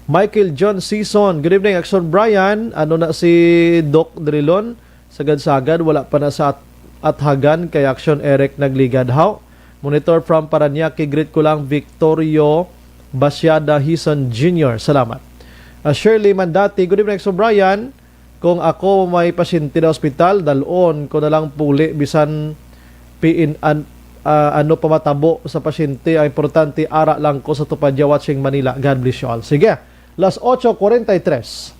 Michael John Season, good evening, Action Brian. Ano na si Doc Drilon? Sagad-sagad, wala pa na sa at-, athagan kay Action Eric nagligad. How? Monitor from Parañaque, greet ko lang, Victorio Basiada Hison Junior. Salamat. Ah, Shirley Mandati, good evening, Action Brian. Kung ako may pasyente na ospital, dalon ko na lang puli bisan piin an-, ah, ano pa matabo sa pasyente. Ang importante, ara lang ko sa Tupad ya, watching Manila. God bless you all. Sige, las ocho cuarenta y tres.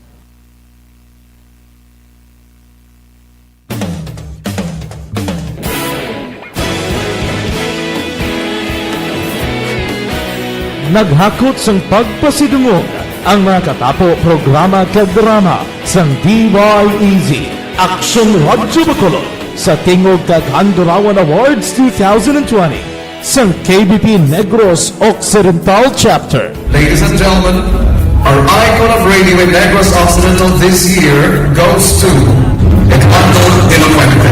Naghakot sang pagpasidungog ang mga katapo programa kag drama sang D Y E Z, Aksyon Radyo Bacolod, sa Tingog kag Handurawan Awards two thousand twenty sang K B P Negros Occidental Chapter. Ladies and gentlemen, our icon of radio in Negros Occidental this year goes to Eduardo de la Fuente.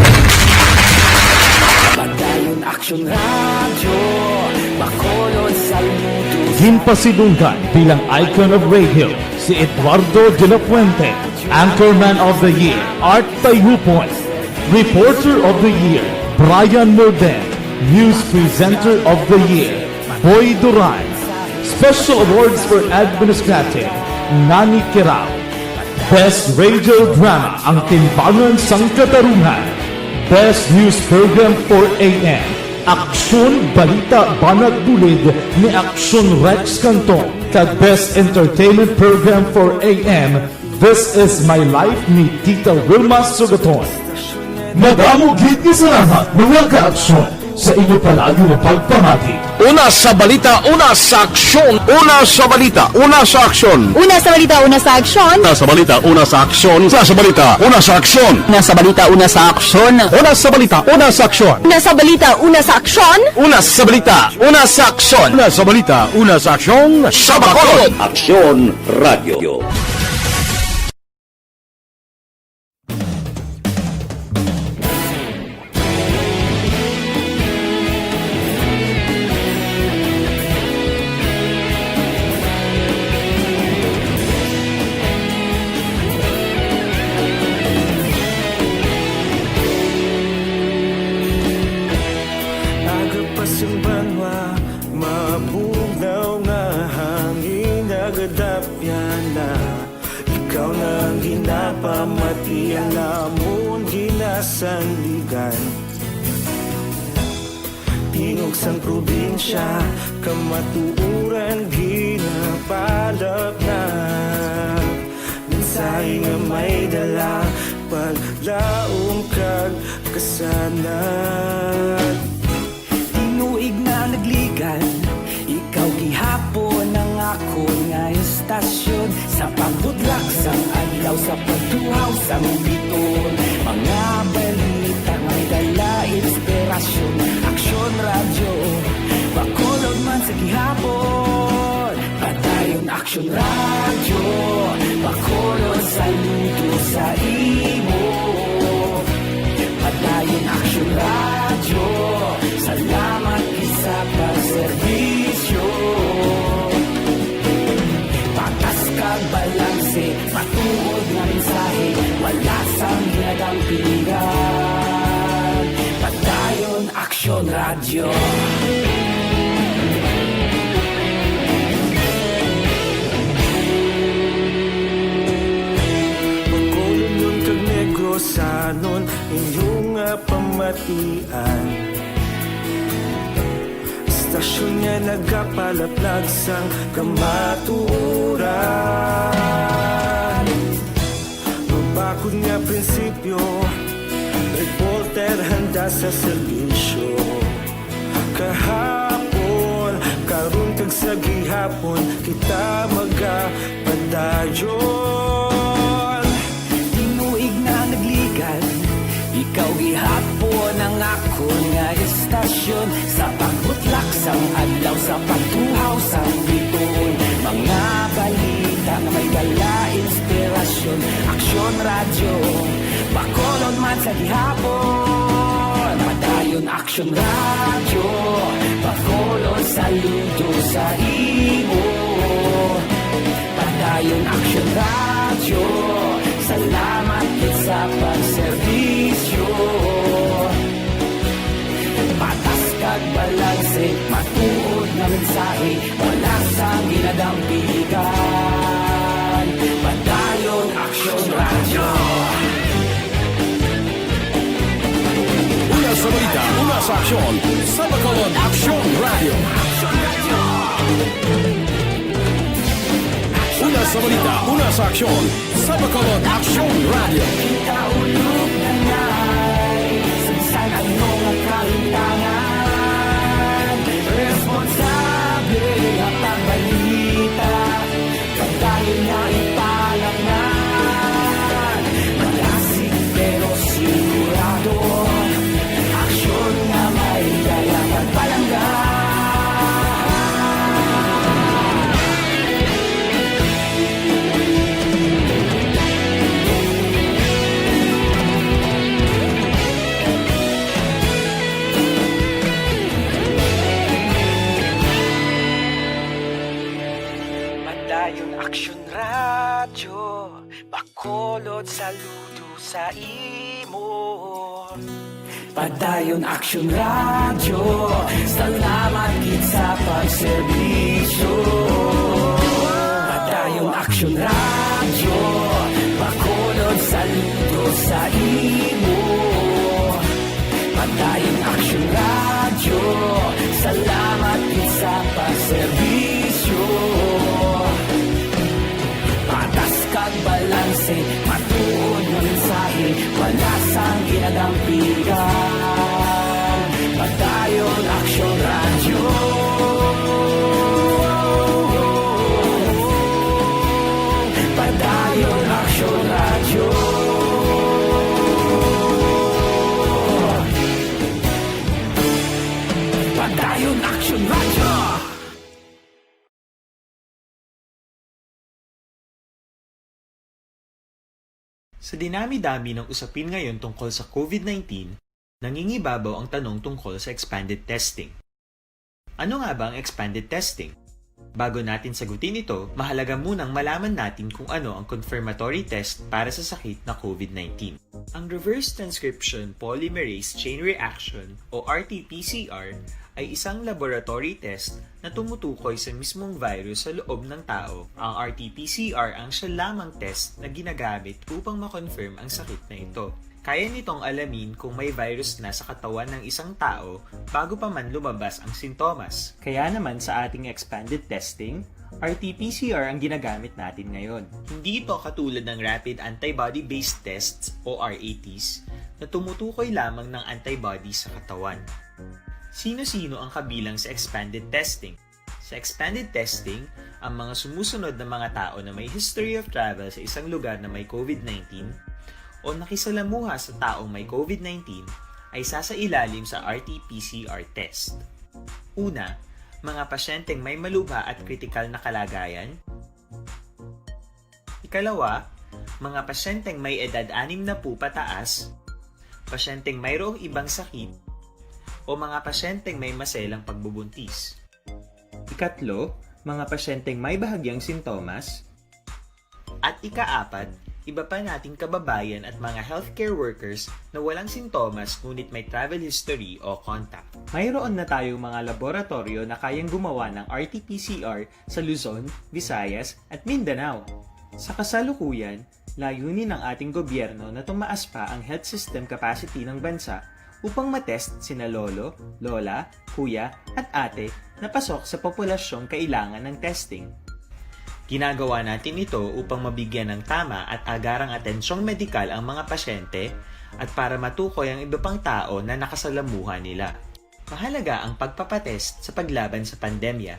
Padayon Aksyon Radyo, Bacolod, saludo. Ginpasidunggan bilang icon of radio si Eduardo de la Fuente, Anchorman of the Year, Art Tayupon, Reporter of the Year, Brian Morden, News Presenter of the Year, Boy Duran, Special Awards for Administrative, Nani Kirao. Best Radio Drama, Ang Timbangan sang Katarungan. Best News Program for A M, Aksyon Balita Banat Bulid ni Aksyon Rex Cantong, kag Best Entertainment Program for A M, This Is My Life ni Tita Wilma Sugaton. Madamo gid nga salamat, mga ka-aksyon, sa inyo palagi nga pagpamati. Una sa balita, una sa aksyon. Una sa balita, una sa aksyon. Una sa balita, una sa aksyon. Una sa balita, una sa aksyon. Una sa balita, una sa aksyon. Una sa balita, una sa aksyon. Una sa balita, una sa aksyon. Una sa balita, una sa aksyon. Una sa balita, una sa aksyon. Una sa balita, una sa aksyon. Sa Bacolod. Aksyon Radyo. Aga pa sang banwa, mabugnaw nga hangin, nagadapyan na. Ikaw na ang ginapamati, ang amon ginasandigan. Tingog sang probinsya, kamatuoran ginapalapnap. Mensahe nga may dala, paglaom kag kasanag. Tinuig na nagligad, ikaw gihapon ang akon nga estasyon. Sa pagbudlak sang adlaw, sa pagtuhaw sang biton, mga balita may dala inspirasyon. Aksyon Radyo, Bacolod man sa gihapon. Padayon Aksyon Radyo, Bacolod, saludo sa imo. Padayon Aksyon Radyo, salamat gid sa pagserbisyo. Patas kag balanse, matuod nga mensahe, wala sang ginadampingan. Padayon Aksyon Radyo. Bacolodnon kag Negrosanon, inyo nga pamatian. Estasyon nga nagapalaplag sang kamatuoran. Mabakod nga prinsipyo, reporter handa sa serbisyo. Kahapon, karon kag sa gihapon, kita magapadayon. Tinuig na nagligad, ikaw gihapon ang akon nga estasyon. Sa pagbutlak sang adlaw, sa pagtuhaw sang biton, mga balita nga may dala inspirasyon. Aksyon Radyo, Bacolod man sa gihapon. Padayon Aksyon Radyo, Bacolod, saludo sa imo. Action Radyo, salamat gid sa pagserbisyo. Patas kag balanse, matuod nga mensahe, wala sang ginadampigan. Padayon Action Radyo. Una sa balita, una sa aksyon, sa Bacolod Action Radio. Una sa balita, una sa aksyon, sa Bacolod Action Radio. Kaulog na ngay, sa bisan ano nga kahintangan, responsable nga pagbalita, pagdayon nga ipalangan, malasig pero sigurado, aksyon nga may dala pagpalangga. Padayon Action Radyo, Bacolod, saludo sa imo. Padayon Action Radyo, salamat gid sa pagserbisyo. Padayon Action Radyo, Bacolod, saludo sa imo. Padayon Action Radyo, salamat gid sa pagserbisyo. Patas kag balanse, matuod nga mensahe, wala sang ginadampigan. Padayon Action Radyo. Padayon Action Radyo. Padayon Action Radyo. Sa dinami-dami ng usapin ngayon tungkol sa COVID nineteen, nangingibabaw ang tanong tungkol sa expanded testing. Ano nga ba ang expanded testing? Bago natin sagutin ito, mahalaga munang malaman natin kung ano ang confirmatory test para sa sakit na COVID nineteen. Ang reverse transcription polymerase chain reaction o R T P C R ay isang laboratory test na tumutukoy sa mismong virus sa loob ng tao. Ang R T P C R ang siya lamang test na ginagamit upang ma-confirm ang sakit na ito. Kaya nitong alamin kung may virus na sa katawan ng isang tao bago pa man lumabas ang sintomas. Kaya naman sa ating expanded testing, R T P C R ang ginagamit natin ngayon. Hindi ito katulad ng rapid antibody-based tests o R A Ts na tumutukoy lamang ng antibody sa katawan. Sino-sino ang kabilang sa expanded testing? Sa expanded testing, ang mga sumusunod na mga tao na may history of travel sa isang lugar na may COVID nineteen o nakisalamuha sa taong may COVID nineteen ay sasailalim sa R T P C R test. Una, mga pasyenteng may malubha at kritikal na kalagayan. Ikalawa, mga pasyenteng may edad anim na po pataas, pasyenteng mayroong ibang sakit, o mga pasyenteng may maselang pagbubuntis. Ikatlo, mga pasyenteng may bahagyang sintomas. At ikaapat, iba pa nating kababayan at mga healthcare workers na walang sintomas ngunit may travel history o contact. Mayroon na tayong mga laboratoryo na kayang gumawa ng R T P C R sa Luzon, Visayas, at Mindanao. Sa kasalukuyan, layunin ng ating gobyerno na tumaas pa ang health system capacity ng bansa upang matest sina lolo, lola, kuya, at ate na pasok sa populasyong kailangan ng testing. Ginagawa natin ito upang mabigyan ng tama at agarang atensyong medikal ang mga pasyente at para matukoy ang iba pang tao na nakasalamuha nila. Mahalaga ang pagpapatest sa paglaban sa pandemya,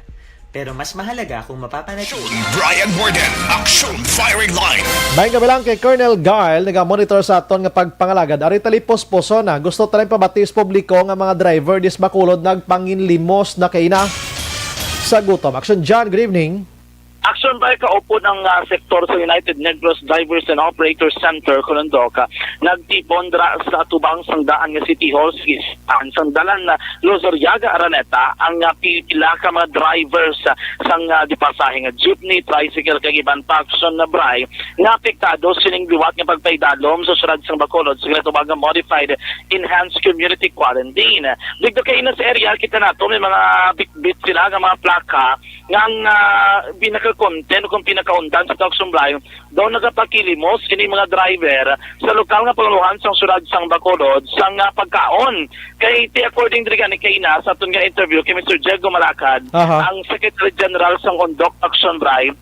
pero mas mahalaga kung mapapanatili. Brian Morgan, Action Firing Line. May gabi lang kay Colonel Garl, naga-monitor sa aton nga pagpangalagad. Ari tali puspuson na, gusto tali pabati sa publiko nga mga driver dis Bacolod nagpanginlimos na kay na sa gutom. Action John, good evening. Action Bike, kaupod ang, ah, sektor sa United Negros Drivers and Operators Center, Colondoc, ah, nagtipon dira sa atubang sang daan nga City Hall sa Gispan, sang dalan na Luzuriaga, Araneta, ang, ah, pipila ka mga drivers, ah, sang, ah, gipasahe nga jeepney, tricycle, kag iban pa, Action Bike, nga apektado sining liwat nga pagpaidalom sa siyudad sang Bacolod sa ginatawag nga modified enhanced community quarantine. Dito kay sa area, kita nato may mga bitbit sila nga mga plaka nga ang, ah, pinaka-content o kung pinakaundan sa Action Bike daw nagapakilimos ini mga driver sa lokal nga pangulohan sang siyudad sang Bacolod sang, ah, pagkaon. Kay ti according diri gani kay na sa aton nga interview kay Mister Diego Malakad, Aha. ang Secretary General sang Undok Action Bike,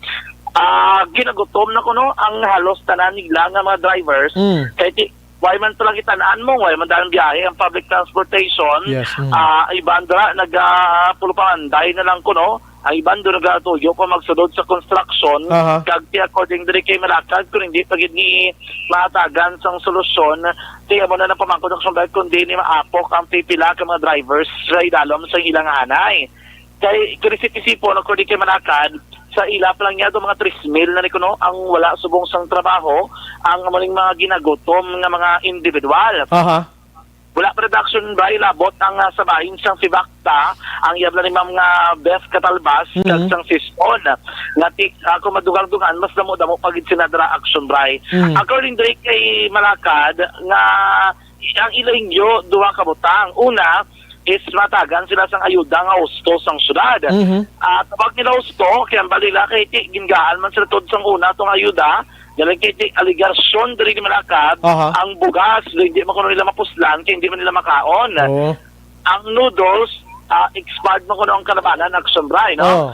ah, ginagutom na kuno ang halos tanan nila nga mga drivers. Mm. Kay ti, way man pala kitanaan mo, way man dalang biyahe ang public transportation. Yes, mm. Ah, iban dira nagapulupanganday na lang kuno. Ang iban doon nagatuyo pa magsulod sa construction. Aha. Kag ti according diri kay Malakad, kung hindi pa gid ni mahatagan sang solusyon, ti amo na nang pamangkot ang Action Bike, kundi ni maapok ang pipila ka mga drivers sa idalom sa ilang hanay. Kay kung isip-isipon, according kay Malakad, sa ila pa lang niya, mga tres mil na ni kuno ang wala subong sang trabaho, ang amo ning mga ginagutom nga mga individual. Aha. Wala pa reduction ba ilabot ang, ah, sa bahin sang Fivacta, ang iyab na ni Ma'am nga Beth Catalbas, Mhm. kag sang Sison, nga ti, ah, kung madugang-dugan, mas damo-damo pa gid sila dira Action Bike. Mhm. According diri kay Malakad, nga ang ila inyo duha ka butang. Una, is matagan sila sang ayuda nga husto sang syudad. Mhm. Ah, tawag nila husto, kay ang balila kay ti, gingaan man sila tod sang una tong ayuda, galing kay ti, aligasyon diri ni Malakad, Aha. ang bugas, hindi man kuno nila mapuslan, kay hindi man nila makaon. Oo. Ang noodles, ah, expired man kuno ang kalabanan, Action Bike, no? Oo.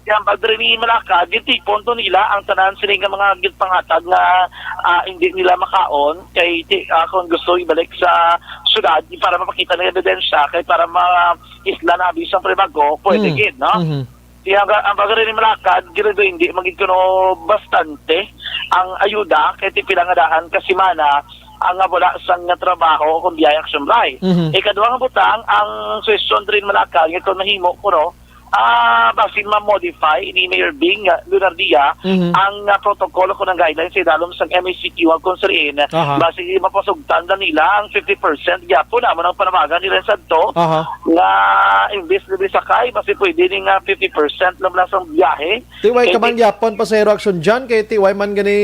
Kaya ang padre ni Malakad, gintipon to nila ang tanan sini nga mga gitpanghatag nga, ah, hindi nila makaon kay ti, ah, kung gusto ibalik sa syudad para mapakita ng ebidensya kay para ma-isla na abis ang prebago, pwede Mm. gid, no? Mhm. Kaya ang, ang padre ni Malakad, gid hindi magid kuno bastante ang ayuda kay ti pila nga dahan ka semana ang nga wala sang nga trabaho o kung biyaya Action Bike. Mhm. Ikaduha nga butang, ang suwestyon diri ni Malakad, nga ito nahimo kuno, ah, basin ma-modify ni Mayor Bing, ah, Lunardia Mhm. ang, ah, protocol o kung ang guidelines sa idalom sang M A C Q ang kung sariin, Aha. basin mapasugtan na nila ang fifty percent gyapon amo nang panawagan nila sadto Aha. nga imbis libre sakay, basin pwede ni nga fifty percent lang lang sang biyahe. Ti way Kay ka man di- gyapon, Pasero Action John, kay ti way man gani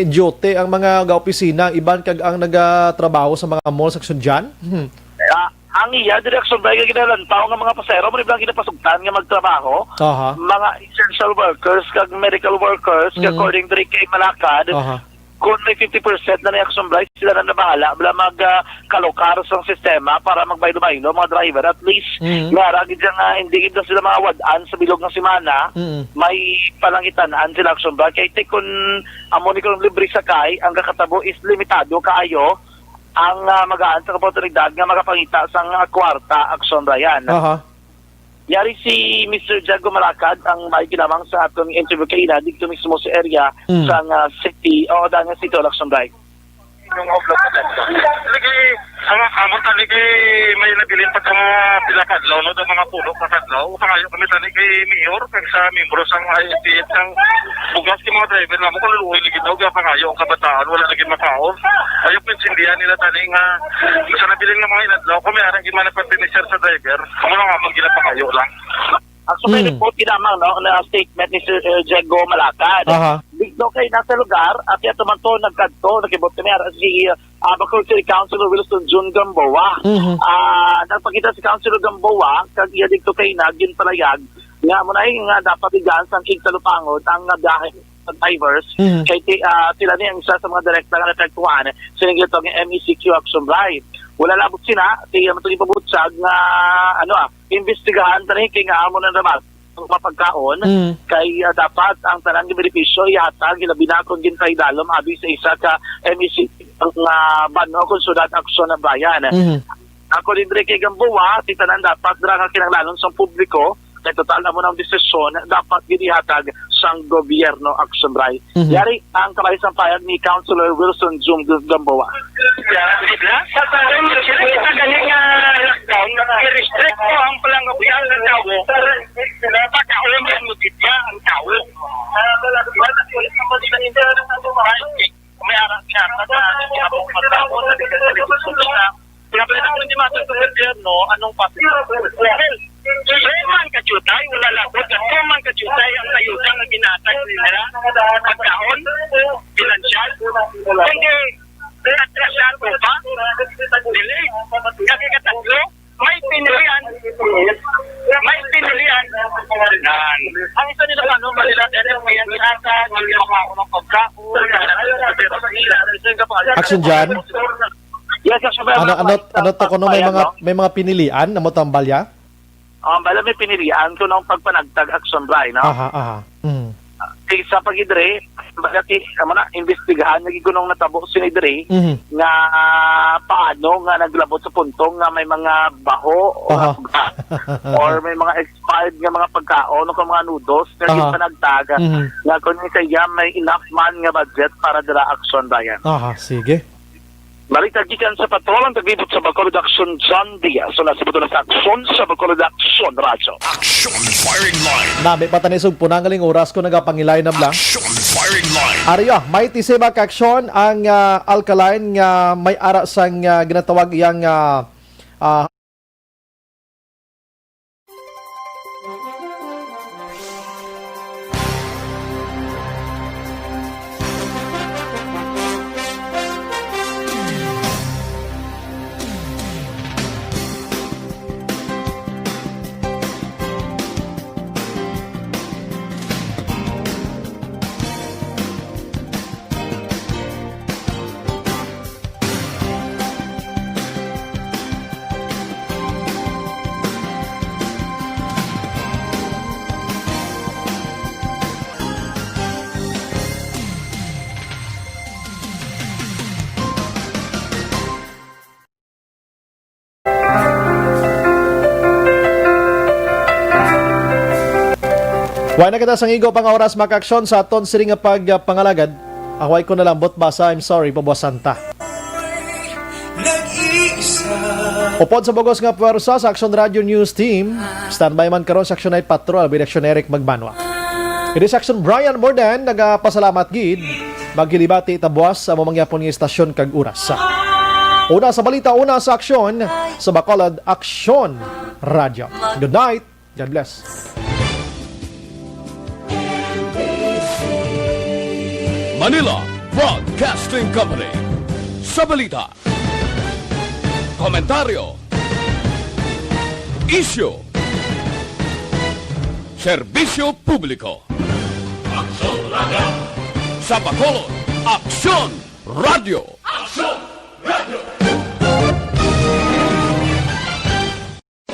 duty ang mga ga-opisina, ang iban kag ang nagatrabaho sa mga mall sa Action John? Hmm. Ah, ang iya direksyon ba yung ginalantaw nga mga pasero mo lang ginapasugtan nga magtrabaho? Aha. Mga essential workers kag medical workers, Mm. according diri kay Malakad, Aha. kung may fifty percent na ni Action Bike, sila na nabahala bala mag, ah, kalokar sa sistema para magbaylo-baylo mga driver. At least, Mm. nga ra gid nga hindi gid na sila mawad-an sa bilog nga semana, Mm. may palangitan-an sila Action Bike. Kay ti kun amo ni kung libre sakay, ang kakatabo is limitado kaayo ang, ah, magaan sa oportunidad nga makapangita sang, ah, kwarta, Action Brian. Aha. Yari si Mister Jago Malakad ang may kinamang sa aton interview kaina dito mismo sa area Mm. sa nga city o da nga city election day. Lagi, ang amon tani kay may nabilin pa sa mga pila ka adlaw, no, sa mga pulo ka adlaw. Pangayo kami tani kay mayor kag sa membro sang I F T F sang bugas kay mga driver namo kung luoy lagi daw kaya pangayo ang kabataan wala lagi makaon. Ayaw pinsindihan nila tani nga sa nabilin nga mga inadlaw kami arang gid man ang pagpinisar sa driver. Amo lang amon ginapangayo lang. Ang sa Mm. report lamang, no, na statement ni Sir, uh, Diego Malakad. Aha. Dito kay nasa lugar, at yato man to nagkadto, nakibot kami ara si, uh, Bacolod City Councilor Wilson Jun Gamboa. Mhm. Ah, nagpakita si Councilor Gamboa, kag iya dito kay na, ginpalayag, nga mo na nga dapat igaan sang igtalupangon ang, uh, biyahe sa drivers. Mhm. Kay ti-, ah, sila ni ang isa sa mga direkta nga naapektuhan sa nagito nga M E C Q action drive. Wala labot sina, ti, ah, matong ipabutsag nga, ano, ah, imbestigahan tani kay nga amo na naman ang mapagkaon Mm. kay, ah, dapat ang tanan nga benepisyo ihatag ilabi na kung ginpaidalom abi sa isa ka M E C ang, ah, bano kung sudad aksyon na bayan. Mhm. Ako din diri kay Gamboa, ti tanan dapat dira nga kinahanglanon sa publiko kay total amo ng desisyon dapat gid ihatag sang gobyerno action right. Mhm. Yari ang kabahisan payag ni Councilor Wilson Jung Gamboa. Sa taon, sa galing nga lockdown, i-restrict mo ang palangabuyan ng tao. Pagkaulan mo, ang tao. Pagkaon, pinansyal, kundi atrasyado pa. Dili, kami katatlo, may pinilian. May pinilian. Yan. Ang isa nila, ano, Manila, N F P, yan, ata, hindi makaon ng pagkaon. Action Jan? Yes, Action Jan. Ano, ano, ano to kuno, may mga, may mga pinilian na mo tambalya? Um, bala may pinilian ko ng pagpanagtag, Action Bri, no? Aha, aha. Mm. Kaysa pag-idre, bala ti, amo na, imbestigahan lagi ko nung natabo sini diri Mhm. nga, ah, paano nga naglabot sa punto nga may mga baho o Aha. nga, or may mga expired nga mga pagkaon o kung mga noodles nga Aha. ginpanagtag, Mhm. nga kung sa iya may enough man nga budget para dira, Action Bri. Aha, sige. Balita gikan sa patrol ang taglibot sa Bacolod Action, John Diaz. So, nasibuto na sa Aksyon sa Bacolod Action Radyo. Action Firing Line. Nami pa tani sugpo na, ngaling oras ko nagapangilay na lang. Action Firing Line. Ari, ah, may tisiba ka aksyon ang, ah, Alkaline nga may ara sang, ah, ginatawag iyang, ah, ah, Wala na kita sang igo pang oras, mga kaaksyon, sa aton sini nga pagpangalagad. Ako ay ko nalambot basa, I'm sorry, pabuwasan ta. Upod sa bugos nga pwersa sa Action Radio News Team, standby man karon sa Action Night Patrol, Action Eric Magbanwa. It is Action Brian Morden, nagapasalamat gid. Maghilibati ta buwas sa amo mangyapon nga istasyon kag oras. Una sa balita, una sa aksyon, sa Bacolod Aksyon Radyo. Good night. God bless. Manila Broadcasting Company. Sa balita, komentaryo, isyu, serbisyo publiko. Aksyon Radio. Sa Bacolod, Aksyon Radio. Aksyon!